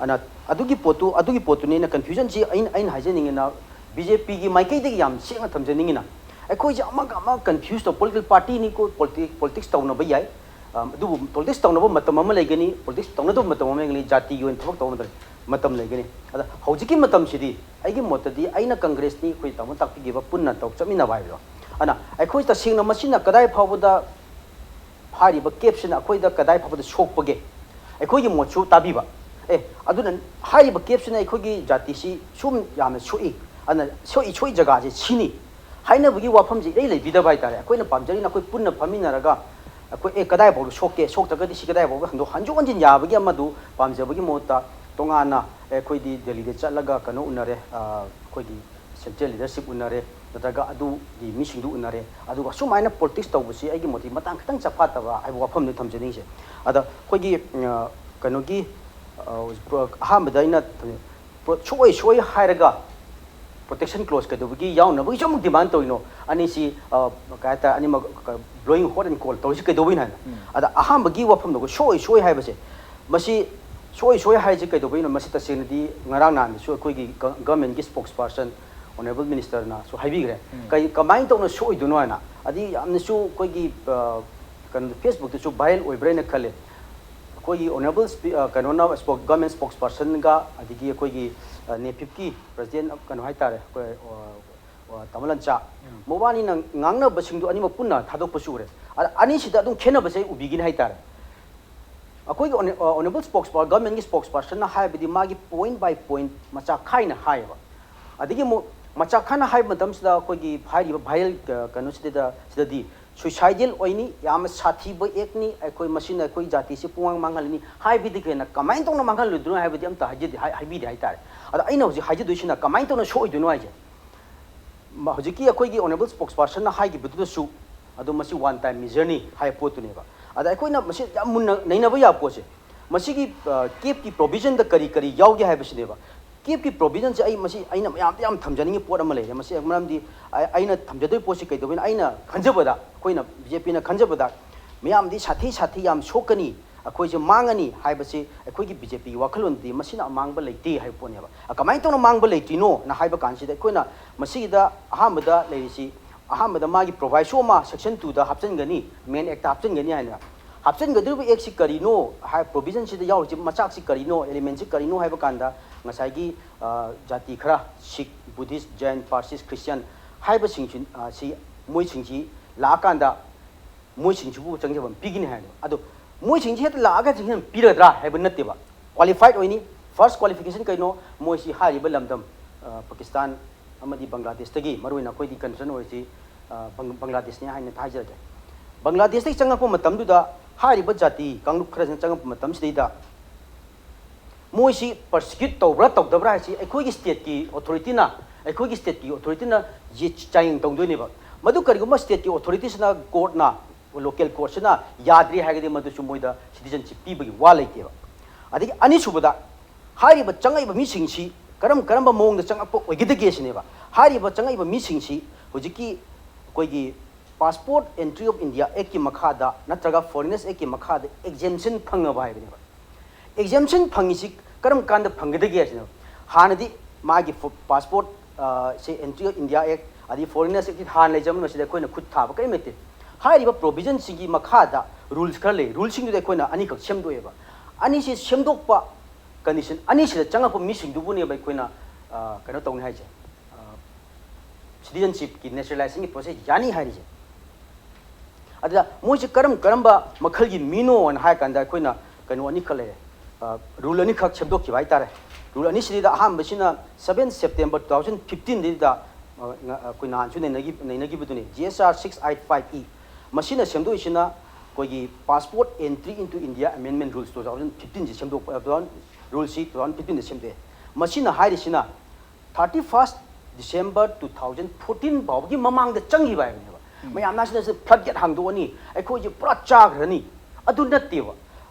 ꯑꯗꯨꯅ ꯑꯗꯨꯒꯤ ꯄꯣꯠꯇꯨ, ꯑꯗꯨꯒꯤ ꯄꯣꯠꯇꯨꯅꯤ ꯑꯩꯅ confusion ꯁꯤ ꯑꯩꯅ, ꯑꯩꯅ ꯍꯥꯏꯖꯅꯤꯡꯉꯤꯅ, ꯕꯤ ꯖꯦ ꯄꯤꯒꯤ ꯃꯥꯏꯀꯩꯗꯒꯤ ꯌꯥꯝ ꯁꯦꯡꯅ ꯊꯝꯖꯅꯤꯡꯉꯤꯅ, ꯑꯩꯈꯣꯏꯁꯦ ꯑꯃꯒ ꯑꯃ confuse ꯇꯧ-, political party ꯅꯤꯀꯣ, politi-, politics ꯇꯧꯅꯕ ꯌꯥꯏ꯫ ꯑ, ꯑꯗꯨꯕꯨ politics ꯇꯧꯅꯕ ꯃꯇꯝ ꯑꯃ ꯂꯩꯒꯅꯤ, politics ꯇꯧꯅꯗꯕ ꯃꯇꯝ ꯑꯃ ꯂꯩꯒꯅꯤ, ꯖꯥꯇꯤꯒꯤ ꯑꯣꯏꯅ ꯊꯕꯛ ꯇꯧꯕ ꯃꯇꯝ, ꯃꯇꯝ ꯂꯩꯒꯅꯤ꯫ ꯑꯗ ꯍꯧꯖꯤꯛꯀꯤ ꯃꯇꯝꯁꯤꯗꯤ ꯑꯩꯒꯤ ꯃꯣꯠꯇꯗꯤ, ꯑꯩꯅ ꯀꯪꯒ꯭ꯔꯦꯁꯅꯤ, ꯑꯩꯈꯣꯏ ꯇꯥꯃꯣ ꯇꯥꯛꯄꯤꯈꯤꯕ ꯄꯨꯟꯅ ꯇꯧ ꯆꯠꯃꯤꯟꯅꯕ ꯍꯥꯏꯕꯗꯣ꯫ ꯑꯗꯨꯅ ꯑꯩꯈꯣꯏ ꯇꯁꯦꯡꯅ ꯃꯁꯤꯅ ꯀꯗꯥꯏ ꯐꯥꯎꯕꯗ ꯍꯥꯏꯔꯤꯕ ꯀꯦꯞꯁꯤꯅ ꯑꯩꯈꯣꯏꯗ ꯀꯗꯥꯏ ꯐꯥꯎꯕꯗ ꯁꯣꯛꯄꯒꯦ? ꯑꯩꯈꯣꯏꯒꯤ ꯃꯣꯠꯁꯨ ꯇꯥꯕꯤꯕ꯫ ꯑꯦ, ꯑꯗꯨꯅ ꯍꯥꯏꯔꯤꯕ ꯀꯦꯞꯁꯤꯅ ꯑꯩꯈꯣꯏꯒꯤ ꯖꯥꯇꯤꯁꯤ ꯁꯨꯝ ꯌꯥꯝꯅ ꯁꯣꯛꯏ, ꯑꯗꯨꯅ ꯁꯣꯛꯏ, ꯁꯣꯛꯏ ꯖꯒꯥꯁꯦ ꯁꯤꯅꯤ ꯍꯥꯏꯅꯕꯒꯤ ꯋꯥꯐꯝꯁꯦ ꯏꯔꯩ ꯂꯩꯕꯤꯗꯕ ꯍꯥꯏꯇꯥꯔꯦ꯫ ꯑꯩꯈꯣꯏꯅ ꯄꯥꯝꯖꯔꯤꯅ ꯑꯩꯈꯣꯏ ꯄꯨꯟꯅ ꯐꯝꯃꯤꯟꯅꯔꯒ ꯑꯩꯈꯣꯏ, ꯑꯦ, ꯀꯗꯥꯏ ꯐꯥꯎꯕ ꯁꯣꯛꯀꯦ, ꯁꯣꯛꯇ꯭ꯔꯒꯗꯤ ꯁꯤ ꯀꯗꯥꯏ ꯐꯥꯎꯕ ꯍꯟꯗꯣꯛ-, ꯍꯟꯗꯣꯛ ꯍꯟꯖꯤꯟ ꯌꯥꯕꯒꯤ ꯑꯃꯗꯨ ꯄꯥꯝꯖꯕꯒꯤ ꯃꯍꯨꯠꯇ ꯇꯣꯉꯥꯟꯅ, ꯑꯦ, ꯑꯩꯈꯣꯏꯗꯤ ꯗꯦꯜꯂꯤꯗ ꯆꯠꯂꯒ ꯀꯩꯅꯣ ꯎꯅꯔꯦ, ꯑ, ꯑꯩꯈꯣꯏꯒꯤ central leadership ꯎꯅꯔꯦ, ꯅꯠꯇ꯭ꯔꯒ ꯑꯗꯨꯒꯤ ꯃꯤꯁꯤꯡꯗꯨ ꯎꯅꯔꯦ, ꯑꯗꯨꯒ ꯑꯁꯨꯃꯥꯏꯅ politics ꯇꯧꯕꯁꯤ ꯑꯩꯒꯤ ꯃꯣꯠꯇꯗꯤ ꯃꯇꯥꯡ ꯈꯤꯇꯪ ꯆꯞ ꯐꯥꯠꯇꯕ ꯍꯥꯏꯕ ꯋꯥꯐꯝꯗꯨ ꯊꯝꯖꯅꯤꯡꯉꯤꯁꯦ꯫ ꯑꯗ ꯑꯩꯈꯣꯏꯒꯤ, ꯑ, ꯀꯩꯅꯣꯒꯤ, ꯑ, ꯄ꯭ꯔꯣ-, ꯑꯍꯥꯟꯕꯗ ꯑꯩꯅ ꯊꯝꯖ-, ꯄ꯭ꯔꯣ-, ꯁꯣꯛꯑꯣꯏ ꯁꯣꯛꯑꯣꯏ ꯍꯥꯏꯔꯒ protection clause ꯀꯩꯗꯧꯕꯒꯤ ꯌꯥꯎꯅꯕꯒꯤꯁꯨ ꯑꯃꯨꯛ demand ꯇꯧꯔꯤꯅꯣ? ꯑꯅꯤꯁꯤ, ꯑ, ꯀꯩ ꯍꯥꯏꯇꯥꯔꯦ, ꯑꯅꯤꯃꯛ, ꯀ-, blowing hot and cold ꯇꯧꯔꯤꯁꯤ ꯀꯩꯗꯧꯕꯩꯅꯣ ꯍꯥꯏꯅ? ꯎꯝ꯫ ꯑꯗ ꯑꯍꯥꯟꯕꯒꯤ ꯋꯥꯐꯝꯗꯣ ꯑꯩꯈꯣꯏ ꯁꯣꯛꯑꯣꯏ ꯁꯣꯛꯑꯣꯏ ꯍꯥꯏꯕꯁꯦ, ꯃꯁꯤ ꯁꯣꯛꯑꯣꯏ ꯁꯣꯛꯑꯣꯏ ꯍꯥꯏꯔꯤꯁꯤ ꯀꯩꯗꯧꯕꯩꯅꯣ? ꯃꯁꯤ ꯇꯁꯦꯡꯅꯗꯤ ꯉꯔꯥꯡ ꯅꯍꯥꯟꯗꯁꯨ ꯑꯩꯈꯣꯏꯒꯤ ꯒ-, government ꯀꯤ spokesperson, honourable minister ꯅꯁꯨ ꯍꯥꯏꯕꯤꯈ꯭ꯔꯦ꯫ ꯎꯝ꯫ ꯀꯩ, ꯀꯃꯥꯏꯅ ꯇꯧꯅ ꯁꯣꯛꯑꯣꯏꯗꯣꯏꯅꯣ ꯍꯥꯏꯅ? ꯑꯗꯤ ꯌꯥꯝꯅꯁꯨ ꯑꯩꯈꯣꯏꯒꯤ, ꯑ, ꯀꯩꯅꯣꯗ, Facebook ꯇꯁꯨ viral ꯑꯣꯏꯕ꯭ꯔꯥ ꯍꯥꯏꯅ ꯈꯜꯂꯦ꯫ ꯑꯩꯈꯣꯏꯒꯤ honourable spe-, ꯑ, ꯀꯩꯅꯣꯅ, spok-, government spokesperson ꯒ, ꯑꯗꯒꯤ ꯑꯩꯈꯣꯏꯒꯤ, ꯑ, ꯅꯦꯐꯤꯞꯀꯤ president, ꯀꯩꯅꯣ ꯍꯥꯏꯇꯥꯔꯦ, ꯑꯩꯈꯣꯏ, ꯑ, ꯑ, ꯇꯥꯃꯣ ꯂꯟꯆꯥ, ꯎꯝ꯫ ꯃꯕꯥꯅꯤꯅ ꯉꯥꯡꯅꯕꯁꯤꯡꯗꯣ ꯑꯅꯤꯃꯛ ꯄꯨꯟꯅ ꯊꯥꯗꯣꯛꯄꯁꯨ ꯎꯔꯦ꯫ ꯑꯗ ꯑꯅꯤꯁꯤꯗ ꯑꯗꯨꯝ ꯈꯦꯠꯅꯕꯁꯦ ꯑꯩ ꯎꯕꯤꯒꯅꯤ ꯍꯥꯏꯇꯥꯔꯦ꯫ ꯑꯩꯈꯣꯏꯒꯤ ꯑꯣꯅꯦ-, ꯑ, honourable spokesper-, government ꯀꯤ spokesperson ꯅ ꯍꯥꯏꯕꯗꯤ ꯃꯥꯒꯤ point by point ꯃꯆꯥ ꯈꯥꯏꯅ ꯍꯥꯏꯌꯦꯕ꯫ ꯑꯗꯒꯤ ꯑꯃꯨꯛ ꯃꯆꯥ ꯈꯥꯏꯅ ꯍꯥꯏꯕ ꯃꯇꯝꯁꯤꯗ ꯑꯩꯈꯣꯏꯒꯤ ꯍꯥꯏꯔꯤꯕ viral, ꯑ, ꯀꯩꯅꯣꯁꯤꯗ, ꯁꯤꯗꯗꯤ suicidal ꯑꯣꯏꯅꯤ, ꯌꯥꯝꯅ ꯁꯥꯊꯤꯕ act ꯅꯤ, ꯑꯩꯈꯣꯏ ꯃꯁꯤꯅ ꯑꯩꯈꯣꯏ ꯖꯥꯇꯤꯁꯤ ꯄꯨꯡꯃꯥꯡ ꯃꯥꯡꯍꯜꯂꯅꯤ ꯍꯥꯏꯕꯗꯤ ꯍꯦꯟꯅ ꯀꯃꯥꯏꯅ ꯇꯧꯅ ꯃꯥꯡꯍꯜꯂꯣꯏꯗꯣꯏꯅꯣ ꯍꯥꯏꯕꯗꯤ ꯑꯝꯇ ꯍꯥꯏꯖꯗꯦ-, ꯍꯥꯏ-, ꯍꯥꯏꯕꯤꯗꯦ ꯍꯥꯏꯇꯥꯔꯦ꯫ ꯑꯗ ꯑꯩꯅ ꯍꯧꯖꯤꯛ ꯍꯥꯏꯖꯗꯣꯏꯁꯤꯅ ꯀꯃꯥꯏꯅ ꯇꯧꯅ ꯁꯣꯛꯑꯣꯏꯗꯣꯏꯅꯣ ꯍꯥꯏꯁꯦ꯫ ꯃ-, ꯍꯧꯖꯤꯛꯀꯤ ꯑꯩꯈꯣꯏꯒꯤ honourable spokesperson ꯅ ꯍꯥꯏꯈꯤꯕꯗꯨꯗꯁꯨ ꯑꯗꯨꯝ ꯃꯁꯤ one time measure ꯅꯤ ꯍꯥꯏꯕ ꯄꯣꯠꯇꯨꯅꯦꯕ꯫ ꯑꯗ ꯑꯩꯈꯣꯏꯅ ꯃꯁꯤ ꯌꯥꯝ ꯃꯨꯟꯅ ꯅꯩꯅꯕ ꯌꯥꯕ ꯄꯣꯠꯁꯦ, ꯃꯁꯤꯒꯤ ꯀꯦꯞꯀꯤ ꯄ꯭ꯔꯣꯕꯤꯖꯟꯗ ꯀꯔꯤ ꯀꯔꯤ ꯌꯥꯎꯒꯦ ꯍꯥꯏꯕꯁꯤꯅꯦꯕ꯫ ꯀꯦꯞꯀꯤ ꯄ꯭ꯔꯣꯕꯤꯖꯟꯁꯦ ꯑꯩ ꯃꯁꯤ ꯑꯩꯅ ꯃꯌꯥꯝꯗ ꯌꯥꯝ ꯊꯝꯖꯅꯤꯡꯉꯤ ꯄꯣꯠ ꯑꯃ ꯂꯩꯔꯦ꯫ ꯃꯁꯤ ꯃꯔꯝꯗꯤ ꯑꯩ- ꯑꯩꯅ ꯊꯝꯖꯗꯣꯏ ꯄꯣꯠꯁꯤ ꯀꯩꯗꯧꯕꯅ, ꯑꯩꯅ ꯈꯟꯖꯕꯗ, ꯑꯩꯈꯣꯏꯅ ꯕꯤ ꯖꯦ ꯄꯤꯅ ꯈꯟꯖꯕꯗ, ꯃꯌꯥꯝꯗꯤ ꯁꯥꯊꯤ ꯁꯥꯊꯤ ꯌꯥꯝ ꯁꯣꯛꯀꯅꯤ, ꯑꯩꯈꯣꯏꯁꯦ ꯃꯥꯡꯉꯅꯤ ꯍꯥꯏꯕꯁꯤ ꯑꯩꯈꯣꯏꯒꯤ ꯕꯤ ꯖꯦ ꯄꯤꯒꯤ ꯋꯥꯈꯜꯂꯣꯟꯗꯗꯤ ꯃꯁꯤꯅ ꯑꯃꯥꯡꯕ ꯂꯩꯇꯦ ꯍꯥꯏꯕ ꯄꯣꯠꯅꯦꯕ꯫ ꯑ, ꯀꯃꯥꯏꯅ ꯇꯧꯅ ꯃꯥꯡꯕ ꯂꯩꯇ꯭ꯔꯤꯅꯣꯅ ꯍꯥꯏꯕ ꯀꯥꯟꯁꯤꯗ, ꯑꯩꯈꯣꯏꯅ ꯃꯁꯤꯒꯤꯗ ꯑꯍꯥꯟꯕꯗ ꯂꯩꯔꯤꯁꯤ, ꯑꯍꯥꯟꯕꯗ ꯃꯥꯒꯤ ꯄ꯭ꯔꯣꯚꯥꯏꯁꯣ ꯑꯃ ꯁꯦꯛꯁꯟ ꯇꯨꯗ ꯍꯥꯞꯆꯤꯟꯒꯅꯤ, ꯃꯦꯟ ꯑꯦꯛꯇ ꯍꯥꯞꯆꯤꯟꯒꯅꯤ ꯍꯥꯏꯅ꯫ ꯍꯥꯞꯆꯤꯟꯒꯗꯧꯔꯤꯕ ꯑꯦꯛꯁꯤ ꯀꯔꯤꯅꯣ ꯍꯥꯏ, ꯄ꯭ꯔꯣꯚꯤꯖꯟꯁꯤꯗ ꯌꯥꯎꯔꯤꯁꯤ, ꯃꯆꯥꯛꯁꯤ ꯀꯔꯤꯅꯣ, ꯑꯦꯂꯤꯃꯦꯟꯁꯤ ꯀꯔꯤꯅꯣ ꯍꯥꯏꯕ ꯀꯥꯟꯗ, ꯉꯁꯥꯏꯒꯤ, ꯑ, ꯖꯥꯇꯤ ꯈꯔ, ꯁꯤꯈ, ꯕꯨꯙꯤꯁ, ꯖꯩꯟ, ꯄꯥꯔꯁꯤꯁ, ꯈ꯭ꯔꯤꯁꯇꯤꯌꯥꯟ ꯍꯥꯏꯕꯁꯤꯡꯁꯤ, ꯑ, ꯁꯤ ꯃꯣꯏꯁꯤꯡꯁꯤ ꯂꯥꯛꯑꯀꯥꯟꯗ ꯃꯣꯏꯁꯤꯡꯁꯤꯕꯨ ꯆꯪꯖꯐꯝ ꯄꯤꯒꯅꯤ ꯍꯥꯏꯗꯣ꯫ ꯑꯗꯣ ꯃꯣꯏꯁꯤꯡꯁꯤ ꯍꯦꯛꯇ ꯂꯥꯛꯑꯒ ꯆꯪꯖꯐꯝ ꯄꯤꯔꯒꯗ꯭ꯔꯥ ꯍꯥꯏꯕ ꯅꯠꯇꯦꯕ꯫ ꯀ꯭ꯋꯥꯂꯤꯐꯥꯏꯠ ꯑꯣꯏꯅꯤ꯫ ꯐꯥꯔꯁ ꯀ꯭ꯋꯥꯂꯤꯐꯤꯀꯦꯁꯟ ꯀꯩꯅꯣ? ꯃꯣꯏꯁꯤ ꯍꯥꯏꯔꯤꯕ ꯂꯝꯗꯝ, ꯑ, ꯄꯥꯀꯤꯁꯇꯥꯟ ꯑꯃꯗꯤ ꯕꯪꯒ꯭ꯂꯥꯗꯦꯁꯇꯒꯤ, ꯃꯔꯨꯑꯣꯏꯅ ꯑꯩꯈꯣꯏꯗꯤ ꯀꯟꯁꯔꯟ ꯑꯣꯏꯔꯤꯁꯤ, ꯑ, ꯕꯪ-, ꯕꯪꯒ꯭ꯂꯥꯗꯦꯁꯅꯤ ꯍꯥꯏꯅ ꯍꯥꯏꯖꯔꯒꯦ꯫ ꯕꯪꯒ꯭ꯂꯥꯗꯦꯁꯇꯒꯤ ꯆꯪꯉꯛꯄ ꯃꯇꯝꯗꯨꯗ, ꯍꯥꯏꯔꯤꯕ ꯖꯥꯇꯤ ꯀꯥꯡꯂꯨꯞ ꯈꯔꯁꯤꯅ ꯆꯪꯉꯛꯄ ꯃꯇꯝꯁꯤꯗꯩꯗ, ꯃꯣꯏꯁꯤ ꯄꯔꯁꯤꯀ꯭ꯌꯨꯠ ꯇꯧꯕ꯭ꯔꯥ ꯇꯧꯗꯕ꯭ꯔꯥ ꯍꯥꯏꯁꯤ ꯑꯩꯈꯣꯏꯒꯤ ꯁ꯭ꯇꯦꯠꯀꯤ ꯑꯣꯊꯣꯔꯤꯇꯤꯅ, ꯑꯩꯈꯣꯏꯒꯤ ꯁ꯭ꯇꯦꯠꯀꯤ ꯑꯣꯊꯣꯔꯤꯇꯤꯅ ꯌꯦ-, ꯆꯥꯡꯌꯦꯡ ꯇꯧꯗꯣꯏꯅꯦꯕ꯫ ꯃꯗꯨ ꯀꯔꯤꯒꯨꯝꯕ ꯁ꯭ꯇꯦꯠꯀꯤ ꯑꯣꯊꯣꯔꯤꯇꯤꯁꯤꯅ, ꯀꯣꯔꯠꯅ, ꯂꯣꯀꯦꯜ ꯀꯣꯔꯠꯁꯤꯅ ꯌꯥꯗ꯭ꯔꯤ ꯍꯥꯏꯔꯒꯗꯤ, ꯃꯗꯨꯁꯨ ꯃꯣꯏꯗ ꯁꯤꯇꯤꯖꯟꯁꯤꯞ ꯄꯤꯕꯒꯤ ꯋꯥ ꯂꯩꯇꯦꯕ꯫ ꯑꯗꯒꯤ ꯑꯅꯤꯁꯨꯕꯗ, ꯍꯥꯏꯔꯤꯕ ꯆꯪꯉꯛꯏꯕ ꯃꯤꯁꯤꯡꯁꯤ ꯀꯔꯝ ꯀꯔꯝꯕ ꯃꯑꯣꯡꯗ ꯆꯪꯉꯛꯄ ꯑꯣꯏꯒꯗꯒꯦ ꯁꯤꯅꯦꯕ꯫ ꯍꯥꯏꯔꯤꯕ ꯆꯪꯉꯛꯏꯕ ꯃꯤꯁꯤꯡꯁꯤ ꯍꯧꯖꯤꯛꯀꯤ ꯑꯩꯈꯣꯏꯒꯤ Passport Entry of India Act ꯀꯤ ꯃꯈꯥꯗ ꯅꯠꯇ꯭ꯔꯒ Foreigners Act ꯀꯤ ꯃꯈꯥꯗ exemption ꯐꯪꯉꯕ ꯍꯥꯏꯕꯅꯦꯕ꯫ Exemption ꯐꯪꯉꯤꯁꯤ ꯀꯔꯝ ꯀꯥꯟꯗ ꯐꯪꯒꯗꯒꯦ ꯍꯥꯏꯁꯤꯅ, ꯍꯥꯟꯅꯗꯤ ꯃꯥꯒꯤ ꯐꯣ-, ꯄꯥꯁꯄꯣꯔꯠ, ꯑ, ꯁꯦ Entry of India Act ꯑꯗꯩ Foreigners Act ꯀꯤ ꯍꯥꯟꯅ ꯂꯩꯖꯕ, ꯃꯁꯤꯗ ꯑꯩꯈꯣꯏꯅ ꯈꯨꯠ ꯊꯥꯕ ꯀꯔꯤꯝ ꯂꯩꯇꯦ꯫ ꯍꯥꯏꯔꯤꯕ ꯄ꯭ꯔꯣꯚꯤꯖꯟꯁꯤꯡꯒꯤ ꯃꯈꯥꯗ ꯔꯨꯜꯁ ꯈꯔ ꯂꯩ꯫ ꯔꯨꯜꯁꯤꯡꯗꯨꯗ ꯑꯩꯈꯣꯏꯅ ꯑꯅꯤꯈꯛ ꯁꯦꯝꯗꯣꯛꯑꯦꯕ꯫ ꯑꯅꯤꯁꯤ ꯁꯦꯝꯗꯣꯛꯄ, ꯀꯟꯗꯤꯁꯟ ꯑꯅꯤꯁꯤꯗ ꯆꯪꯉꯛꯄ ꯃꯤꯁꯤꯡꯗꯨꯕꯨꯅꯦꯕ ꯑꯩꯈꯣꯏꯅ, ꯑ, ꯀꯩꯅꯣ ꯇꯧꯅꯤ ꯍꯥꯏꯁꯦ, ꯑ, ꯁꯤꯇꯤꯖꯟꯁꯤꯞꯀꯤ, ꯅꯦꯆꯔꯦꯂꯥꯏꯖꯦꯁꯟꯒꯤ ꯄ꯭ꯔꯣꯁꯦꯁ ꯌꯥꯅꯤ ꯍꯥꯏꯔꯤꯁꯦ꯫ ꯑꯗꯨꯗ ꯃꯣꯏꯁꯦ ꯀꯔꯝ ꯀꯔꯝꯕ ꯃꯈꯜꯒꯤ ꯃꯤꯅꯣꯅ ꯍꯥꯏꯔ ꯀꯥꯟꯗ, ꯑꯩꯈꯣꯏꯅ ꯀꯩꯅꯣ ꯑꯅꯤꯈꯛ ꯂꯩꯔꯦ, ꯑ, ꯔꯨꯜ ꯑꯅꯤꯈꯛ ꯁꯦꯝꯗꯣꯛꯈꯤꯕ ꯍꯥꯏꯇꯥꯔꯦ꯫ ꯔꯨꯜ ꯑꯅꯤꯁꯤꯗꯩꯗ ꯑꯍꯥꯟꯕꯁꯤꯅ seven September two thousand fifteen ꯗꯩꯗ, ꯑ, ꯉ-, ꯑꯩꯈꯣꯏ ꯅꯍꯥꯟꯁꯨ ꯅꯩꯅꯈꯤ-, ꯅꯩꯅꯈꯤꯕꯗꯨꯅꯤ, G S R six eight five E꯫ ꯃꯁꯤꯅ ꯁꯦꯝꯗꯣꯛꯏꯁꯤꯅ ꯑꯩꯈꯣꯏꯒꯤ Passport Entry into India Amendment Rules two thousand fifteen ꯁꯤ ꯁꯦꯝꯗꯣꯛꯄ, ꯑ, ꯔꯨꯜꯁꯤ two thousand fifteen ꯗ ꯁꯦꯝꯗꯣꯛꯑꯦ꯫ ꯃꯁꯤꯅ ꯍꯥꯏꯔꯤꯁꯤꯅ thirty first December two thousand fourteen ꯐꯥꯎꯕꯒꯤ ꯃꯃꯥꯡꯗ ꯆꯪꯈꯤꯕ ꯍꯥꯏꯕꯅꯦꯕ꯫ ꯃꯌꯥꯝꯅ ꯁꯤꯗ flood gate ꯍꯥꯡꯗꯣꯛꯑꯅꯤ, ꯑꯩꯈꯣꯏꯁꯦ ꯄꯨꯔꯥ ꯆꯥꯈ꯭ꯔꯅꯤ꯫ ꯑꯗꯨ ꯅꯠꯇꯦꯕ꯫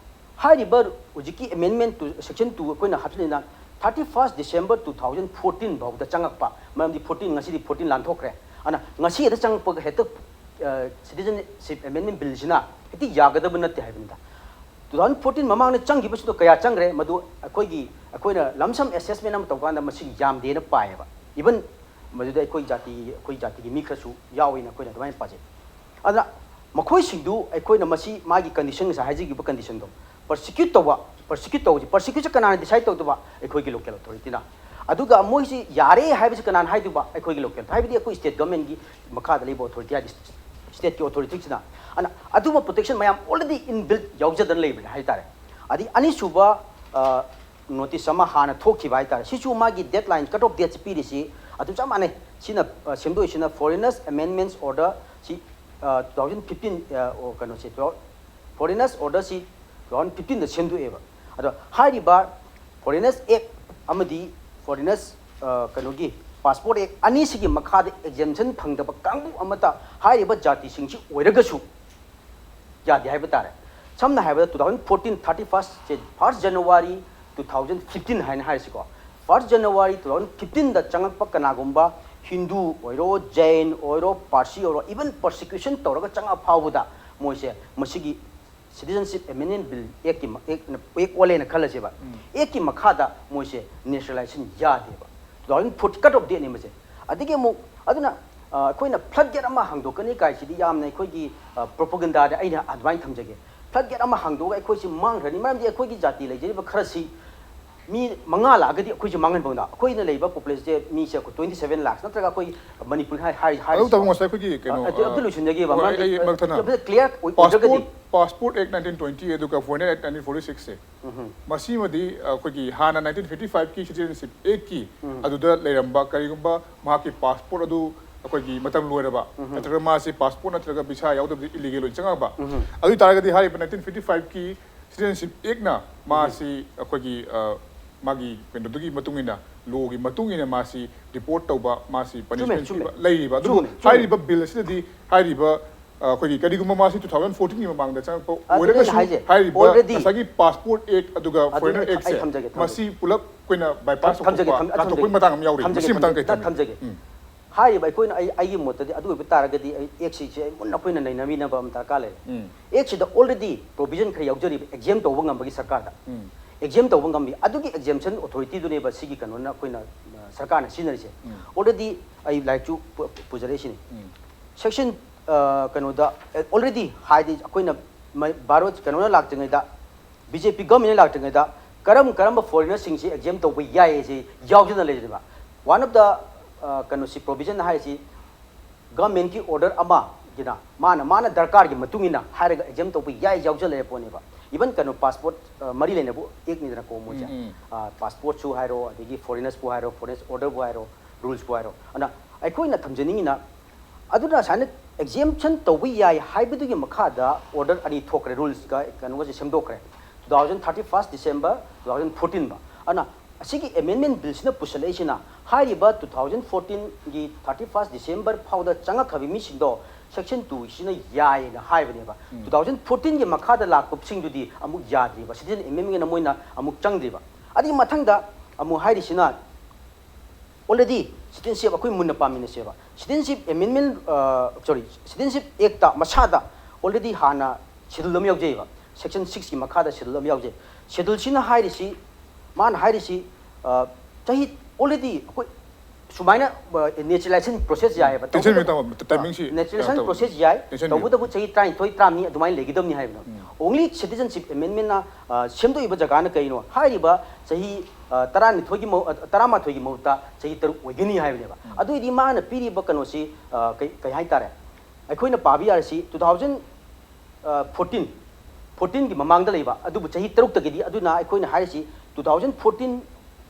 ꯍꯥꯏꯔꯤꯕ ꯍꯧꯖꯤꯛꯀꯤ amendment to section two ꯑꯩꯈꯣꯏꯅ ꯍꯥꯞꯆꯤꯜꯂꯤꯅ thirty first December two thousand fourteen ꯐꯥꯎꯗ ꯆꯪꯉꯛꯄ꯫ ꯃꯔꯝꯗꯤ fourteen, ꯉꯁꯤꯗꯤ fourteen ꯂꯥꯟꯊꯣꯛꯈ꯭ꯔꯦ꯫ ꯑꯗꯨꯅ ꯉꯁꯤ ꯍꯦꯛꯇ ꯆꯪꯉꯛꯄꯒ ꯍꯦꯛꯇ, ꯑ, Citizenship Amendment Billꯁꯤꯅ ꯍꯦꯛꯇ ꯌꯥꯒꯗꯕ ꯅꯠꯇꯦ ꯍꯥꯏꯕꯅꯤꯗ꯫ Two thousand fourteen ꯃꯃꯥꯡꯗ ꯆꯪꯈꯤꯕꯁꯤꯡꯗꯣ ꯀꯌꯥ ꯆꯪꯈ꯭ꯔꯦ, ꯃꯗꯨ ꯑꯩꯈꯣꯏꯒꯤ, ꯑꯩꯈꯣꯏꯅ lump sum assessment ꯑꯃ ꯇꯧꯀꯥꯟꯗ ꯃꯁꯤꯒꯤ ꯌꯥꯝꯗꯦꯅ ꯄꯥꯏꯌꯦꯕ꯫ Even ꯃꯗꯨꯗ ꯑꯩꯈꯣꯏ ꯖꯥꯇꯤꯒꯤ, ꯑꯩꯈꯣꯏ ꯖꯥꯇꯤꯒꯤ ꯃꯤ ꯈꯔꯁꯨ ꯌꯥꯎꯋꯦꯅ ꯑꯩꯈꯣꯏꯅ ꯑꯗꯨꯃꯥꯏꯅ ꯄꯥꯖꯩ꯫ ꯑꯗꯨꯅ ꯃꯈꯣꯏꯁꯤꯡꯗꯨ ꯑꯩꯈꯣꯏꯅ ꯃꯁꯤ ꯃꯥꯒꯤ condition, ꯉꯁꯥꯏ ꯍꯥꯏꯖꯈꯤꯕ conditionꯗꯣ, persecute ꯇꯧꯕ, persecute ꯇꯧꯕꯁꯤ, persecute ꯀꯅꯥꯅ decide ꯇꯧꯗꯕ? ꯑꯩꯈꯣꯏꯒꯤ local authorityꯅ꯫ ꯑꯗꯨꯒ ꯃꯣꯏꯁꯤ ꯌꯥꯔꯦ ꯍꯥꯏꯕꯁꯤ ꯀꯅꯥꯅ ꯍꯥꯏꯗꯣꯏꯕ? ꯑꯩꯈꯣꯏꯒꯤ local, ꯍꯥꯏꯕꯗꯤ ꯑꯩꯈꯣꯏ state governmentꯀꯤ ꯃꯈꯥꯗ ꯂꯩꯕ authority, ꯍꯥꯏꯗꯤ stateꯀꯤ authorityꯁꯤꯅ꯫ ꯑꯗꯨꯅ ꯑꯗꯨꯝꯕ protection ꯃꯌꯥꯝ already inbuilt ꯌꯥꯎꯖꯗꯅ ꯂꯩꯕꯅꯦ ꯍꯥꯏꯇꯥꯔꯦ꯫ ꯑꯗꯩ ꯑꯅꯤꯁꯨꯕ, ꯑ, notice ꯑꯃ ꯍꯥꯟꯅ ꯊꯣꯛꯈꯤꯕ ꯍꯥꯏꯇꯥꯔꯦ꯫ ꯁꯤꯁꯨ ꯃꯥꯒꯤ deadline, cut off dateꯁꯤ ꯄꯤꯔꯤꯁꯤ ꯑꯗꯨꯝ ꯆꯞ ꯃꯥꯟꯅꯩ꯫ ꯁꯤꯅ, ꯑ, ꯁꯦꯝꯗꯣꯛꯏꯁꯤꯅ Foreigners Amendments Order ꯁꯤ, ꯑ, two thousand fifteen, ꯑ, ꯑꯣ, ꯀꯩꯅꯣꯁꯦ, Foreigners Orderꯁꯤ two thousand fifteenꯗ ꯁꯦꯝꯗꯣꯛꯑꯦꯕ꯫ ꯑꯗꯣ ꯍꯥꯏꯔꯤꯕ Foreigners Act ꯑꯃꯗꯤ Foreigners, ꯑ, ꯀꯩꯅꯣꯒꯤ Passport Act ꯑꯅꯤꯁꯤꯒꯤ ꯃꯈꯥꯗ exemption ꯐꯪꯗꯕ ꯀꯥꯡꯕꯨ ꯑꯃꯠꯇ, ꯍꯥꯏꯔꯤꯕ ꯖꯥꯇꯤꯁꯤꯡꯁꯤ ꯑꯣꯏꯔꯒꯁꯨ, ꯌꯥꯗꯦ ꯍꯥꯏꯕ ꯇꯥꯔꯦ꯫ ꯁꯝꯅ ꯍꯥꯏꯔꯕꯗ, two thousand fourteen thirty first ꯁꯦ, first January two thousand fifteen ꯍꯥꯏꯅ ꯍꯥꯏꯔꯤꯁꯤꯀꯣ, first January two thousand fifteenꯗ ꯆꯪꯉꯛꯄ ꯀꯅꯥꯒꯨꯝꯕ ꯍꯤꯟꯗꯨ ꯑꯣꯏꯔꯣ, ꯖꯩꯟ ꯑꯣꯏꯔꯣ, ꯄꯥꯔꯁꯤ ꯑꯣꯏꯔꯣ, even persecution ꯇꯧꯔꯒ ꯆꯪꯉꯛ ꯐꯥꯎꯕꯗ ꯃꯣꯏꯁꯦ ꯃꯁꯤꯒꯤ Citizenship Amendment Bill Actꯀꯤ ꯃ-, Act, Act ꯑꯣꯜꯂꯦꯅ ꯈꯜꯂꯁꯦꯕ, Actꯀꯤ ꯃꯈꯥꯗ ꯃꯣꯏꯁꯦ naturalization ꯌꯥꯗꯦꯕ꯫ Two thousand fourteen cut off dateꯅꯦ ꯃꯁꯦ꯫ ꯑꯗꯒꯤ ꯑꯃꯨꯛ ꯑꯗꯨꯅ, ꯑ, ꯑꯩꯈꯣꯏꯅ flood gate ꯑꯃ ꯍꯥꯡꯗꯣꯛꯀꯅꯤ ꯀꯥꯏꯁꯤꯗꯤ ꯌꯥꯝꯅ ꯑꯩꯈꯣꯏꯒꯤ, ꯑ, propagandaꯗ ꯑꯩꯅ ꯑꯗꯨꯃꯥꯏꯅ ꯊꯝꯖꯒꯦ꯫ Flood gate ꯑꯃ ꯍꯥꯡꯗꯣꯛꯑꯒ ꯑꯩꯈꯣꯏꯁꯤ ꯃꯥꯡꯈ꯭ꯔꯅꯤ, ꯃꯔꯝꯗꯤ ꯑꯩꯈꯣꯏꯒꯤ ꯖꯥꯇꯤ ꯂꯩꯖꯔꯤꯕ ꯈꯔꯁꯤ ꯃꯤ ꯃꯉꯥ ꯂꯥꯛꯑꯒꯗꯤ ꯑꯩꯈꯣꯏꯁꯦ ꯃꯥꯡꯍꯟꯕ ꯉꯝꯗ꯫ ꯑꯩꯈꯣꯏꯅ ꯂꯩꯕ populationꯁꯦ ꯃꯤꯁꯦ ꯑꯩꯈꯣꯏ twenty seven lakhs, ꯅꯠꯇ꯭ꯔꯒ ꯑꯩꯈꯣꯏ ꯃꯅꯤꯄꯨꯔ ꯍꯥꯏ-, ꯍꯥꯏ-, ꯑꯗꯨ ꯍꯥꯏꯔꯤꯁꯤꯀꯣ꯫ ꯇꯥꯃꯣ, ꯉꯁꯥꯏ ꯑꯩꯈꯣꯏꯒꯤ ꯀꯩꯅꯣ, ꯑ, ꯑꯗꯨ, ꯑ, ꯑꯗꯨ ꯂꯣꯏꯁꯤꯟꯖꯒꯦꯕ, ꯍꯣꯏ, ꯃꯔꯝꯗꯤ ꯑꯩ ꯃꯔꯛ ꯊꯠꯅ, ꯑꯗꯨꯗ clear ꯑꯣꯏ-, ꯑꯣꯏꯗ꯭ꯔꯒꯗꯤ Passport, Passport Act nineteen twenty ꯑꯗꯨꯒ Foreign Act nineteen forty six ꯁꯦ, ꯎꯝ꯫ ꯃꯁꯤꯃꯗꯤ ꯑꯩꯈꯣꯏꯒꯤ ꯍꯥꯟꯅ nineteen fifty five ꯀꯤ Citizenship Actꯀꯤ ꯎꯝ꯫ ꯑꯗꯨꯗ ꯂꯩꯔꯝꯕ ꯀꯔꯤꯒꯨꯝꯕ ꯃꯍꯥꯛꯀꯤ passport ꯑꯗꯨ ꯑꯩꯈꯣꯏꯒꯤ ꯃꯇꯝ ꯂꯣꯏꯔꯕ, ꯎꯝ꯫ ꯅꯠꯇ꯭ꯔꯒ ꯃꯥꯁꯤ passport ꯅꯠꯇ꯭ꯔꯒ visa ꯌꯥꯎꯗꯕꯗꯤ illegal ꯑꯣꯏꯅ ꯆꯪꯉꯛꯑꯕ, ꯎꯝ꯫ ꯑꯗꯨ ꯑꯣꯏ ꯇꯥꯔꯒꯗꯤ ꯍꯥꯏꯔꯤꯕ nineteen fifty five ꯀꯤ Citizenship Actꯅ ꯃꯥꯁꯤ ꯑꯩꯈꯣꯏꯒꯤ, ꯑ, ꯃꯥꯒꯤ ꯀꯩꯅꯣꯗꯨꯒꯤ ꯃꯇꯨꯡ ꯏꯟꯅ ꯂꯣꯒꯤ ꯃꯇꯨꯡ ꯏꯟꯅ ꯃꯥꯁꯤ ꯔꯤꯄꯣꯔꯠ ꯇꯧꯕ, ꯃꯥꯁꯤ ꯄꯅꯤꯁꯃꯦꯟ ꯆꯨꯝꯃꯦ꯫ ꯄꯤꯕ ꯂꯩꯔꯤꯕ꯫ ꯑꯗꯨꯕꯨ ꯆꯨꯝꯃꯦ, ꯆꯨꯝꯃꯦ꯫ ꯍꯥꯏꯔꯤꯕ ꯕꯤꯜ ꯑꯁꯤꯗꯗꯤ ꯍꯥꯏꯔꯤꯕ ꯑ, ꯑꯩꯈꯣꯏꯒꯤ ꯀꯔꯤꯒꯨꯝꯕ ꯃꯥꯁꯤ ꯇꯨ ꯊꯥꯎꯖꯟ ꯐꯣꯔꯇꯤꯟꯒꯤ ꯃꯃꯥꯡꯗ ꯆꯪꯉꯛꯄ ꯑꯗꯨꯅꯦ ꯑꯩꯅ ꯑꯣꯏꯔꯒꯁꯨ ꯍꯥꯏꯁꯦ, ꯍꯥꯏꯔꯤꯕ already ꯉꯁꯥꯏꯒꯤ ꯄꯥꯁꯄꯣꯔꯠ ꯑꯦꯛ ꯑꯗꯨꯒ ꯑꯗꯨꯅꯦ ꯐꯣꯔꯦꯅꯔ ꯑꯩ ꯑꯦꯛꯁꯦ ꯊꯝꯖꯒꯦ, ꯊꯝꯖꯒꯦ꯫ ꯃꯁꯤ ꯄꯨꯂꯞ ꯑꯩꯈꯣꯏꯅ ꯕꯥꯏꯄꯥꯁ ꯊꯝꯖꯒꯦ, ꯇꯧꯊꯣꯛꯄ, ꯊꯝ-, ꯀꯥꯊꯣꯛꯄꯒꯤ ꯊꯝꯖꯒꯦ꯫ ꯃꯇꯥꯡ ꯑꯃ ꯌꯥꯎꯔꯤ꯫ ꯊꯝꯖꯒꯦ, ꯃꯁꯤꯒꯤ ꯊꯝ-, ꯃꯇꯥꯡ ꯀꯩ ꯊꯝ-, ꯊꯝꯕꯤ? ꯊꯝꯖꯒꯦ꯫ ꯎꯝ꯫ ꯍꯥꯏꯔꯤꯕ ꯑꯩꯈꯣꯏꯅ, ꯑꯩ, ꯑꯩꯒꯤ ꯃꯣꯠꯇꯗꯤ ꯑꯗꯨ ꯑꯣꯏꯕ ꯇꯥꯔꯒꯗꯤ ꯑꯩ ꯑꯦꯛꯁꯤꯁꯦ ꯑꯩ ꯃꯨꯟꯅ ꯑꯩꯈꯣꯏꯅ ꯅꯩꯅꯃꯤꯟꯅꯕ ꯑꯃ ꯗꯔꯀꯥꯔ ꯂꯩꯔꯦ꯫ ꯎꯝ꯫ ꯑꯦꯛꯁꯤꯗ already provision ꯈꯔ ꯌꯥꯎꯖꯔꯤꯕ, exempt ꯇꯧꯕ ꯉꯝꯕꯒꯤ ꯁꯔꯀꯥꯔꯗ꯫ ꯎꯝ꯫ Exempt ꯇꯧꯕ ꯉꯝꯕꯤ꯫ ꯑꯗꯨꯒꯤ exemption authorityꯗꯨꯅꯦꯕ ꯁꯤꯒꯤ ꯀꯩꯅꯣꯅ ꯑꯩꯈꯣꯏꯅ, ꯑ, ꯁꯔꯀꯥꯔꯅ ꯁꯤꯖꯤꯟꯅꯔꯤꯁꯦ꯫ ꯎꯝ꯫ Already ꯑꯩ ꯂꯥꯏꯔꯤꯛꯁꯨ ꯄꯨ-, ꯄꯨꯖꯔꯛꯏꯁꯤꯅꯤ꯫ ꯎꯝ꯫ Section, ꯑ, ꯀꯩꯅꯣꯗ, ꯑꯦ, already ꯍꯥꯏꯗꯤ ꯑꯩꯈꯣꯏꯅ ꯃ-, ꯚꯥꯔꯠ ꯀꯩꯅꯣꯅ ꯂꯥꯛꯇ꯭ꯔꯤꯉꯩꯗ, BJP governmentꯅ ꯂꯥꯛꯇ꯭ꯔꯤꯉꯩꯗ ꯀꯔꯝ ꯀꯔꯝꯕ foreignerꯁꯤꯡꯁꯤ exempt ꯇꯧꯕ ꯌꯥꯏ ꯍꯥꯏꯁꯤ ꯌꯥꯎꯗꯅ ꯂꯩꯔꯤꯕ꯫ One of the, ꯑ, ꯀꯩꯅꯣꯁꯤ, provision ꯍꯥꯏꯁꯤ governmentꯀꯤ order ꯑꯃꯒꯤꯅ ꯃꯥꯅ, ꯃꯥꯅ ꯗꯔꯀꯥꯔꯒꯤ ꯃꯇꯨꯡ ꯏꯟꯅ ꯍꯥꯏꯔꯒ exempt ꯇꯧꯕ ꯌꯥꯏ ꯌꯥꯎꯖ ꯂꯩꯔ ꯄꯣꯠꯅꯦꯕ꯫ Even ꯀꯩꯅꯣ passport, ꯑ, ꯃꯔꯤ ꯂꯩꯅꯕ ꯑꯦꯛꯅꯤꯗꯅꯀꯣ ꯃꯣꯏꯁꯦ꯫ ꯎꯝ, ꯎꯝ꯫ ꯑ, passportꯁꯨ ꯍꯥꯏꯔꯣ, ꯑꯗꯒꯤ foreigners ꯄꯨ ꯍꯥꯏꯔꯣ, foreign orderꯕꯨ ꯍꯥꯏꯔꯣ, rulesꯄꯨ ꯍꯥꯏꯔꯣ꯫ ꯑꯗꯨꯅ ꯑꯩꯈꯣꯏꯅ ꯊꯝꯖꯅꯤꯡꯉꯤꯅ, ꯑꯗꯨꯅ ꯁꯨꯃꯥꯏꯅ exemption ꯇꯧꯕ ꯌꯥꯏ ꯍꯥꯏꯕꯗꯨꯒꯤ ꯃꯈꯥꯗ order ꯑꯅꯤ ꯊꯣꯛꯈ꯭ꯔꯦ, rulesꯀ ꯀꯩꯅꯣꯒꯁꯦ ꯁꯦꯝꯗꯣꯛꯈ꯭ꯔꯦ꯫ Two thousand thirty first December two thousand fourteen ꯐꯥꯎ꯫ ꯑꯗꯨꯅ ꯑꯁꯤꯒꯤ amendment billꯁꯤꯅ ꯄꯨꯁꯜꯂꯛꯏꯁꯤꯅ ꯍꯥꯏꯔꯤꯕ two thousand fourteenꯒꯤ thirty first December ꯐꯥꯎꯗ ꯆꯪꯉꯛꯈ꯭ꯔꯕ ꯃꯤꯁꯤꯡꯗꯣ section twoꯁꯤꯅ ꯌꯥꯏꯌꯦꯅ ꯍꯥꯏꯕꯅꯦꯕ꯫ Two thousand fourteenꯒꯤ ꯃꯈꯥꯗ ꯂꯥꯛꯄꯁꯤꯡꯗꯨꯗꯤ ꯑꯃꯨꯛ ꯌꯥꯗ꯭ꯔꯤꯕ, citizen amendmentꯅ ꯃꯣꯏꯅ ꯑꯃꯨꯛ ꯆꯪꯗ꯭ꯔꯤꯕ꯫ ꯑꯗꯨꯒꯤ ꯃꯊꯪꯗ ꯑꯃꯨꯛ ꯍꯥꯏꯔꯤꯁꯤꯅ already citizenship ꯑꯩꯈꯣꯏ ꯃꯨꯟꯅ ꯄꯥꯃꯤꯟꯅꯁꯦꯕ꯫ Citizenship amendment, ꯑ, sorry, Citizenship Actꯇ ꯃꯁꯥꯗ already ꯍꯥꯟꯅ schedule ꯑꯃ ꯌꯥꯎꯖꯩꯕ, section sixꯀꯤ ꯃꯈꯥꯗ schedule ꯑꯃ ꯌꯥꯎꯖꯩ꯫ Scheduleꯁꯤꯅ ꯍꯥꯏꯔꯤꯁꯤ, ꯃꯥꯅ ꯍꯥꯏꯔꯤꯁꯤ, ꯑ, ꯆꯍꯤ already ꯑꯩꯈꯣꯏ ꯁꯨꯃꯥꯏꯅ, ꯑ, naturalization process ꯌꯥꯏꯌꯦꯕ꯫ ꯇꯦꯟꯁꯟ ꯇꯧꯕꯇꯕꯨ, ꯇꯧꯕ timingꯁꯤ naturalization ꯀꯩꯅꯣ ꯇꯧꯕ꯫ process ꯌꯥꯏ, ꯇꯦꯟꯁꯟ ꯄꯤꯌꯨ꯫ ꯇꯧꯕꯇꯕꯨ ꯆꯍꯤ ꯇꯔꯥꯅꯤꯊꯣꯏ, ꯇꯔꯥꯃꯔꯤ ꯑꯗꯨꯃꯥꯏꯅ ꯂꯩꯒꯗꯕꯅꯤ ꯍꯥꯏꯕꯅ꯫ Only citizenship amendmentꯅ, ꯑ, ꯁꯦꯝꯗꯣꯛꯏꯕ ꯖꯒꯥꯅ ꯀꯩꯅꯣ? ꯍꯥꯏꯔꯤꯕ ꯆꯍꯤ, ꯑ, ꯇꯔꯥꯅꯤꯊꯣꯏꯒꯤ ꯃꯍꯨ-, ꯑ, ꯇꯔꯥꯃꯥꯊꯣꯏꯒꯤ ꯃꯍꯨꯠꯇ ꯆꯍꯤ ꯇꯔꯨꯛ ꯑꯣꯏꯒꯅꯤ ꯍꯥꯏꯕꯅꯦꯕ꯫ ꯑꯗꯨꯏꯗꯤ ꯃꯥꯅ ꯄꯤꯔꯤꯕ ꯀꯩꯅꯣꯁꯤ, ꯑ, ꯀꯩ, ꯀꯩ ꯍꯥꯏꯇꯥꯔꯦ? ꯑꯩꯈꯣꯏꯅ ꯄꯥꯕ ꯌꯥꯔꯤꯁꯤ two thousand fourteen, fourteenꯒꯤ ꯃꯃꯥꯡꯗ ꯂꯩꯕ, ꯑꯗꯨꯕꯨ ꯆꯍꯤ ꯇꯔꯨꯛꯇꯒꯤꯗꯤ, ꯑꯗꯨꯅ ꯑꯩꯈꯣꯏꯅ ꯍꯥꯏꯔꯤꯁꯤ two thousand fourteen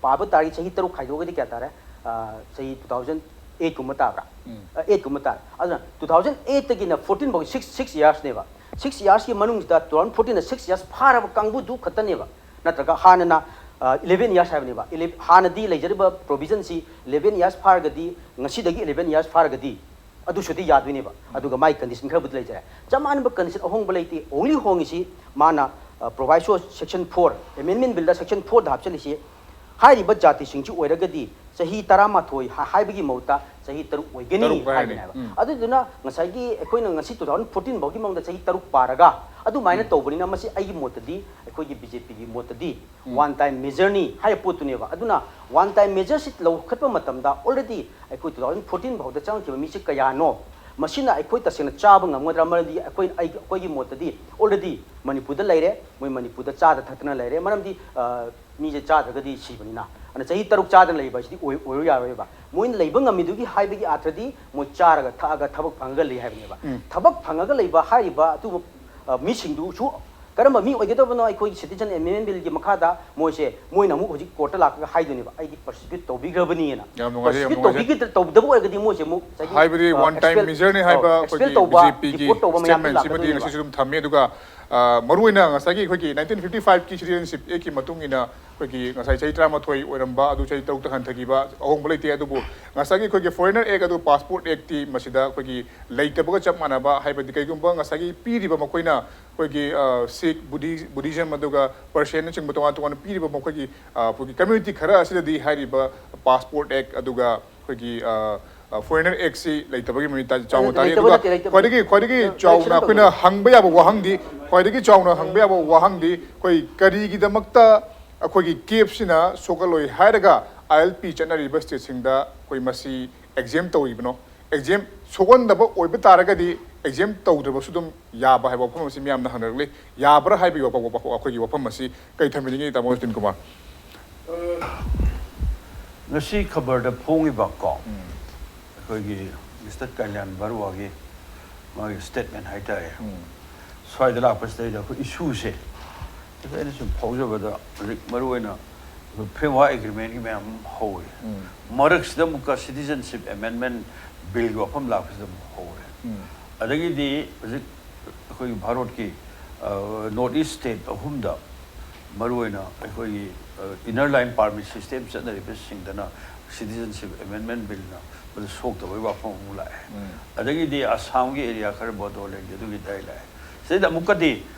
ꯄꯥꯕ ꯇꯥꯔꯒꯗꯤ ꯆꯍꯤ ꯇꯔꯨꯛ ꯈꯥꯏꯗꯣꯛꯑꯒꯗꯤ ꯀꯌꯥ ꯇꯥꯔꯦ? ꯑ, ꯆꯍꯤ two thousand eightꯀꯨꯝꯕ ꯇꯥꯕ꯭ꯔꯥ? ꯎꯝ꯫ ꯑ, eightꯀꯨꯝꯕ ꯇꯥꯔꯦ꯫ ꯑꯗꯨꯅ two thousand eightꯇꯒꯤꯅ fourteen ꯐꯥꯎ six, six yearsꯅꯦꯕ꯫ Six yearsꯀꯤ ꯃꯅꯨꯡꯁꯤꯗ two thousand fourteenꯗ six years ꯐꯥꯔꯕ ꯀꯥꯡꯕꯨꯗꯨ ꯈꯛꯇꯅꯦꯕ꯫ ꯅꯠꯇ꯭ꯔꯒ ꯍꯥꯟꯅꯅ ꯏꯂꯦꯚꯦꯟ ꯌꯥꯔꯁ ꯍꯥꯏꯕꯅꯦꯕ꯫ Ele- ꯍꯥꯟꯅꯗꯤ ꯂꯩꯖꯔꯤꯕ ꯄ꯭ꯔꯣꯚꯤꯖꯟꯁꯤ ꯏꯂꯦꯚꯦꯟ ꯌꯥꯔꯁ ꯐꯥꯔꯒꯗꯤ, ꯉꯁꯤꯗꯒꯤ ꯏꯂꯦꯚꯦꯟ ꯌꯥꯔꯁ ꯐꯥꯔꯒꯗꯤ ꯑꯗꯨꯁꯨꯗꯤ ꯌꯥꯗꯣꯏꯅꯦꯕ꯫ ꯑꯗꯨꯒ ꯃꯥꯒꯤ ꯀꯟꯗꯤꯁꯟ ꯈꯔꯕꯨꯗꯤ ꯂꯩꯖꯔꯦ꯫ ꯆꯞ ꯃꯥꯟꯅꯕ ꯀꯟꯗꯤꯁꯟ ꯑꯍꯣꯡꯕ ꯂꯩꯇꯦ꯫ ꯑꯣꯡꯂꯤ ꯍꯣꯡꯉꯤꯁꯤ ꯃꯥꯅ ꯄ꯭ꯔꯣꯚꯥꯏꯁꯣ ꯁꯦꯛꯁꯟ ꯐꯣꯔ, ꯑꯦꯃꯦꯟꯃꯦꯟ ꯕꯤꯜꯗ ꯁꯦꯛꯁꯟ ꯐꯣꯔꯗ ꯍꯥꯞꯆꯤꯜꯂꯤꯁꯤ, ꯍꯥꯏꯔꯤꯕ ꯖꯥꯇꯤꯁꯤꯡꯁꯤ ꯑꯣꯏꯔꯒꯗꯤ ꯆꯍꯤ ꯇꯔꯥꯃꯥꯊꯣꯏ ꯍꯥ- ꯍꯥꯏꯕꯒꯤ ꯃꯍꯨꯠꯇ ꯆꯍꯤ ꯇꯔꯨꯛ ꯑꯣꯏꯒꯅꯤ ꯇꯔꯨꯛ ꯍꯥꯏꯔꯦ꯫ ꯍꯥꯏꯕꯅꯦꯕ꯫ ꯎꯝ꯫ ꯑꯗꯨꯗꯨꯅ ꯉꯁꯥꯏꯒꯤ ꯑꯩꯈꯣꯏꯅ ꯉꯁꯤ ꯇꯨ ꯊꯥꯎꯖꯟ ꯐꯣꯔꯇꯤꯟ ꯐꯥꯎꯒꯤ ꯃꯑꯣꯡꯗ ꯆꯍꯤ ꯇꯔꯨꯛ ꯄꯥꯔꯒ ꯑꯗꯨꯃꯥꯏꯅ ꯎꯝ꯫ ꯇꯧꯕꯅꯤꯅ, ꯃꯁꯤ ꯑꯩꯒꯤ ꯃꯣꯠꯇꯗꯤ, ꯑꯩꯈꯣꯏꯒꯤ ꯕꯤ ꯖꯦ ꯄꯤꯒꯤ ꯃꯣꯠꯇꯗꯤ, ꯎꯝ꯫ ꯋꯥꯟ ꯇꯥꯏꯝ ꯃꯦꯖꯔꯅꯤ ꯍꯥꯏꯕ ꯄꯣꯠꯇꯨꯅꯦꯕ꯫ ꯑꯗꯨꯅ ꯋꯥꯟ ꯇꯥꯏꯝ ꯃꯦꯖꯔꯁꯤ ꯂꯧꯈꯠꯄ ꯃꯇꯝꯗ ꯑꯣꯜꯔꯦꯗꯤ ꯑꯩꯈꯣꯏ ꯇꯨ ꯊꯥꯎꯖꯟ ꯐꯣꯔꯇꯤꯟ ꯐꯥꯎꯗ ꯆꯪꯈꯤꯕ ꯃꯤꯁꯤ ꯀꯌꯥꯅꯣ, ꯃꯁꯤꯅ ꯑꯩꯈꯣꯏ ꯇꯁꯦꯡꯅ ꯆꯥꯕ ꯉꯝꯒꯗ꯭ꯔꯥ? ꯃꯔꯝꯗꯤ ꯑꯩꯈꯣꯏ, ꯑꯩ-, ꯑꯩꯈꯣꯏꯒꯤ ꯃꯣꯠꯇꯗꯤ ꯑꯣꯜꯔꯦꯗꯤ ꯃꯅꯤꯄꯨꯔꯗ ꯂꯩꯔꯦ, ꯃꯣꯏ ꯃꯅꯤꯄꯨꯔꯗ ꯆꯥꯗ ꯊꯛꯇꯅ ꯂꯩꯔꯦ꯫ ꯃꯔꯝꯗꯤ, ꯑ, ꯃꯤꯁꯦ ꯆꯥꯗ꯭ꯔꯒꯗꯤ ꯁꯤꯕꯅꯤꯅ꯫ ꯑꯗꯨꯅ ꯆꯍꯤ ꯇꯔꯨꯛ ꯆꯥꯗꯅ ꯂꯩꯕ ꯍꯥꯏꯁꯤꯗꯤ ꯑꯣꯏ-, ꯑꯣꯏꯔꯨ ꯌꯥꯔꯣꯏꯕ꯫ ꯃꯣꯏꯅ ꯂꯩꯕ ꯉꯝꯃꯤꯗꯨꯒꯤ ꯍꯥꯏꯕꯒꯤ ꯑꯥꯊ꯭ꯔꯗꯤ ꯃꯣꯏ ꯆꯥꯔꯒ ꯊꯛꯑꯒ ꯊꯕꯛ ꯐꯪꯉꯒ ꯂꯩ ꯍꯥꯏꯕꯅꯦꯕ꯫ ꯎꯝ꯫ ꯊꯕꯛ ꯐꯪꯉꯒ ꯂꯩꯕ ꯍꯥꯏꯔꯤꯕ ꯑꯗꯨꯕꯨ, ꯑ, ꯃꯤꯁꯤꯡꯗꯨꯁꯨ ꯀꯔꯝꯕ ꯃꯤ ꯑꯣꯏꯒꯗꯕꯅꯣ? ꯑꯩꯈꯣꯏꯒꯤ ꯁꯤꯇꯤꯖꯟ ꯑꯦꯃꯦꯟꯃꯦꯟ ꯕꯤꯜꯒꯤ ꯃꯈꯥꯗ ꯃꯣꯏꯁꯦ, ꯃꯣꯏꯅ ꯑꯃꯨꯛ ꯍꯧꯖꯤꯛ ꯀꯣꯔꯠꯇ ꯂꯥꯛꯂꯒ ꯍꯥꯏꯗꯣꯏꯅꯦꯕ, "ꯑꯩꯗꯤ ꯄ꯭ꯔꯣꯁꯤꯀ꯭ꯌꯨꯠ ꯇꯧꯕꯤꯈ꯭ꯔꯕꯅꯤꯅ"꯫ ꯌꯥꯝ ꯅꯨꯡꯉꯥꯏꯖꯩ, ꯌꯥꯝ ꯄ꯭ꯔꯣꯁꯤꯀ꯭ꯌꯨꯠ ꯅꯨꯡꯉꯥꯏꯖꯩ꯫ ꯇꯧꯕꯤꯒꯗ-, ꯇꯧꯗꯕ ꯑꯣꯏꯔꯒꯗꯤ ꯃꯣꯏꯁꯦ ꯑꯃꯨꯛ ꯉꯁꯥꯏꯒꯤ, ꯍꯥꯏꯕꯗꯤ ꯑ, ꯋꯥꯟ ꯇꯥꯏꯝ ꯑꯦꯛꯁꯄꯦꯜ, ꯃꯦꯖꯔꯅꯤ ꯑ, ꯍꯥꯏꯕ ꯑꯦꯛꯁꯄꯦꯜ ꯑꯩꯈꯣꯏꯒꯤ ꯇꯧꯕ ꯕꯤ ꯖꯦ ꯄꯤꯒꯤ ꯗꯤꯄꯣꯔꯠ ꯇꯧꯕ ꯃꯌꯥꯝꯗꯨ ꯁ꯭ꯇꯦꯠꯃꯦꯟꯁꯤꯃꯗꯤ ꯂꯥꯛꯀꯗꯣꯏꯅꯦꯕ꯫ ꯉꯁꯤꯁꯨ ꯑꯗꯨꯝ ꯊꯝꯃꯤ꯫ ꯑꯗꯨꯒ, ꯑ, ꯃꯔꯨꯑꯣꯏꯅ ꯉꯁꯥꯏꯒꯤ ꯑꯩꯈꯣꯏꯒꯤ ꯅꯥꯏꯟꯇꯤꯟ ꯐꯤꯐꯇꯤ ꯐꯥꯏꯚꯀꯤ ꯁꯤꯇꯤꯖꯟꯁꯤꯞ ꯑꯦꯛꯀꯤ ꯃꯇꯨꯡ ꯏꯟꯅ ꯑꯩꯈꯣꯏꯒꯤ ꯉꯁꯥꯏ ꯆꯍꯤ ꯇꯔꯥꯃꯥꯊꯣꯏ ꯑꯣꯏꯔꯝꯕ ꯑꯗꯨ ꯆꯍꯤ ꯇꯔꯨꯛꯇ ꯍꯟꯊꯈꯤꯕ ꯑꯍꯣꯡꯕ ꯂꯩꯇꯦ꯫ ꯑꯗꯨꯕꯨ ꯉꯁꯥꯏꯒꯤ ꯑꯩꯈꯣꯏꯒꯤ ꯐꯣꯔꯦꯅꯔ ꯑꯦꯛ ꯑꯗꯨ ꯄꯥꯁꯄꯣꯔꯠ ꯑꯦꯛꯇꯤ ꯃꯁꯤꯗ ꯑꯩꯈꯣꯏꯒꯤ ꯂꯩꯇꯕꯒ ꯆꯞ ꯃꯥꯟꯅꯕ, ꯍꯥꯏꯕꯗꯤ ꯀꯩꯒꯨꯝꯕ ꯉꯁꯥꯏꯒꯤ ꯄꯤꯔꯤꯕ ꯃꯈꯣꯏꯅ ꯑꯩꯈꯣꯏꯒꯤ, ꯑ, ꯁꯤꯈ, ꯕꯨꯙꯤ-, ꯕꯨꯙꯤꯖꯝ ꯑꯗꯨꯒ ꯄꯔꯁꯤꯌꯟꯅꯆꯤꯡꯕ ꯇꯣꯉꯥꯟ ꯇꯣꯉꯥꯟꯅ ꯄꯤꯔꯤꯕ ꯃꯈꯣꯏꯒꯤ, ꯑ, ꯑꯩꯈꯣꯏꯒꯤ ꯀꯝꯃ꯭ꯌꯨꯅꯤꯇꯤ ꯈꯔ ꯑꯁꯤꯗꯗꯤ ꯍꯥꯏꯔꯤꯕ ꯄꯥꯁꯄꯣꯔꯠ ꯑꯦꯛ ꯑꯗꯨꯒ ꯑꯩꯈꯣꯏꯒꯤ, ꯑ, ꯑ, ꯐꯣꯔꯦꯅꯔ ꯑꯦꯛꯁꯤ ꯂꯩꯇꯕꯒꯤ ꯃꯃꯤ ꯇꯥ-, ꯆꯥꯎꯅ ꯑ, ꯇꯥꯔꯤ꯫ ꯂꯩꯇꯕ ꯑꯗꯨꯒ ꯅꯠꯇꯦ, ꯂꯩꯇꯕ ꯈ꯭ꯋꯥꯏꯗꯒꯤ, ꯅꯠꯇꯦ꯫ ꯈ꯭ꯋꯥꯏꯗꯒꯤ ꯑ, ꯆꯥꯎꯅ ꯀꯔꯦꯛꯁꯟ ꯑꯩꯈꯣꯏꯅ ꯇꯧꯕꯤꯌꯨ꯫ ꯍꯪꯕ ꯌꯥꯕ ꯋꯥꯍꯪꯗꯤ, ꯈ꯭ꯋꯥꯏꯗꯒꯤ ꯆꯥꯎꯅ ꯍꯪꯕ ꯌꯥꯕ ꯋꯥꯍꯪꯗꯤ, ꯑꯩꯈꯣꯏ ꯀꯔꯤꯒꯤꯗꯃꯛꯇ ꯑꯩꯈꯣꯏꯒꯤ ꯀꯦꯞꯁꯤꯅ ꯁꯣꯛꯍꯜꯂꯣꯏ ꯍꯥꯏꯔꯒ ꯑꯥꯏ ꯑꯦꯜ ꯄꯤ ꯆꯠꯅꯔꯤꯕ ꯁ꯭ꯇꯦꯠꯁꯤꯡꯗ ꯑꯩꯈꯣꯏ ꯃꯁꯤ ꯑꯦꯛꯖꯦꯝ ꯇꯧꯔꯤꯕꯅꯣ? ꯑꯦꯛꯖꯦꯝ ꯁꯣꯛꯍꯟꯗꯕ ꯑꯣꯏꯕ ꯇꯥꯔꯒꯗꯤ ꯑꯦꯛꯖꯦꯝ ꯇꯧꯗ꯭ꯔꯕꯁꯨ ꯑꯗꯨꯝ ꯌꯥꯕ ꯍꯥꯏꯕ ꯋꯥꯐꯝ ꯑꯁꯤ ꯃꯤꯌꯥꯝꯅ ꯍꯪꯅꯔꯛꯂꯤ꯫ ꯌꯥꯕ꯭ꯔꯥ ꯍꯥꯏꯕꯒꯤ ꯋꯥꯐꯝ, ꯋꯥꯐꯝ, ꯑꯩꯈꯣꯏꯒꯤ ꯋꯥꯐꯝ ꯑꯁꯤ ꯀꯩ ꯊꯝꯕꯤꯅꯤꯡꯉꯤ, ꯇꯥꯃꯣ ꯖꯇꯤꯟ ꯀꯨꯃꯥꯔ? ꯉꯁꯤ ꯈꯕꯔꯗ ꯐꯣꯡꯉꯤꯕ ꯀꯣ, ꯎꯝ꯫ ꯑꯩꯈꯣꯏꯒꯤ ꯃꯤꯁꯇꯔ ꯀꯜꯌꯥꯟ ꯕꯔꯨꯋꯥꯒꯤ ꯃꯥꯒꯤ ꯁ꯭ꯇꯦꯠꯃꯦꯟ ꯍꯥꯏꯇꯥꯔꯦ꯫ ꯎꯝ꯫ ꯁ꯭ꯋꯥꯏꯗ ꯂꯥꯛꯄꯁꯤꯗꯩꯗ ꯑꯩꯈꯣꯏ ꯏꯁꯨꯁꯦ, ꯑꯗ ꯑꯩꯅ ꯁꯨꯝ ꯐꯥꯎꯖꯕꯗ ꯍꯧꯖꯤꯛ ꯃꯔꯨꯑꯣꯏꯅ ꯑꯩꯈꯣꯏ ꯐ꯭ꯔꯦꯝꯋꯥꯔꯛ ꯑꯦꯒ꯭ꯔꯤꯃꯦꯟꯒꯤ ꯃꯌꯥꯝ ꯑꯃ ꯍꯧꯔꯦ꯫ ꯎꯝ꯫ ꯃꯔꯛꯁꯤꯗ ꯑꯃꯨꯛꯀ ꯁꯤꯇꯤꯖꯟꯁꯤꯞ ꯑꯦꯃꯦꯟꯃꯦꯟ ꯕꯤꯜꯒꯤ ꯋꯥꯐꯝ ꯂꯥꯛꯄꯁꯤꯗ ꯑꯃꯨꯛ ꯍꯧꯔꯦ꯫ ꯎꯝ꯫ ꯑꯗꯒꯤꯗꯤ ꯍꯧꯖꯤꯛ ꯑꯩꯈꯣꯏꯒꯤ ꯚꯥꯔꯠꯀꯤ, ꯑ, ꯅꯣꯔꯠ ꯏꯁ ꯁ꯭ꯇꯦꯠ ꯑꯍꯨꯝꯗ ꯃꯔꯨꯑꯣꯏꯅ ꯑꯩꯈꯣꯏꯒꯤ ꯏꯟꯅꯔ ꯂꯥꯏꯟ ꯄꯥꯔꯃꯤꯠ ꯁꯤꯁꯇꯦꯝ ꯆꯠꯅꯔꯤꯕꯁꯤꯡꯗꯅ ꯁꯤꯇꯤꯖꯟꯁꯤꯞ ꯑꯦꯃꯦꯟꯃꯦꯟ ꯕꯤꯜꯅ ꯃꯗꯨ ꯁꯣꯛꯇꯕꯒꯤ ꯋꯥꯐꯝ ꯑꯃꯨꯛ ꯂꯥꯛꯑꯦ꯫ ꯑꯗꯒꯤꯗꯤ ꯑꯁꯥꯝꯒꯤ ꯑꯦꯔꯤꯌꯥ ꯈꯔ ꯕꯣꯗꯣꯂꯦꯟꯒꯤ ꯑꯗꯨꯒꯤ ꯗꯥꯏ ꯂꯥꯛꯑꯦ꯫ ꯁꯤꯗꯩꯗ ꯑꯃꯨꯛꯀꯗꯤ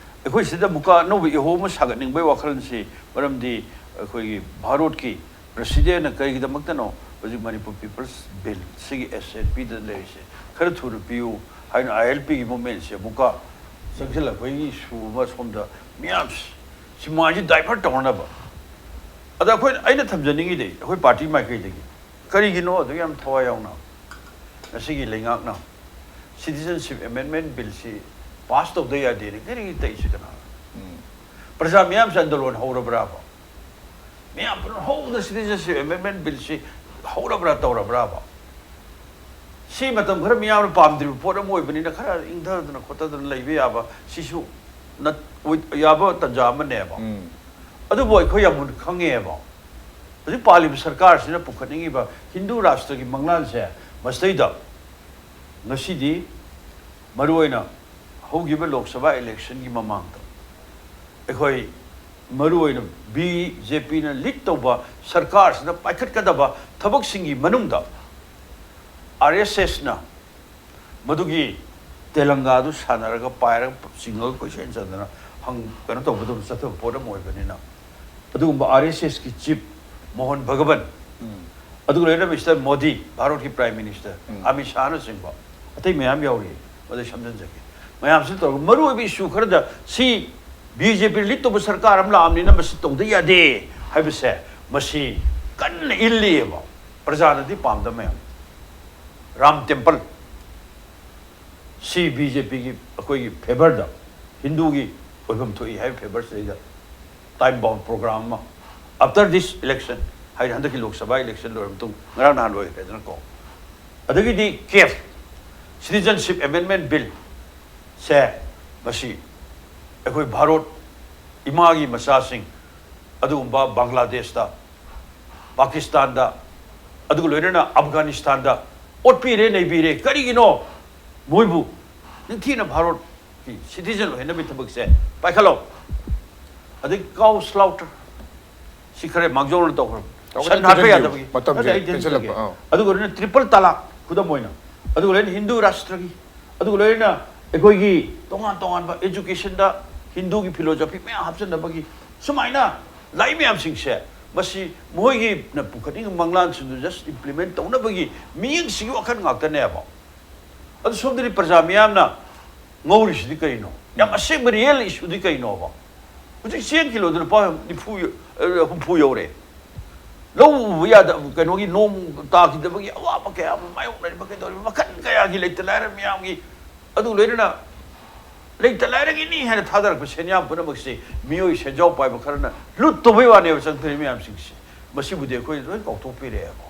ꯑꯩꯈꯣꯏ ꯁꯤꯗ ꯑꯃꯨꯛꯀ ꯑꯅꯧꯕ ꯏꯍꯣ ꯑꯃ ꯁꯥꯒꯠꯅꯤꯡꯕꯒꯤ ꯋꯥꯈꯜꯁꯤ, ꯃꯔꯝꯗꯤ ꯑꯩꯈꯣꯏꯒꯤ ꯚꯥꯔꯣꯠꯀꯤ ꯄ꯭ꯔꯁꯤꯗꯦꯟꯅ ꯀꯔꯤꯒꯤꯗꯃꯛꯇꯅꯣ ꯍꯧꯖꯤꯛ ꯃꯅꯤꯄꯨꯔ ꯄꯤꯄꯜꯁ ꯕꯤꯜ ꯁꯤꯒꯤ ꯑꯦꯁ ꯑꯦꯟ ꯄꯤꯗ ꯂꯩꯔꯤꯁꯦ ꯈꯔ ꯊꯨꯅ ꯄꯤꯌꯨ ꯍꯥꯏꯅ ꯑꯥꯏ ꯑꯦꯜ ꯄꯤꯒꯤ ꯃꯨꯞꯃꯦꯟꯁꯦ ꯑꯃꯨꯛꯀ ꯆꯪꯁꯤꯜꯂꯛꯄꯒꯤ ꯏꯁꯨ ꯑꯃ ꯁꯣꯝꯗ ꯃꯤꯌꯥꯝ ꯁꯤ ꯃꯥꯏꯁꯤ ꯗꯥꯏꯚꯔꯠ ꯇꯧꯅꯅꯕ꯫ ꯑꯗ ꯑꯩꯈꯣꯏ, ꯑꯩꯅ ꯊꯝꯖꯅꯤꯡꯉꯤꯗꯤ ꯑꯩꯈꯣꯏ ꯄꯥꯔꯇꯤ ꯃꯥꯏꯀꯩꯗꯒꯤ ꯀꯔꯤꯒꯤꯅꯣ ꯑꯗꯨ ꯌꯥꯝ ꯊꯋꯥꯏ ꯌꯥꯎꯅ ꯉꯁꯤꯒꯤ ꯂꯩꯉꯥꯛꯅ ꯁꯤꯇꯤꯖꯟꯁꯤꯞ ꯑꯦꯃꯦꯟꯃꯦꯟ ꯕꯤꯜꯁꯤ ꯄꯥꯁ ꯇꯧꯗ ꯌꯥꯗꯦꯅ ꯀꯔꯤ ꯇꯛꯏꯁꯤ ꯀꯅꯥꯅꯣ? ꯄ꯭ꯔꯖꯥ ꯃꯤꯌꯥꯝꯁꯦ ꯑꯟꯗꯣꯂꯣꯟ ꯍꯧꯔꯕ꯭ꯔꯥꯕ? ꯃꯤꯌꯥꯝ ꯄꯨꯝꯅꯃꯛ ꯍꯧꯅ ꯁꯤꯇꯤꯖꯟꯁꯤꯞ ꯑꯦꯃꯦꯟꯃꯦꯟ ꯕꯤꯜꯁꯤ ꯍꯧꯔꯕ꯭ꯔꯥ ꯇꯧꯔꯕ꯭ꯔꯥꯕ? ꯁꯤ ꯃꯇꯝ ꯈꯔ ꯃꯤꯌꯥꯝꯅ ꯄꯥꯝꯗ꯭ꯔꯤꯕ ꯄꯣꯠ ꯑꯃ ꯑꯣꯏꯕꯅꯤꯅ ꯈꯔ ꯏꯪꯊꯗꯅ ꯈꯣꯠꯊꯗꯅ ꯂꯩꯕ ꯌꯥꯕ, ꯁꯤꯁꯨ ꯅꯠ-, ꯑꯣꯏ-, ꯌꯥꯕ ꯇꯥꯟꯖꯥ ꯑꯃꯅꯦꯕ꯫ ꯑꯗꯨꯕꯨ ꯑꯩꯈꯣꯏ ꯌꯥꯝ ꯃꯨꯟꯅ ꯈꯪꯉꯦꯕ, ꯍꯧꯖꯤꯛ ꯄꯥꯜꯂꯤꯕ ꯁꯔꯀꯥꯔꯁꯤꯅ ꯄꯨꯈꯠꯅꯤꯡꯉꯤꯕ ꯍꯤꯟꯗꯨ ꯔꯥꯁꯇ꯭ꯔꯒꯤ ꯃꯪꯂꯥꯟꯁꯦ ꯃꯁꯤꯗꯩꯗ ꯉꯁꯤꯗꯤ ꯃꯔꯨꯑꯣꯏꯅ ꯍꯧꯈꯤꯕ ꯂꯣꯛ ꯁꯚꯥ ꯏꯂꯦꯛꯁꯟꯒꯤ ꯃꯃꯥꯡꯗ ꯑꯩꯈꯣꯏ ꯃꯔꯨꯑꯣꯏꯅ ꯕꯤ ꯖꯦ ꯄꯤꯅ ꯂꯤꯗ ꯇꯧꯕ ꯁꯔꯀꯥꯔꯁꯤꯅ ꯄꯥꯏꯈꯠꯀꯗꯕ ꯊꯕꯛꯁꯤꯡꯒꯤ ꯃꯅꯨꯡꯗ ꯑꯥꯔ ꯑꯦꯁ ꯑꯦꯁꯅ ꯃꯗꯨꯒꯤ ꯇꯦꯂꯪꯒꯥꯗꯨ ꯁꯥꯟꯅꯔꯒ ꯄꯥꯏꯔꯒ ꯆꯤꯡꯉꯒ ꯀꯣꯏꯆꯦꯟ ꯆꯦꯟꯗꯅ ꯍꯪ-, ꯀꯩꯅꯣ ꯇꯧꯕꯗꯧꯅ ꯆꯠꯊꯕ ꯄꯣꯠ ꯑꯃ ꯑꯣꯏꯕꯅꯤꯅ, ꯑꯗꯨꯒꯨꯝꯕ ꯑꯥꯔ ꯑꯦꯁ ꯑꯦꯁꯀꯤ ꯆꯤꯐ ꯃꯣꯍꯟ ꯚꯒꯕꯟ, ꯑꯗꯨꯒ ꯂꯣꯏꯅꯅ ꯃꯤꯁꯇꯔ ꯃꯣꯗꯤ, ꯚꯥꯔꯠꯀꯤ ꯄ꯭ꯔꯥꯏꯝ ꯃꯤꯅꯤꯁꯇꯔ, ꯑꯃꯤꯠ ꯁꯥꯍꯅꯆꯤꯡꯕ ꯑꯇꯩ ꯃꯌꯥꯝ ꯌꯥꯎꯔꯤ꯫ ꯃꯗꯨ ꯁꯝꯖꯤꯟꯖꯒꯦ꯫ ꯃꯌꯥꯝꯁꯤꯅ ꯇꯧꯔꯒ ꯃꯔꯨꯑꯣꯏꯕ ꯏꯁꯨ ꯈꯔꯗ ꯁꯤ ꯕꯤ ꯖꯦ ꯄꯤ ꯂꯤꯗ ꯇꯧꯕ ꯁꯔꯀꯥꯔ ꯑꯃ ꯂꯥꯛꯑꯕꯅꯤꯅ ꯃꯁꯤ ꯇꯧꯗ ꯌꯥꯗꯦ ꯍꯥꯏꯕꯁꯦ ꯃꯁꯤ ꯀꯟꯅ ꯏꯜꯂꯤꯑꯕ꯫ ꯄ꯭ꯔꯖꯥꯅꯗꯤ ꯄꯥꯝꯗꯕ ꯃꯌꯥꯝ꯫ Ram temple C B J ꯄꯤꯒꯤ ꯑꯩꯈꯣꯏꯒꯤ ꯐꯦꯚꯔꯗ, ꯍꯤꯟꯗꯨꯒꯤ ꯑꯣꯏꯐꯝ ꯊꯣꯛꯏ ꯍꯥꯏꯕ ꯐꯦꯚꯔꯁꯤꯗꯩꯗ ꯇꯥꯏꯝ ꯕꯥꯎꯟ ꯄ꯭ꯔꯣꯒ꯭ꯔꯥꯝ ꯑꯃ, after this election ꯍꯥꯏꯗꯤ ꯍꯟꯗꯛꯀꯤ ꯂꯣꯛ ꯁꯚꯥ ꯏꯂꯦꯛꯁꯟ ꯂꯣꯏꯔ ꯃꯇꯨꯡ, ꯉꯔꯥꯡ ꯅꯍꯥꯟ ꯂꯣꯏꯈ꯭ꯔꯦꯗꯅꯀꯣ꯫ ꯑꯗꯒꯤꯗꯤ ꯀꯦꯐ, ꯁꯤꯇꯤꯖꯟꯁꯤꯞ ꯑꯦꯃꯦꯟꯃꯦꯟ ꯕꯤꯜ ꯁꯦ ꯃꯁꯤ ꯑꯩꯈꯣꯏ ꯚꯥꯔꯣꯠ ꯏꯃꯥꯒꯤ ꯃꯆꯥꯁꯤꯡ ꯑꯗꯨꯒꯨꯝꯕ ꯕꯪꯒ꯭ꯂꯥꯗꯦꯁꯇ, ꯄꯥꯀꯤꯁꯇꯥꯟꯗ, ꯑꯗꯨꯒ ꯂꯣꯏꯅꯅ ꯑꯐꯒꯥꯅꯤꯁꯇꯥꯟꯗ ꯑꯣꯠꯄꯤꯔꯦ, ꯅꯩꯕꯤꯔꯦ꯫ ꯀꯔꯤꯒꯤꯅꯣ ꯃꯣꯏꯕꯨ ꯅꯤꯡꯊꯤꯅ ꯚꯥꯔꯠꯀꯤ ꯁꯤꯇꯤꯖꯟ ꯑꯣꯏꯍꯟꯅꯕꯒꯤ ꯊꯕꯛꯁꯦ ꯄꯥꯏꯈꯠꯂꯣ꯫ ꯑꯗꯩ cow slaughter, ꯁꯤ ꯈꯔ ꯃꯥꯡꯖꯧꯅꯅ ꯇꯧꯈ꯭ꯔꯕ꯫ ꯇꯧꯈ꯭ꯔꯦ, ꯁꯟ ꯍꯥꯠꯄ ꯇꯦꯟꯁꯤꯜꯂꯛꯑꯣ꯫ ꯌꯥꯗꯕꯒꯤ꯫ ꯃꯇꯝꯁꯦ ꯑꯗ ꯑꯩ ꯇꯦꯟꯁꯤꯜꯂꯛꯄ, ꯇꯦꯟꯁꯤꯜꯂꯛꯑꯣ꯫ ꯑꯥ꯫ ꯑꯗꯨꯒ ꯂꯣꯏꯅꯅ triple talaq, ꯈꯨꯗꯝ ꯑꯣꯏꯅ, ꯑꯗꯨꯒ ꯂꯣꯏꯅ ꯍꯤꯟꯗꯨ ꯔꯥꯁꯇ꯭ꯔꯒꯤ, ꯑꯗꯨꯒ ꯂꯣꯏꯅꯅ ꯑꯩꯈꯣꯏꯒꯤ ꯇꯣꯉꯥꯟ ꯇꯣꯉꯥꯟꯕ educationꯗ ꯍꯤꯟꯗꯨꯒꯤ philosophy ꯃꯌꯥꯝ ꯍꯥꯞꯆꯤꯟꯅꯕꯒꯤ, ꯁꯨꯃꯥꯏꯅ ꯂꯥꯏꯔꯤꯛ ꯃꯌꯥꯝꯁꯤꯡꯁꯦ, ꯃꯁꯤ ꯃꯈꯣꯏꯒꯤꯅ ꯄꯨꯈꯠꯅꯤꯡꯕ ꯃꯪꯂꯥꯟꯁꯤꯡꯗꯨ just implement ꯇꯧꯅꯕꯒꯤ ꯃꯤꯠꯌꯦꯡꯁꯤꯒꯤ ꯋꯥꯈꯜ ꯉꯥꯛꯇꯅꯦꯕ꯫ ꯑꯗꯨ ꯁꯣꯝꯗꯗꯤ ꯄ꯭ꯔꯖꯥ ꯃꯤꯌꯥꯝꯅ ꯉꯧꯔꯤꯁꯤꯗꯤ ꯀꯩꯅꯣ? ꯌꯥꯝ ꯑꯁꯦꯡꯕ real issueꯗꯤ ꯀꯩꯅꯣꯕ? ꯍꯧꯖꯤꯛ ꯆꯦꯡ ꯀꯤꯂꯣꯗ ꯂꯨꯄꯥ ꯅꯤꯐꯨ ꯌꯧ-, ꯑ, ꯍꯨꯝꯐꯨ ꯌꯧꯔꯦ꯫ ꯂꯧ ꯎꯕ ꯌꯥꯗꯕ, ꯀꯩꯅꯣꯒꯤ ꯅꯣꯡ ꯇꯥꯈꯤꯗꯕꯒꯤ ꯑꯋꯥꯕ ꯀꯌꯥ ꯑꯃ ꯃꯥꯌꯣꯛꯅꯔꯤꯕ, ꯀꯩꯗꯧꯔꯤꯕ, ꯃꯈꯜ ꯀꯌꯥꯒꯤ ꯂꯩꯇ ꯂꯥꯏꯔ ꯃꯤꯌꯥꯝꯒꯤ, ꯑꯗꯨ ꯂꯣꯏꯅꯅ ꯂꯩꯇ ꯂꯥꯏꯔꯒꯤꯅꯤ ꯍꯥꯏꯅ ꯊꯥꯗꯔꯛꯄ ꯁꯦꯟꯌꯥꯝ ꯄꯨꯝꯅꯃꯛꯁꯦ ꯃꯤꯑꯣꯏ ꯁꯦꯟꯖꯥꯎ ꯄꯥꯏꯕ ꯈꯔꯅ ꯂꯨꯠ ꯇꯧꯕꯩ ꯋꯥꯅꯦꯕ ꯆꯪꯗꯔꯤ ꯃꯌꯥꯝꯁꯤꯡꯁꯦ꯫ ꯃꯁꯤꯕꯨꯗꯤ ꯑꯩꯈꯣꯏ ꯂꯣꯏ ꯀꯥꯎꯊꯣꯛꯄꯤꯔꯛꯑꯦꯕ꯫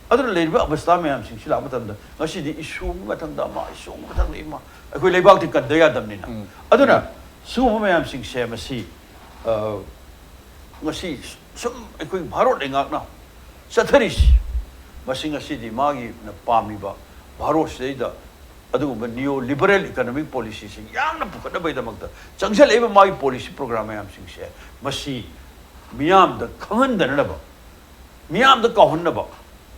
ꯑꯗꯨꯅ ꯂꯩꯔꯤꯕ ꯑꯕꯁꯊꯥ ꯃꯌꯥꯝꯁꯤꯡꯁꯤ ꯂꯥꯛꯄ ꯃꯇꯝꯗ ꯉꯁꯤꯗꯤ issue ꯑꯃꯒꯤ ꯃꯊꯪꯗ ꯑꯃ, issue ꯑꯃꯒꯤ ꯃꯊꯪꯗ ꯑꯃ, ꯑꯩꯈꯣꯏ ꯂꯩꯕꯥꯛꯇꯤ ꯀꯟꯗ ꯌꯥꯗꯕꯅꯤꯅ꯫ ꯑꯗꯨꯅ ꯁꯤꯒꯨꯝꯕ ꯃꯌꯥꯝꯁꯤꯡꯁꯦ ꯃꯁꯤ, ꯑ, ꯉꯁꯤ ꯁꯨꯝ ꯑꯩꯈꯣꯏ ꯚꯥꯔꯠ ꯂꯩꯉꯥꯛꯅ ꯆꯠꯊꯔꯤꯁꯤ, ꯃꯁꯤ ꯉꯁꯤꯗꯤ ꯃꯥꯒꯤ ꯄꯥꯝꯃꯤꯕ ꯚꯥꯔꯠꯁꯤꯗꯩꯗ ꯑꯗꯨꯒꯨꯝꯕ neo liberal economic policyꯁꯤꯡ ꯌꯥꯝꯅ ꯄꯨꯈꯠꯅꯕꯒꯤꯗꯃꯛꯇ ꯆꯪꯁꯤꯜꯂꯛꯏꯕ ꯃꯥꯒꯤ policy program ꯃꯌꯥꯝꯁꯤꯡꯁꯦ, ꯃꯁꯤ ꯃꯤꯌꯥꯝꯗ ꯈꯪꯍꯟꯗꯅꯅꯕ, ꯃꯤꯌꯥꯝꯗ ꯀꯥꯎꯍꯟꯅꯕ,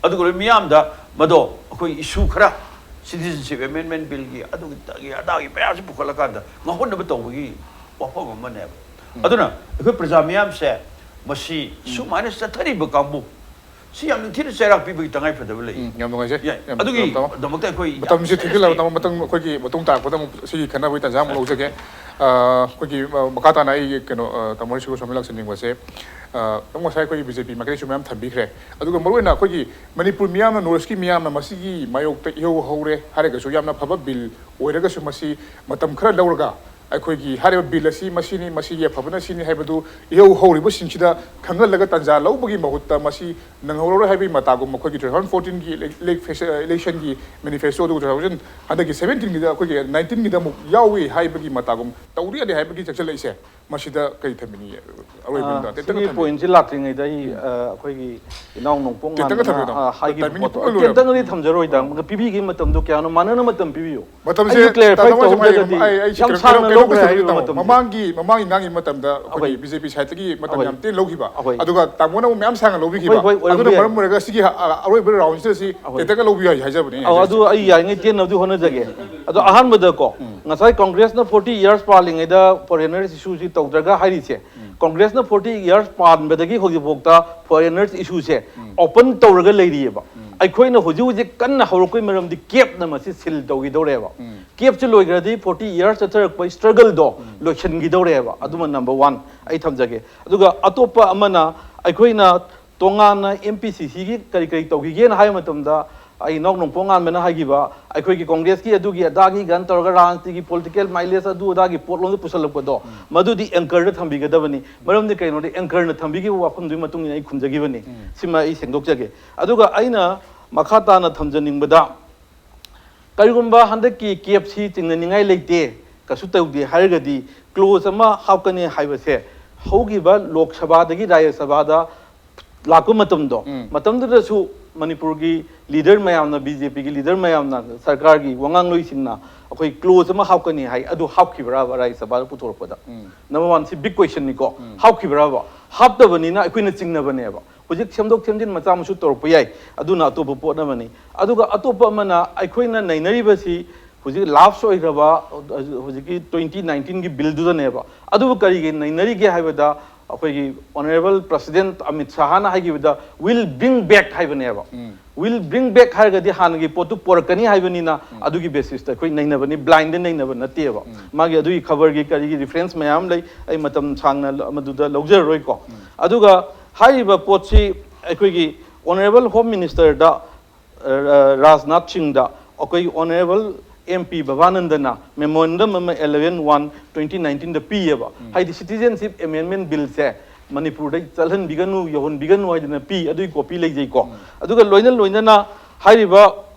ꯑꯗꯨꯒ ꯃꯤꯌꯥꯝꯗ ꯃꯗꯣ ꯑꯩꯈꯣꯏ issue ꯈꯔ, Citizenship Amendment Billꯒꯤ ꯑꯗꯨꯒꯤ ꯑꯗꯥꯒꯤ ꯃꯌꯥꯝꯁꯤ ꯄꯨꯈꯠꯂꯀꯥꯟꯗ ꯉꯥꯎꯍꯟꯅꯕ ꯇꯧꯕꯒꯤ ꯋꯥꯐꯝ ꯑꯃꯅꯦꯕ꯫ ꯑꯗꯨꯅ ꯑꯩꯈꯣꯏ ꯄ꯭ꯔꯖꯥ ꯃꯤꯌꯥꯝꯁꯦ ꯃꯁꯤ ꯁꯨꯃꯥꯏꯅ ꯆꯠꯊꯔꯤꯕ ꯀꯥꯡꯕꯨ ꯁꯤ ꯌꯥꯝ ꯅꯤꯡꯊꯤꯅ ꯆꯩꯔꯥꯛ ꯄꯤꯕꯒꯤ ꯇꯉꯥꯏ ꯐꯗꯕ ꯂꯩ꯫ ꯎꯝ, ꯌꯥꯝ ꯅꯨꯡꯉꯥꯏꯖꯩ꯫ ꯌꯥꯏ꯫ ꯌꯥꯝ ꯑꯗꯨꯒꯤ ꯅꯨꯡꯉꯥꯏꯖꯩ, ꯇꯥꯃꯣ꯫ ꯗꯃꯛꯇ ꯑꯩꯈꯣꯏ ꯌꯥꯝ ꯃꯇꯝꯁꯦ ꯊꯦꯡꯖꯤꯜꯂꯕ, ꯇꯥꯃꯣ, ꯃꯇꯝ ꯑꯩꯈꯣꯏꯒꯤ ꯃꯇꯨꯡ ꯇꯥꯔꯛꯄꯗ ꯑꯃꯨꯛ ꯁꯤꯒꯤ ꯈꯟꯅꯕꯒꯤ ꯇꯥꯟꯖꯥ ꯑꯃꯨꯛ ꯂꯧꯖꯒꯦ꯫ ꯑ, ꯑꯩꯈꯣꯏꯒꯤ, ꯑ, ꯃꯈꯥ ꯇꯥꯅ ꯑꯩ ꯀꯩꯅꯣ, ꯑ, ꯇꯥꯃꯣ ꯍꯣꯏ ꯁꯤꯒ ꯁꯣꯝꯗ ꯂꯥꯛꯆꯅꯤꯡꯕꯁꯦ, ꯑ, ꯇꯥꯃꯣ ꯉꯁꯥꯏ ꯑꯩꯈꯣꯏꯒꯤ BJP ꯃꯥꯏꯀꯩꯁꯨ ꯃꯌꯥꯝ ꯊꯝꯕꯤꯈ꯭ꯔꯦ꯫ ꯑꯗꯨꯒ ꯃꯔꯨꯑꯣꯏꯅ ꯑꯩꯈꯣꯏꯒꯤ ꯃꯅꯤꯄꯨꯔ ꯃꯤꯌꯥꯝꯅ, North Eastꯀꯤ ꯃꯤꯌꯥꯝꯅ ꯃꯁꯤꯒꯤ ꯃꯥꯌꯣꯛꯇ ꯏꯍꯧ ꯍꯧꯔꯦ ꯍꯥꯏꯔꯒꯁꯨ, ꯌꯥꯝꯅ ꯐꯕ bill ꯑꯣꯏꯔꯒꯁꯨ ꯃꯁꯤ ꯃꯇꯝ ꯈꯔ ꯂꯧꯔꯒ ꯑꯩꯈꯣꯏꯒꯤ ꯍꯥꯏꯔꯤꯕ bill ꯑꯁꯤ ꯃꯁꯤꯅꯤ, ꯃꯁꯤꯒꯤ ꯑꯐꯕꯅ ꯁꯤꯅꯤ ꯍꯥꯏꯕꯗꯨ ꯏꯍꯧ ꯍꯧꯔꯤꯕꯁꯤꯡꯁꯤꯗ ꯈꯪꯍꯜꯂꯒ ꯇꯥꯟꯖꯥ ꯂꯧꯕꯒꯤ ꯃꯍꯨꯠꯇ ꯃꯁꯤ ꯅꯪꯍꯧꯔꯔꯣꯏ ꯍꯥꯏꯕꯒꯤ ꯃꯇꯥꯒꯨꯝ ꯑꯩꯈꯣꯏꯒꯤ two thousand fourteenꯒꯤ ele-, ele-, election electionꯒꯤ manifestoꯗꯨ two thousand, ꯍꯟꯗꯛꯀꯤ seventeenꯒꯤꯗ ꯑꯩꯈꯣꯏꯒꯤ nineteenꯒꯤꯗ ꯑꯃꯨꯛ ꯌꯥꯎꯏ ꯍꯥꯏꯕꯒꯤ ꯃꯇꯥꯒꯨꯝ ꯇꯧꯗ ꯌꯥꯗꯦ ꯍꯥꯏꯕꯒꯤ ꯆꯪꯁꯤꯜꯂꯛꯏꯁꯦ꯫ ꯃꯁꯤꯗ ꯀꯔꯤ ꯊꯝꯕꯤꯅꯤꯡꯉꯤ? ꯑꯔꯣꯏꯕꯗ ꯁꯤꯒꯤ ꯄꯣꯏꯟꯁꯤ ꯂꯥꯛꯇ꯭ꯔꯤꯉꯩꯗ ꯑꯩ ꯑꯩꯈꯣꯏꯒꯤ ꯏꯅꯥꯎ ꯅꯣꯡꯄꯣꯛ ꯉꯥꯟꯕꯅ ꯍꯥꯏꯈꯤꯕ ꯄꯣꯠꯇꯣ ꯇꯦꯟꯇꯛꯅ ꯊꯝꯖꯔꯣꯏꯗ꯫ ꯇꯦꯟꯇꯛꯅꯗꯤ ꯊꯝꯖꯔꯣꯏꯗ꯫ ꯄꯤꯕꯤꯈꯤꯕ ꯃꯇꯝꯗꯣ ꯀꯌꯥꯅꯣ ꯃꯥꯟꯅꯅ ꯃꯇꯝ ꯄꯤꯕꯤꯌꯨ꯫ ꯃꯇꯝꯁꯦ ꯑꯩꯁꯨ ꯀ꯭ꯂꯦꯔꯤꯐꯥꯏ ꯇꯥꯃꯣ, ꯑꯩ ꯇꯧꯍꯧꯗ꯭ꯔꯒꯗꯤ ꯑꯩ ꯑꯩ ꯌꯥꯝ ꯀꯩꯅꯣ- ꯁꯥꯡꯅ ꯀꯩꯅꯣ ꯂꯧꯈ꯭ꯔꯦ ꯀꯩꯅꯣ ꯍꯥꯏꯔꯤꯕ ꯇꯥꯃꯣ, ꯃꯇꯝꯗꯣ꯫ ꯃꯃꯥꯡꯒꯤ ꯃꯃꯥꯡꯒꯤ ꯉꯥꯡꯒꯤ ꯃꯇꯝꯗ ꯑꯩꯈꯣꯏꯒꯤ ꯑꯍꯣꯏ꯫ ꯕꯤ ꯖꯦ ꯄꯤ ꯁꯥꯏꯠꯇꯒꯤ ꯃꯇꯝ ꯑꯍꯣꯏ꯫ ꯌꯥꯝ ꯊꯤꯅ ꯂꯧꯈꯤꯕ꯫ ꯑꯍꯣꯏ꯫ ꯑꯗꯨꯒ ꯇꯥꯃꯣꯅ ꯑꯃꯨꯛ ꯃꯌꯥꯝ ꯁꯥꯡꯅ ꯂꯧꯕꯤꯈꯤꯕ꯫ ꯍꯣꯏ, ꯍꯣꯏ, ꯑꯣꯏꯕ ꯑꯗꯨꯅ ꯌꯥꯏ꯫ ꯃꯔꯝ ꯑꯣꯏꯔꯒ ꯁꯤꯒꯤ ꯑ- ꯑ- ꯑꯔꯣꯏꯕ ꯔꯥꯎꯟꯁꯤꯗ ꯁꯤ ꯑꯍꯣꯏ꯫ ꯇꯦꯟꯇꯛꯅ ꯂꯧꯕꯤꯌꯨ ꯍꯥꯏ- ꯍꯥꯏꯖꯕꯅꯦ ꯑꯩꯅ ꯑꯧ, ꯍꯥꯏꯖꯕꯁꯦ꯫ ꯑꯗꯨ ꯑꯩ ꯌꯥꯔꯤꯉꯩ ꯇꯦꯟꯅꯕꯗꯤ ꯍꯣꯠꯅꯖꯒꯦ꯫ ꯑꯗꯣ ꯑꯍꯥꯟꯕꯗꯀꯣ, ꯉꯁꯥꯏ ꯀꯣꯡꯒ꯭ꯔꯦꯁꯅ ꯐꯣꯔꯇꯤ ꯌꯔꯁ ꯄꯥꯜꯂꯤꯉꯩꯗ ꯐꯣꯔꯦꯅꯔ ꯏꯁꯨꯁꯤ ꯇꯧꯗ꯭ꯔꯒ ꯍꯥꯏꯔꯤꯁꯦ, ꯀꯣꯡꯒ꯭ꯔꯦꯁꯅ ꯐꯣꯔꯇꯤ ꯌꯔꯁ ꯄꯥꯟꯕꯗꯒꯤ ꯍꯧꯖꯤꯛꯐꯥꯎꯗ ꯐꯣꯔꯦꯅꯔꯁ ꯏꯁꯨꯁꯦ ꯑꯣꯄꯟ ꯇꯧꯔꯒ ꯂꯩꯔꯤꯑꯕ꯫ ꯑꯩꯈꯣꯏꯅ ꯍꯧꯖꯤꯛ ꯍꯧꯖꯤꯛ ꯀꯟꯅ ꯍꯧꯔꯛꯄꯩ ꯃꯔꯝꯗꯤ ꯀꯦꯞꯅ ꯃꯁꯤ ꯁꯤꯜ ꯇꯧꯈꯤꯗꯧꯔꯦꯕ꯫ ꯀꯦꯞꯁꯦ ꯂꯣꯏꯈ꯭ꯔꯗꯤ ꯐꯣꯔꯇꯤ ꯌꯔꯁ ꯆꯠꯊꯔꯛꯄ ꯁ꯭ꯇ꯭ꯔꯒꯜꯗꯣ ꯂꯣꯏꯁꯤꯟꯈꯤꯗꯧꯔꯦꯕ꯫ ꯑꯗꯨꯃ ꯅꯝꯕꯔ ꯋꯥꯟ ꯑꯩ ꯊꯝꯖꯒꯦ꯫ ꯑꯗꯨꯒ ꯑꯇꯣꯞꯄ ꯑꯃꯅ, ꯑꯩꯈꯣꯏꯅ ꯇꯣꯉꯥꯟꯅ ꯑꯦꯝ ꯄꯤ ꯁꯤ ꯁꯤꯒꯤ ꯀꯔꯤ ꯀꯔꯤ ꯇꯧꯈꯤꯒꯦꯅ ꯍꯥꯏꯕ ꯃꯇꯝꯗ, ꯑꯩ ꯏꯅꯥꯎ ꯅꯣꯡꯄꯣꯛ ꯉꯥꯟꯕꯅ ꯍꯥꯏꯈꯤꯕ, ꯑꯩꯈꯣꯏꯒꯤ ꯀꯣꯡꯒ꯭ꯔꯦꯁꯀꯤ ꯑꯗꯨꯒꯤ ꯑꯗꯥꯒꯤ ꯒꯟ ꯇꯧꯔꯒ ꯔꯥꯖꯅꯤꯇꯤꯒꯤ ꯄꯣꯂꯤꯇꯤꯀꯦꯜ ꯃꯥꯏꯂꯦꯖ ꯑꯗꯨ ꯑꯗꯥꯒꯤ ꯄꯣꯠꯂꯣꯝꯗ ꯄꯨꯁꯜꯂꯛꯄꯗꯣ, ꯃꯗꯨꯗꯤ ꯑꯦꯡꯀꯔꯗ ꯊꯝꯕꯤꯒꯗꯕꯅꯤ꯫ ꯃꯔꯝꯗꯤ ꯀꯩꯅꯣꯗꯤ, ꯑꯦꯡꯀꯔꯅ ꯊꯝꯕꯤꯈꯤꯕ ꯋꯥꯐꯝꯗꯨꯒꯤ ꯃꯇꯨꯡ ꯏꯟꯅ ꯑꯩ ꯈꯨꯝꯖꯈꯤꯕꯅꯤ꯫ ꯁꯤꯃ ꯑꯩ ꯁꯦꯡꯗꯣꯛꯆꯒꯦ꯫ ꯑꯗꯨꯒ ꯑꯩꯅ ꯃꯈꯥ ꯇꯥꯅ ꯊꯝꯖꯅꯤꯡꯕꯗ, ꯀꯔꯤꯒꯨꯝꯕ ꯍꯟꯗꯛꯀꯤ ꯀꯦꯞꯁꯤ ꯆꯤꯡꯅꯅꯤꯡꯉꯥꯏ ꯂꯩꯇꯦ, ꯀꯩꯁꯨ ꯇꯧꯗꯦ ꯍꯥꯏꯔꯒꯗꯤ, ꯀ꯭ꯂꯣꯖ ꯑꯃ ꯍꯥꯞꯀꯅꯤ ꯍꯥꯏꯕꯁꯦ ꯍꯧꯈꯤꯕ ꯂꯣꯛ ꯁꯚꯥꯗꯒꯤ ꯔꯥꯖ꯭ꯌ ꯁꯚꯥꯗ ꯂꯥꯛꯄ ꯃꯇꯝꯗꯣ, ꯃꯇꯝꯗꯨꯗꯁꯨ ꯃꯅꯤꯄꯨꯔꯒꯤ ꯂꯤꯗꯔ ꯃꯌꯥꯝꯅ, ꯕꯤ ꯖꯦ ꯄꯤꯒꯤ ꯂꯤꯗꯔ ꯃꯌꯥꯝꯅ, ꯁꯔꯀꯥꯔꯒꯤ ꯋꯥꯉꯥꯡꯂꯣꯏꯁꯤꯡꯅ ꯑꯩꯈꯣꯏ ꯀ꯭ꯂꯣꯖ ꯑꯃ ꯍꯥꯞꯀꯅꯤ ꯍꯥꯏ, ꯑꯗꯨ ꯍꯥꯞꯈꯤꯕ꯭ꯔꯥꯕ ꯔꯥꯖ꯭ꯌ ꯁꯚꯥꯗ ꯄꯨꯊꯣꯔꯛꯄꯗ? ꯅꯝꯕꯔ ꯋꯥꯟ, ꯁꯤ ꯕꯤꯛ ꯀ꯭ꯋꯦꯁꯟꯅꯤꯀꯣ꯫ ꯍꯥꯞꯈꯤꯕ꯭ꯔꯥꯕ? ꯍꯥꯞꯇꯕꯅꯤꯅ ꯑꯩꯈꯣꯏꯅ ꯆꯤꯡꯅꯕꯅꯦꯕ꯫ ꯍꯧꯖꯤꯛ ꯁꯦꯝꯗꯣꯛ ꯁꯦꯝꯖꯤꯟ ꯃꯆꯥ ꯃꯁꯨ ꯇꯧꯔꯛꯄ ꯌꯥꯏ, ꯑꯗꯨꯅ ꯑꯇꯣꯞꯄ ꯄꯣꯠ ꯑꯃꯅꯤ꯫ ꯑꯗꯨꯒ ꯑꯇꯣꯞꯄ ꯑꯃꯅ, ꯑꯩꯈꯣꯏꯅ ꯅꯩꯅꯔꯤꯕꯁꯤ ꯍꯧꯖꯤꯛ ꯂꯥꯞꯁ ꯑꯣꯏꯈ꯭ꯔꯕ ꯍꯧꯖꯤꯛꯀꯤ ꯇ꯭ꯋꯦꯟꯇꯤ ꯅꯥꯏꯟꯇꯤꯟꯒꯤ ꯕꯤꯜꯗꯨꯗꯅꯦꯕ꯫ ꯑꯗꯨꯕꯨ ꯀꯔꯤꯒꯤ ꯅꯩꯅꯔꯤꯒꯦ ꯍꯥꯏꯕꯗ, ꯑꯩꯈꯣꯏꯒꯤ ꯑꯣꯅꯔꯦꯕꯜ ꯄ꯭ꯔꯁꯤꯗꯦꯟꯠ ꯑꯃꯤꯠ ꯁꯥꯍꯅ ꯍꯥꯏꯈꯤꯕꯗ, "Will bring back" ꯍꯥꯏꯕꯅꯦꯕ꯫ "Will bring back" ꯍꯥꯏꯔꯒꯗꯤ ꯍꯥꯟꯅꯒꯤ ꯄꯣꯠꯇꯨ ꯄꯣꯔꯛꯀꯅꯤ ꯍꯥꯏꯕꯅꯤꯅ, ꯑꯗꯨꯒꯤ ꯕꯦꯁꯤꯁꯇ ꯑꯩꯈꯣꯏ ꯅꯩꯅꯕꯅꯤ, ꯕ꯭ꯂꯥꯏꯟꯗ ꯅꯩꯅꯕ ꯅꯠꯇꯦꯕ꯫ ꯃꯥꯒꯤ ꯑꯗꯨꯒꯤ ꯈꯕꯔꯒꯤ ꯀꯔꯤꯒꯤ ꯔꯤꯐꯔꯦꯟꯁ ꯃꯌꯥꯝ ꯂꯩ, ꯑꯩ ꯃꯇꯝ ꯁꯥꯡꯅ ꯃꯗꯨꯗ ꯂꯧꯖꯔꯔꯣꯏꯀꯣ꯫ ꯑꯗꯨꯒ ꯍꯥꯏꯔꯤꯕ ꯄꯣꯠꯁꯤ ꯑꯩꯈꯣꯏꯒꯤ ꯑꯣꯅꯔꯦꯕꯜ ꯍꯣꯝ ꯃꯤꯅꯤꯁꯇꯔꯗ, ꯑ, ꯔꯥꯖꯅꯥꯊ ꯁꯤꯡꯗ ꯑꯩꯈꯣꯏ ꯑꯣꯅꯔꯦꯕꯜ ꯑꯦꯝ ꯄꯤ ꯕꯕꯥꯅꯟꯗꯅ ꯃꯦꯃꯣꯔꯦꯟꯗꯝ ꯑꯃ ꯑꯦꯂꯦꯚꯦꯟ ꯋꯥꯟ ꯇ꯭ꯋꯦꯟꯇꯤ ꯅꯥꯏꯟꯇꯤꯟꯗ ꯄꯤꯌꯦꯕ꯫ ꯍꯥꯏꯗꯤ ꯁꯤꯇꯤꯖꯦꯟꯁꯤꯞ ꯑꯦꯃꯦꯟꯗꯃꯦꯟ ꯕꯤꯜꯁꯦ ꯃꯅꯤꯄꯨꯔꯗ ꯆꯠꯍꯟꯕꯤꯒꯅꯨ, ꯌꯧꯍꯟꯕꯤꯒꯅꯨ ꯍꯥꯏꯗꯅ ꯄꯤ, ꯑꯗꯨꯒꯤ ꯀꯣꯄꯤ ꯂꯩꯖꯩꯀꯣ꯫ ꯑꯗꯨꯒ ꯂꯣꯏꯅ ꯂꯣꯏꯅꯅ ꯍꯥꯏꯔꯤꯕ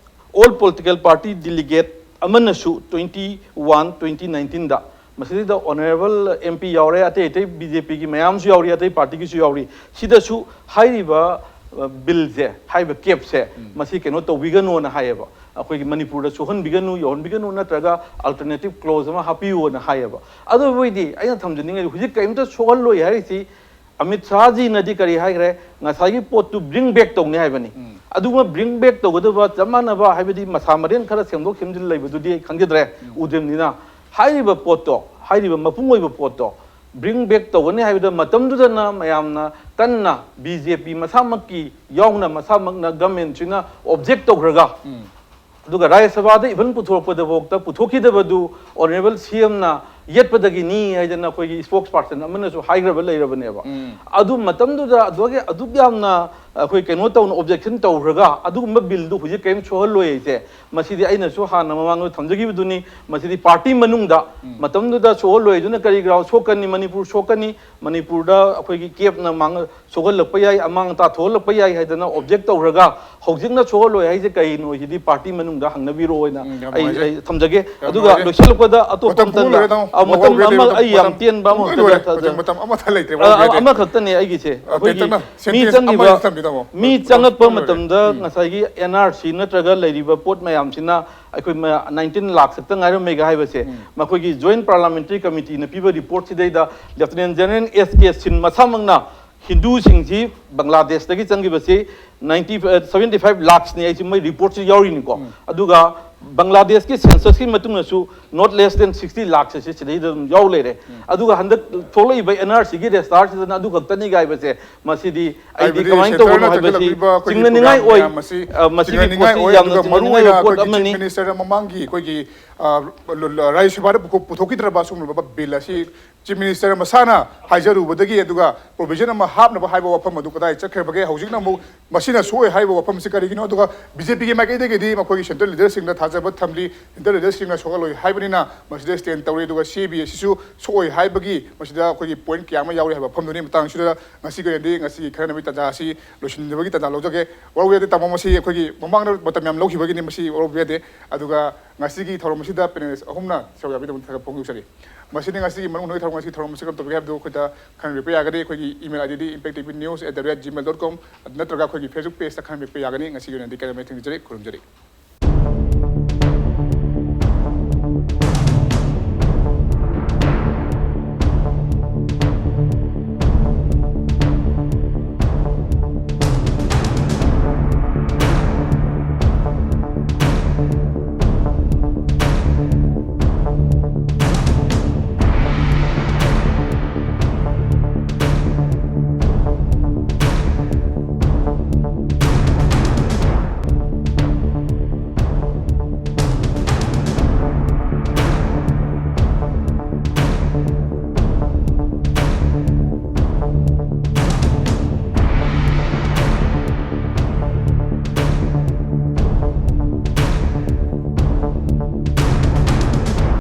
ꯑꯣꯜ ꯄꯣꯂꯤꯇꯤꯀꯦꯜ ꯄꯥꯔꯇꯤ ꯗꯤꯂꯤꯒꯦꯠ ꯑꯃꯅꯁꯨ ꯇ꯭ꯋꯦꯟꯇꯤ ꯋꯥꯟ ꯇ꯭ꯋꯦꯟꯇꯤ ꯅꯥꯏꯟꯇꯤꯟꯗ ꯃꯁꯤꯗ ꯑꯣꯅꯔꯦꯕꯜ ꯑꯦꯝ ꯄꯤ ꯌꯥꯎꯔꯦ, ꯑꯇꯩ ꯑꯇꯩ ꯕꯤ ꯖꯦ ꯄꯤꯒꯤ ꯃꯌꯥꯝꯁꯨ ꯌꯥꯎꯔꯤ, ꯑꯇꯩ ꯄꯥꯔꯇꯤꯒꯤꯁꯨ ꯌꯥꯎꯔꯤ꯫ ꯁꯤꯗꯁꯨ ꯍꯥꯏꯔꯤꯕ, ꯑ, ꯕꯤꯜꯁꯦ, ꯍꯥꯏꯔꯤꯕ ꯀꯦꯞꯁꯦ, ꯃꯁꯤ ꯀꯩꯅꯣ ꯇꯧꯕꯤꯒꯅꯣꯅ ꯍꯥꯏꯌꯦꯕ꯫ ꯑꯩꯈꯣꯏꯒꯤ ꯃꯅꯤꯄꯨꯔꯗ ꯁꯣꯛꯍꯟꯕꯤꯒꯅꯨ, ꯌꯧꯍꯟꯕꯤꯒꯅꯨ, ꯅꯠꯇ꯭ꯔꯒ ꯑꯜꯇꯔꯅꯦꯇꯤꯞ ꯀ꯭ꯂꯣꯖ ꯑꯃ ꯍꯥꯞꯄꯤꯌꯨꯅ ꯍꯥꯏꯌꯦꯕ꯫ ꯑꯗꯨꯕꯨ ꯑꯩꯗꯤ, ꯑꯩꯅ ꯊꯝꯖꯅꯤꯡꯉꯤꯗꯤ, ꯍꯧꯖꯤꯛ ꯀꯔꯤꯝꯇ ꯁꯣꯛꯍꯜꯂꯣꯏ ꯍꯥꯏꯔꯤꯁꯤ ꯑꯃꯤꯠ ꯁꯥꯍꯖꯤꯅꯗꯤ ꯀꯔꯤ ꯍꯥꯏꯈ꯭ꯔꯦ? ꯉꯁꯥꯏꯒꯤ ꯄꯣꯠꯇꯨ ꯕ꯭ꯔꯤꯡ ꯕꯦꯛ ꯇꯧꯅꯤ ꯍꯥꯏꯕꯅꯤ꯫ ꯑꯗꯨꯒ ꯕ꯭ꯔꯤꯡ ꯕꯦꯛ ꯇꯧꯒꯗꯕ ꯆꯞ ꯃꯥꯟꯅꯕ, ꯍꯥꯏꯕꯗꯤ ꯃꯁꯥ ꯃꯔꯦꯟ ꯈꯔ ꯁꯦꯝꯗꯣꯛ ꯁꯦꯝꯖꯤꯟ ꯂꯩꯕꯗꯨꯗꯤ ꯑꯩ ꯈꯪꯖꯗ꯭ꯔꯦ, ꯎꯗ꯭ꯔꯤꯕꯅꯤꯅ꯫ ꯍꯥꯏꯔꯤꯕ ꯄꯣꯠꯇꯣ, ꯍꯥꯏꯔꯤꯕ ꯃꯄꯨꯡ ꯑꯣꯏꯕ ꯄꯣꯠꯇꯣ ꯕ꯭ꯔꯤꯡ ꯕꯦꯛ ꯇꯧꯒꯅꯤ ꯍꯥꯏꯕꯗ, ꯃꯇꯝꯗꯨꯗꯅ ꯃꯌꯥꯝꯅ ꯀꯟꯅ ꯕꯤ ꯖꯦ ꯄꯤ ꯃꯁꯥꯃꯛꯀꯤ ꯌꯥꯎꯅ, ꯃꯁꯥꯃꯛꯅ ꯒꯃꯦꯟꯁꯤꯅ ꯑꯣꯕꯖꯦꯛ ꯇꯧꯈ꯭ꯔꯒ, ꯑꯗꯨꯒ ꯔꯥꯖ꯭ꯌ ꯁꯚꯥꯗ ꯏꯚꯟ ꯄꯨꯊꯣꯔꯛꯄꯗꯐꯥꯎꯗ ꯄꯨꯊꯣꯛꯈꯤꯗꯕꯗꯨ ꯑꯣꯅꯔꯦꯕꯜ ꯁꯤ ꯑꯦꯝꯅ ꯌꯦꯠꯄꯗꯒꯤꯅꯤ ꯍꯥꯏꯗꯅ ꯑꯩꯈꯣꯏꯒꯤ ꯁ꯭ꯄꯣꯛꯁ ꯄꯥꯔꯁꯟ ꯑꯃꯅꯁꯨ ꯍꯥꯏꯈ꯭ꯔꯕ ꯂꯩꯔꯕꯅꯦꯕ꯫ ꯑꯗꯨ ꯃꯇꯝꯗꯨꯗ ꯑꯗꯨꯒꯤ ꯑꯗꯨꯛ ꯌꯥꯝꯅ ꯑꯩꯈꯣꯏ ꯀꯩꯅꯣ ꯇꯧꯅ ꯑꯣꯕꯖꯦꯛꯁꯟ ꯇꯧꯈ꯭ꯔꯒ, ꯑꯗꯨꯒꯨꯝꯕ ꯕꯤꯜꯗꯨ ꯍꯧꯖꯤꯛ ꯀꯔꯤꯝ ꯁꯣꯛꯍꯜꯂꯣꯏ ꯍꯥꯏꯁꯦ, ꯃꯁꯤꯗꯤ ꯑꯩꯅꯁꯨ ꯍꯥꯟꯅ ꯃꯃꯥꯡꯗ ꯊꯝꯖꯈꯤꯕꯗꯨꯅꯤ꯫ ꯃꯁꯤꯗꯤ ꯄꯥꯔꯇꯤ ꯃꯅꯨꯡꯗ ꯃꯇꯝꯗꯨꯗ ꯁꯣꯛꯍꯜꯂꯣꯏ ꯍꯥꯏꯗꯨꯅ ꯀꯔꯤ ꯒ꯭ꯔꯥꯎꯟ ꯁꯣꯛꯀꯅꯤ, ꯃꯅꯤꯄꯨꯔ ꯁꯣꯛꯀꯅꯤ, ꯃꯅꯤꯄꯨꯔꯗ ꯑꯩꯈꯣꯏꯒꯤ ꯀꯦꯞꯅ ꯃꯥꯡ-, ꯁꯣꯛꯍꯜꯂꯛꯄ ꯌꯥꯏ, ꯑꯃꯥꯡ ꯑꯇꯥ ꯊꯣꯛꯍꯜꯂꯛꯄ ꯌꯥꯏ ꯍꯥꯏꯗꯅ ꯑꯣꯕꯖꯦꯛ ꯇꯧꯔꯒ, ꯍꯧꯖꯤꯛꯅ ꯁꯣꯛꯍꯜꯂꯣꯏ ꯍꯥꯏꯁꯦ ꯀꯩꯅꯣ ꯁꯤꯗꯤ ꯄꯥꯔꯇꯤ ꯃꯅꯨꯡꯗ ꯍꯪꯅꯕꯤꯔꯛꯑꯣ ꯍꯥꯏꯅ ꯎꯝ, ꯌꯥꯝ ꯑꯩ, ꯅꯨꯡꯉꯥꯏꯖꯩ꯫ ꯑꯩ ꯊꯝꯖꯒꯦ꯫ ꯌꯥꯝ ꯑꯗꯨꯒ ꯅꯨꯡꯉꯥꯏꯖꯩ꯫ ꯂꯣꯏꯁꯤꯜꯂꯛꯄꯗ ꯑꯇꯣꯞꯄ ꯃꯇꯝ ꯄꯨꯡ ꯑꯝꯇꯅ, ꯂꯣꯏꯔꯦ, ꯇꯥꯃꯣ꯫ ꯑ, ꯃꯇꯝ ꯋꯥꯔꯧꯕꯤꯗꯦ, ꯑꯃ, ꯃꯇꯝ, ꯑꯩ ꯌꯥꯝ ꯃꯇꯝ ꯇꯦꯟꯕ ꯑꯃ ꯄꯨꯡ ꯂꯣꯏꯔꯦ꯫ ꯍꯧꯖꯤꯛ ꯃꯇꯝ ꯑꯃꯠꯇ ꯂꯩꯇ꯭ꯔꯦ, ꯑ, ꯋꯥꯔꯧꯕꯤꯗꯦ꯫ ꯑꯃꯈꯛꯇꯅꯦ ꯑꯩꯒꯤꯁꯦ꯫ ꯑ, ꯑꯩꯈꯣꯏꯒꯤ ꯇꯦꯟꯇꯛꯅ ꯃꯤ sentence ꯑꯃ ꯆꯪꯈꯤꯕ, ꯊꯝꯕꯤꯔꯝꯃꯣ꯫ ꯃꯤ ꯃꯇꯝ ꯆꯪꯉꯛꯄ ꯂꯣꯏꯔꯦ꯫ ꯃꯇꯝꯗ ꯎꯝ꯫ ꯉꯁꯥꯏꯒꯤ ꯑꯦꯟ ꯑꯥꯔ ꯁꯤ ꯅꯠꯇ꯭ꯔꯒ ꯂꯩꯔꯤꯕ ꯄꯣꯠ ꯃꯌꯥꯝꯁꯤꯅ ꯑꯩꯈꯣꯏ ꯃ-, ꯅꯥꯏꯟꯇꯤꯟ ꯂꯥꯛ ꯈꯛꯇ ꯉꯥꯏꯔꯝꯃꯦꯒ ꯍꯥꯏꯕꯁꯦ, ꯎꯝ꯫ ꯃꯈꯣꯏꯒꯤ ꯖꯣꯏꯟꯠ ꯄꯥꯔꯂꯥꯃꯦꯟꯇꯔꯤ ꯀꯃꯤꯇꯤꯅ ꯄꯤꯕ ꯔꯤꯄꯣꯔꯠꯁꯤꯗꯩꯗ ꯂꯦꯐꯇꯤꯅꯦꯟ ꯖꯦꯅꯔꯦꯜ ꯑꯦꯁ ꯀꯦ ꯁꯤꯟ ꯃꯁꯥꯃꯛꯅ ꯍꯤꯟꯗꯨꯁꯤꯡꯁꯤ ꯕꯪꯒ꯭ꯂꯥꯗꯦꯁꯇꯒꯤ ꯆꯪꯈꯤꯕꯁꯤ ꯅꯥꯏꯟꯇꯤ, ꯑ, ꯁꯚꯦꯟꯇꯤ ꯐꯥꯏꯚ ꯂꯥꯛꯁꯅꯤ ꯍꯥꯏꯁꯤ ꯃꯣꯏ ꯔꯤꯄꯣꯔꯠꯁꯤ ꯌꯥꯎꯔꯤꯅꯤꯀꯣ꯫ ꯎꯝ꯫ ꯑꯗꯨꯒ ꯕꯪꯒ꯭ꯂꯥꯗꯦꯁꯀꯤ ꯁꯦꯟꯁꯁꯀꯤ ꯃꯇꯨꯡꯗꯁꯨ not less than sixty lakhs ꯑꯁꯤ ꯁꯤꯗꯩꯗ ꯑꯗꯨꯝ ꯌꯥꯎ ꯂꯩꯔꯦ꯫ ꯎꯝ꯫ ꯑꯗꯨꯒ ꯍꯟꯗꯛ ꯊꯣꯛꯂꯛꯏꯕ ꯑꯦꯟ ꯑꯥꯔ ꯁꯤꯒꯤ ꯔꯦꯁꯇꯥꯔꯁꯤꯗꯅ ꯑꯗꯨ ꯈꯛꯇꯅꯤ ꯍꯥꯏꯕꯁꯦ, ꯃꯁꯤꯗꯤ ꯑꯩꯗꯤ ꯍꯥꯏꯕꯗꯤ ꯀꯃꯥꯏꯅ ꯁꯦꯟꯇꯔꯅ ꯇꯧꯕꯅꯣ ꯍꯥꯏꯕꯁꯤ ꯆꯪꯁꯤꯜꯂꯛꯂꯤꯕ ꯑꯩꯈꯣꯏꯒꯤ ꯆꯤꯡꯅꯅꯤꯡꯉꯥꯏ ꯄ꯭ꯔꯣꯒ꯭ꯔꯥꯝ ꯑꯣꯏ꯫ ꯃꯌꯥꯝ ꯑꯁꯤ ꯑ, ꯃꯁꯤꯒꯤ ꯆꯤꯡꯅꯅꯤꯡꯉꯥꯏ ꯄꯣꯠꯁꯤ ꯑꯣꯏ, ꯌꯥꯝꯅ ꯑꯗꯨꯒ ꯃꯔꯨ ꯆꯤꯡꯅꯅꯤꯡꯉꯥꯏ ꯑꯣꯏꯕ ꯑꯣꯏꯅ ꯄꯣꯠ ꯑꯩꯈꯣꯏꯒꯤ ꯆꯤꯐ ꯑꯃꯅꯤ꯫ ꯃꯤꯅꯤꯁꯇꯔ ꯃꯃꯥꯡꯒꯤ ꯑꯩꯈꯣꯏꯒꯤ, ꯑ, ꯔꯥꯖ꯭ꯌ ꯁꯚꯥꯗ ꯄꯨꯊꯣꯛ-, ꯄꯨꯊꯣꯛꯈꯤꯗ꯭ꯔꯕ ꯑꯁꯤꯒꯨꯝꯂꯕ ꯕꯤꯜ ꯑꯁꯤ ꯆꯤꯐ ꯃꯤꯅꯤꯁꯇꯔ ꯃꯁꯥꯅ ꯍꯥꯏꯖꯔꯨꯕꯗꯒꯤ, ꯑꯗꯨꯒ ꯄ꯭ꯔꯣꯚꯤꯖꯟ ꯑꯃ ꯍꯥꯞꯅꯕ ꯍꯥꯏꯕ ꯋꯥꯐꯝ ꯑꯗꯨ ꯀꯗꯥꯏ ꯆꯠꯈ꯭ꯔꯕꯒꯦ? ꯍꯧꯖꯤꯛꯅ ꯑꯃꯨꯛ ꯃꯁꯤꯅ ꯁꯣꯛꯑꯣꯏ ꯍꯥꯏꯕ ꯋꯥꯐꯝꯁꯤ ꯀꯔꯤꯒꯤꯅꯣ? ꯑꯗꯨꯒ ꯕꯤ ꯖꯦ ꯄꯤꯒꯤ ꯃꯥꯏꯀꯩꯗꯒꯤꯗꯤ ꯃꯈꯣꯏꯒꯤ ꯁꯦꯟꯇ꯭ꯔꯦꯜ ꯂꯤꯗꯔꯁꯤꯡꯗ ꯊꯥꯖꯕ ꯊꯝꯂꯤ, ꯁꯦꯟꯇ꯭ꯔꯦꯜ ꯂꯤꯗꯔꯁꯤꯡꯅ ꯁꯣꯛꯍꯜꯂꯣꯏ ꯍꯥꯏꯕꯅꯤꯅ ꯃꯁꯤꯗ ꯁ꯭ꯇꯦꯟ ꯇꯧꯔꯤ꯫ ꯑꯗꯨꯒ ꯁꯤ ꯑꯦ ꯕꯤ ꯑꯁꯤꯁꯨ ꯁꯣꯛꯑꯣꯏ ꯍꯥꯏꯕꯒꯤ ꯃꯁꯤꯗ ꯑꯩꯈꯣꯏꯒꯤ ꯄꯣꯏꯟꯠ ꯀꯌꯥ ꯑꯃ ꯌꯥꯎꯔꯤ ꯍꯥꯏꯕ ꯋꯥꯐꯝꯗꯨꯅꯤ꯫ ꯃꯇꯥꯡꯁꯤꯗ ꯉꯁꯤꯒꯤ ꯑꯣꯏꯅꯗꯤ ꯉꯁꯤꯒꯤ ꯈꯟꯅꯅꯕꯒꯤ ꯇꯥꯟꯖꯥ ꯑꯁꯤ ꯂꯣꯏꯁꯤꯟꯖꯕꯒꯤ ꯇꯥꯟꯖꯥ ꯂꯧꯖꯒꯦ꯫ ꯋꯥꯔꯧꯕ ꯌꯥꯗꯦ ꯇꯥꯃꯣ, ꯃꯁꯤ ꯑꯩꯈꯣꯏꯒꯤ ꯃꯃꯥꯡꯗ ꯃꯇꯝ ꯌꯥꯝ ꯂꯧꯈꯤꯕꯒꯤꯅꯤ, ꯃꯁꯤ ꯋꯥꯔꯧꯕ ꯌꯥꯗꯦ꯫ ꯑꯗꯨꯒ ꯉꯁꯤꯒꯤ ꯊꯧꯔꯝ ꯑꯁꯤꯗ ꯄꯦꯅꯦꯂꯤꯁ ꯑꯍꯨꯝꯅ ꯁꯔꯨꯛ ꯌꯥꯕꯤꯗꯃꯛ ꯊꯥꯒꯠꯄ ꯐꯣꯡꯗꯣꯛꯆꯔꯤ꯫ ꯃꯁꯤꯅ ꯉꯁꯤꯒꯤ ꯃꯅꯨꯡ ꯍꯨꯠꯅꯒꯤ ꯊꯧꯔꯝ ꯑꯁꯤ ꯊꯧꯔꯝ ꯑꯁꯤ ꯀꯔꯝ ꯇꯧꯕꯒꯦ ꯍꯥꯏꯕꯗꯨ ꯑꯩꯈꯣꯏꯗ ꯈꯪꯍꯟꯕꯤꯔꯛꯄ ꯌꯥꯒꯅꯤ꯫ ꯑꯩꯈꯣꯏꯒꯤ email ID D impact T V news at the rate gmail dot com, ꯅꯠꯇ꯭ꯔꯒ ꯑꯩꯈꯣꯏꯒꯤ Facebook page ꯇ ꯈꯪꯍꯟꯕꯤꯔꯛꯄ ꯌꯥꯒꯅꯤ꯫ ꯉꯁꯤꯒꯤ ꯑꯣꯏꯅꯗꯤ ꯀꯩꯅꯣ ꯊꯤꯡꯖꯔꯤ, ꯈꯨꯔꯨꯝꯖꯔꯤ꯫